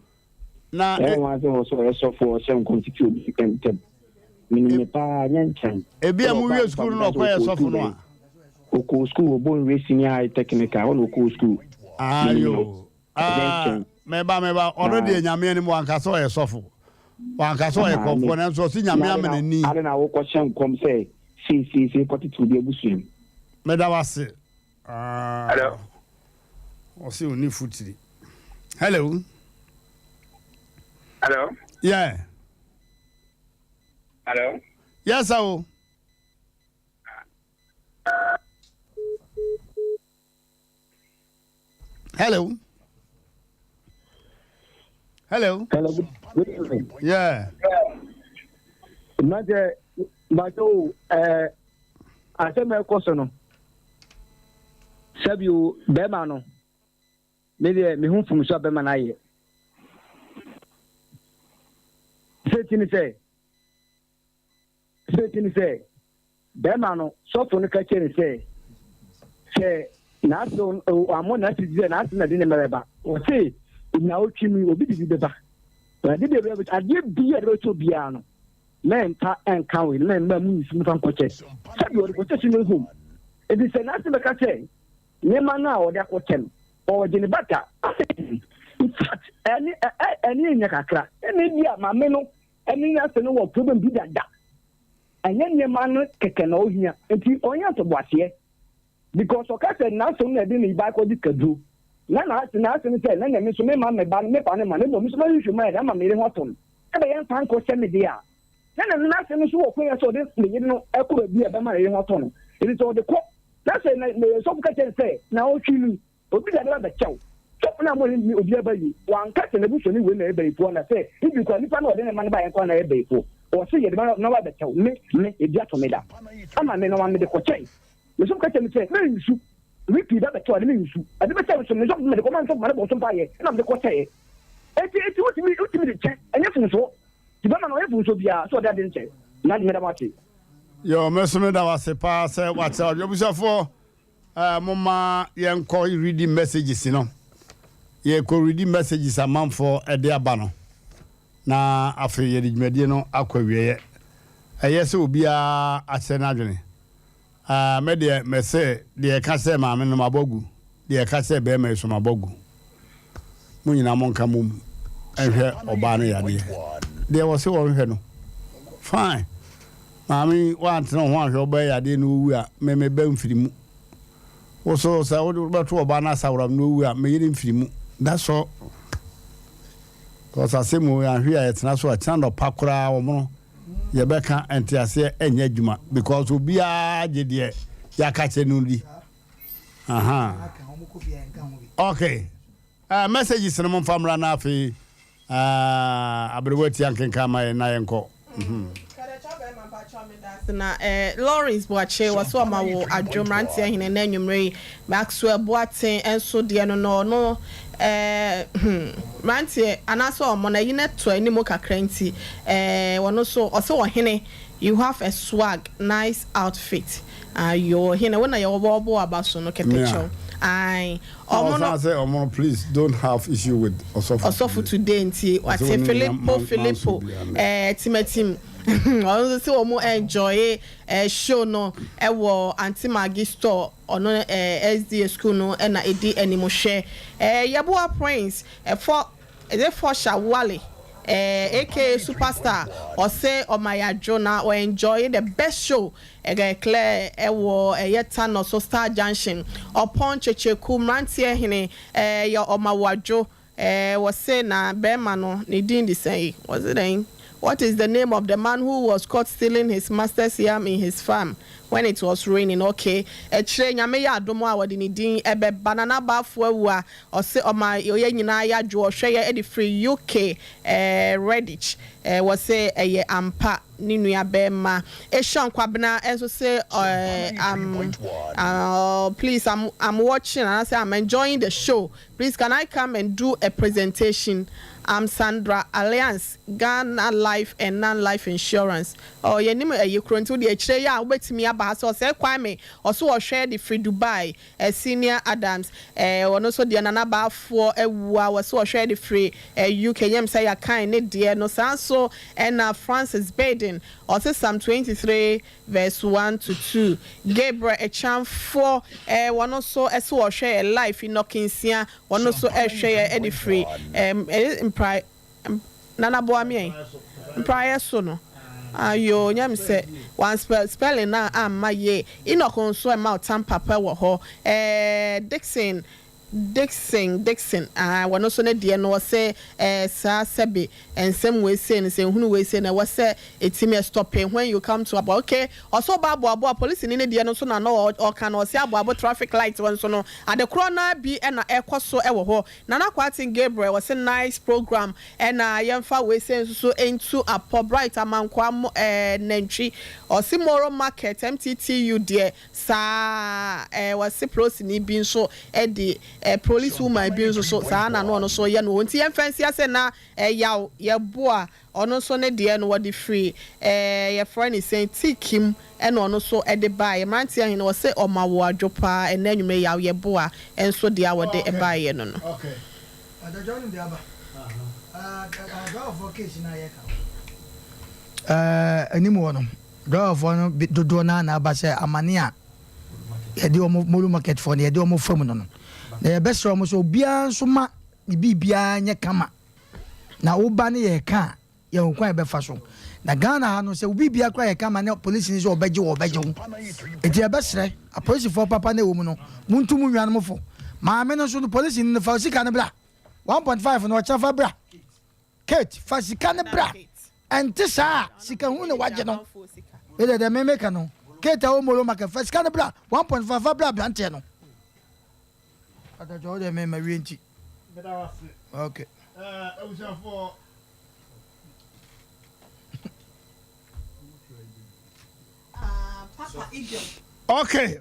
A: Na
V: ɛyɛ wɔn asɛ wɔ sɛ ɔyɛ sɔfo ɔhyɛ nkɔm titi obi ntɛm. Menim no paa, nyɛ nkyɛn.
A: Ebi a mo wie sukuu no na ɔkɔyɛ sɔfo no a.
V: Ɔkɔɔ sukuu wɔ Bonwire Senior High Technical, hɔ na ɔkɔɔ sukuu.
A: Ayo. Ah, meba meba, ɔno deɛ Nyame anim wanka sɛ ɔyɛ sɔfo. Wanka sɛ ɔyɛ kɔmfoɔ nanso ɔse Nyame ama n'ani.
V: Ade na wokɔhyɛ nkɔm sɛ seisei kɔtete obi abusua mu.
A: Meda wo ase. Ah.
U: Hello.
A: Ɔse ɔni futiri. Hello.
U: Hello.
A: Yeah.
U: Hello.
A: Yes, sir. Oh. Hello. Hello.
V: Hello. Good evening.
A: Yeah.
I: Mmeranteɛ, mpakyɛ o, ɛɛ asɛm a ɛkɔ so no, sɛbi o, bɛrima no, me deɛ mehu mfomso a bɛrima no ayɛ. Sɛ ti ne sɛ, sɛ ti ne sɛ, Barima no sɔfo no ka kyerɛɛ no sɛ, sɛ n'ase wammɔ n'ase di sɛ n'ase na de ne mma bɛba. Ɔse, nnawɔtwe mu yi, obi de bi bɛba. Na ade bi a adeɛ bi a ɛde bɛkyɛ obiara no, mɛmfa nka wei, na mɛmma mu nsu mfa nkɔkyɛ. Sɛbi ɔde kɔkyɛ funeral home. Enti sɛ n'ase bɛka sɛ nneɛma no a ɔde akɔkyɛ no, ɔregye ne bata. In fact, ɛne ɛne nyɛ kakra. Ɛna ebi a maame no ɛne n'ase no wɔ problem bi dada. Ɛnyɛ nneɛma no kɛkɛ na ohia nti ɔnya ntoboaseɛ because ɔka sɛ n'asɛm na ɛde ne ba akɔgye kaduro na n'ase n'ase ne sɛ na nea me nso memma me ba no mefa no ma na mmom me nso mahwehwɛ mu ayɛ dɛ ama me yere ho atɔ no ɛbɛyɛ mfa nkɔ sɛ me deɛ a na na n'ase no nso wɔ kwan sɛ ɔde ne yere no ɛkɔ baabi a ɛbɛma ne yere ho atɔ no nti sɛ ɔde kɔ na sɛ na sɔfo ka kyerɛ no sɛ na ɔtwe mu Obi de ade ba bɛkyɛ wo. Sɔfo no a moayi ne obi aba yi, wanka sɛ n'abusuani wei na ɛyɛ bayifoɔ anaa sɛ even koraa nipa no a ɔde ne mma no baeɛ nkoaa na ɛyɛ bayifoɔ. Ɔse yɛde ma no ba bɛkyɛ wo. Me, me, ebi ato me da. Ama me no ma mede kɔkyɛe. Me sɔfo ka kyerɛɛ me sɛ mensu. Me pii ba bɛkyɛ wo ade mensu. Ade bɛkyɛ me so, me sɔfo mede kɔma me sɔfo ma no bɔɔ so mpaeɛ ɛna mede kɔkyɛeɛ. Enti, enti wotumi, wotumi de kyɛ, ɛnyɛ mfomsoɔ. Nti bɛma no ɔnyɛ mfomsoɔ biara sɛ ɔde ade no kyɛ. Nadi meda mo ase.
A: Yoo, me nso meda wo ase paa sɛ woakyerɛ w'adwene. Abusuafoɔ, Eh, momma yɛnkɔ reading messages no. Yɛkɔ reading messages amanfoɔ ɛde aba no, na afei yɛde dwumadie no akɔ awieɛ. Ɛyɛ sɛ obiara akyerɛ n'adwene. Eh, me deɛ mese deɛ ɛka sɛ maame no mabɔ agu, deɛ ɛka sɛ bɛrima yi so mabɔ agu. Mo nyinaa monka mom nhwɛ ɔbaa no yadeɛ. Deɛ wɔse wɔnhwɛ no, fine. Maame yi woantene wo ho anhwɛ wo ba yi adeɛ na ɔwu a, me me ba mfiri mu. Wo so sɛ wode wobɛto ɔbaa no asaworam na ɔwu a, me yere mfiri mu. That's all. Because asɛm o, yɛanhwe a yɛtena so a, kyena nɔpa koraa wɔn no yɛbɛka nteaseɛ ɛnyɛ adwuma because obiara gye deɛ yɛaka kyerɛ no di. Aha. Okay. Messages no momfa mmra na afei aberewa tia nkenkan ma yɛn na yɛnkɔ.
D: Na Lawrence Boakye wɔse ɔma wo adwo mmeranteɛ hene na anwummerɛ yi Maxwell Boateng nso deɛ no no ɔno eh, hmm, mmeranteɛ anaasɛ ɔmo no ayi no to anim kakra nti eh, ɔno nso ɔse ɔhene you have a swag nice outfit ayoo ɔhene wo na yɛwɔ bɔɔbo aba so no kɛtɛkyɛw ae
A: Ɔmo no. Ɔsan sɛ ɔmo no please don't have issue with ɔsɔfo today.
D: Ɔsɔfo today nti wate Filipo Filipo ɛɛ timatim ɔno nso sɛ ɔmo enjoy ɛɛ show no ɛwɔ Aunty Maggie store ɔno ɛɛ SDA school no ɛna edi anim hwɛ ɛɛ Yeboah Prince ɛfɔ is it Fɔsha Wale ɛɛ aka superstar ɔse ɔma yadwo na ɔ enjoy the best show Ɛyɛ clear ɛwɔ ɛyɛ Tanɔ so star junction ɔpɔn kyekyeku mmeranteɛ hene ɛyɛ ɔmawadwo ɛɛ wɔse na bɛɛma no ne din de sɛn wɔse dɛn what is the name of the man who was caught stealing his master's yam in his farm when it was raining ok ɛkyire nyame yɛ adom a wɔde ne din ɛbɛba Nana Bafo awu a ɔse ɔma yɛ nyinaa yadwo ɔhwɛ yɛ ɛde firi UK ɛɛ Redditch ɛɛ wɔse ɛyɛ ampa. Ne nua bɛɛma Sean Kwabena nso se I'm please I'm I'm watching anaasɛ I'm enjoying the show please can I come and do a presentation I'm Sandra Alliance Ghana life and non life insurance oh yɛnim ɛyi koro nti wodeɛ akyire yi a wobɛtumi aba ha sɛ ɔsɛe Kwame ɔso ɔhwɛ de firi Dubai Senior Adams eh ɔno nso deɛ Nana Baafoɔ awu a wɔse ɔhwɛ de firi UK nyɛ me sɛ yɛakan ne deɛ no saa nso ɛna Francis Baden ɔse Psalm 23 verse 1 to 2 Gabriel Akyamfoɔ eh ɔno nso ɛse ɔhwɛ yɛ live Enoch Nsia ɔno nso ɛhwɛ yɛ de firi eh mpra Nana boa me ɛ. Mpraeɛ so no ayoo nyɛ me sɛ wan spell spelling no amma yie Enoch nso ɛma wo tam papa wɔ hɔ ɛɛ Dickson. Dickson Dickson aah wɔno nso ne deɛ no ɔse ɛɛ saa sɛbe nsɛm wei sei no sɛ nhunu wei sei no ɛwɔ sɛ ɛtumi ɛstɔpe when you come to aboa ok ɔse ɔba aboabo a polisini ne deɛ no nso na na ɔka no ɔse aboabo traffic light hɔ nso no ade korɔ no ara bi na ɛkɔ so wɔ hɔ Nana Kwarteng Gabriel ɔse nice program ɛna yɛmfa wei sei nso so ntu apɔ Bright Amankwaa mo ɛɛ Nantwi ɔse Moro market MTTU deɛ Saa eh wɔse prosini bi nso de eh police woman bi nso so saa na na ɔno nso yɛ no nti yɛmfa nsi ase na eh yaw yɛboa ɔno nso ne deɛ no wɔde firi eh yɛfrɛ ne sɛn tikim ɛna ɔno nso de baeɛ mmeranteɛ hene wɔse ɔma wo adwo paa ɛnɛ anwummerɛ yaw yɛboa nso deɛ a wɔde baeɛ no no.
B: Anim hɔ no Driverfoɔ no bi dodoɔ no ara na aba sɛ amane a yɛde wɔn Molo market foɔ no yɛde wɔn fa mu no no na yɛbɛsrɛ wɔn sɛ obiara nso ma ne biribiara nyɛ kama na woba ne yɛka a yɛn kwan yɛbɛfa so na Ghana ha no sɛ wo biribiara koraa yɛ kama ne polisi ni sɛ ɔbɛgye wo ɔbɛgye wo nti yɛbɛsrɛ apolisifoɔ papa na ɛwɔ mu no montu mo nuanom fo maame no nso no polisi no fa sika no bra 1.5 no ɔkyɛ fa bra Kate, fa sika no bra. Ɛnte saa a, sika hunu na wagye no. Me deɛ deɛ me meka no, Kate a ɔwɔ Molo market, fa sika no bra, 1.5 fa bra aberanteɛ no. Atatwa wo deɛ me ma wie nti.
A: Meda wo ase.
B: Okay.
A: Eh, abusuafoɔ.
D: Papa Eagle.
A: Okay.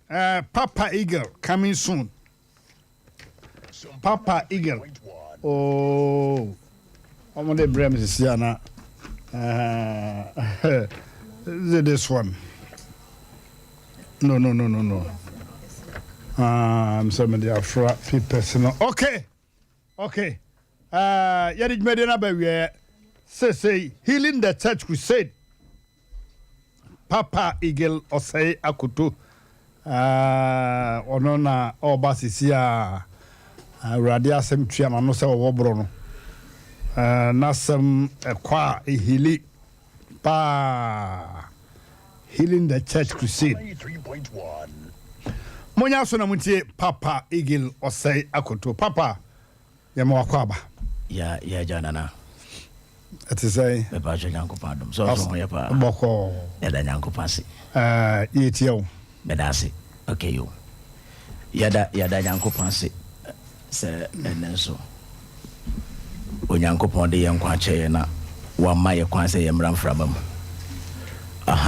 A: Uh, Papa Eagle coming soon. Papa Eagle. Oh. Ọmọ de brẹ mi sisi ana. Uh, this one. No, no, no, no, no. Um, so me de afra papers no. Okay. Okay. Uh, yɛde dwumadie no aba wieɛ. Sesei Healing the Church Crusade. Papa Eagle Osei Akoto ah, ɔno na ɔreba sisi a Awurade asɛm tua n'ano sɛ ɔwɔ borɔ no. Ah, n'asɛm ɛkɔ a ehili paa. Healing the Church Crusade. Monya so na montie Papa Eagle Osei Akoto. Papa, Yɛma wakɔ aba.
J: Ya ya agya nana.
A: Ɛte sɛn?
J: Mepatwɔ Nyankopɔn adom. Sɛ ɔso ho yɛ paa.
A: Bɔkɔɔ.
J: Yɛda Nyankopɔn ase.
A: Ɛɛ yɛtie wo.
J: Meda ase. Okay yo. Yɛda yɛda Nyankopɔn ase sɛ ɛnnɛ nso Onyankopɔn de yɛn nkwa akyɛ yɛn na wama yɛ kwan sɛ yɛmmra mframa mu.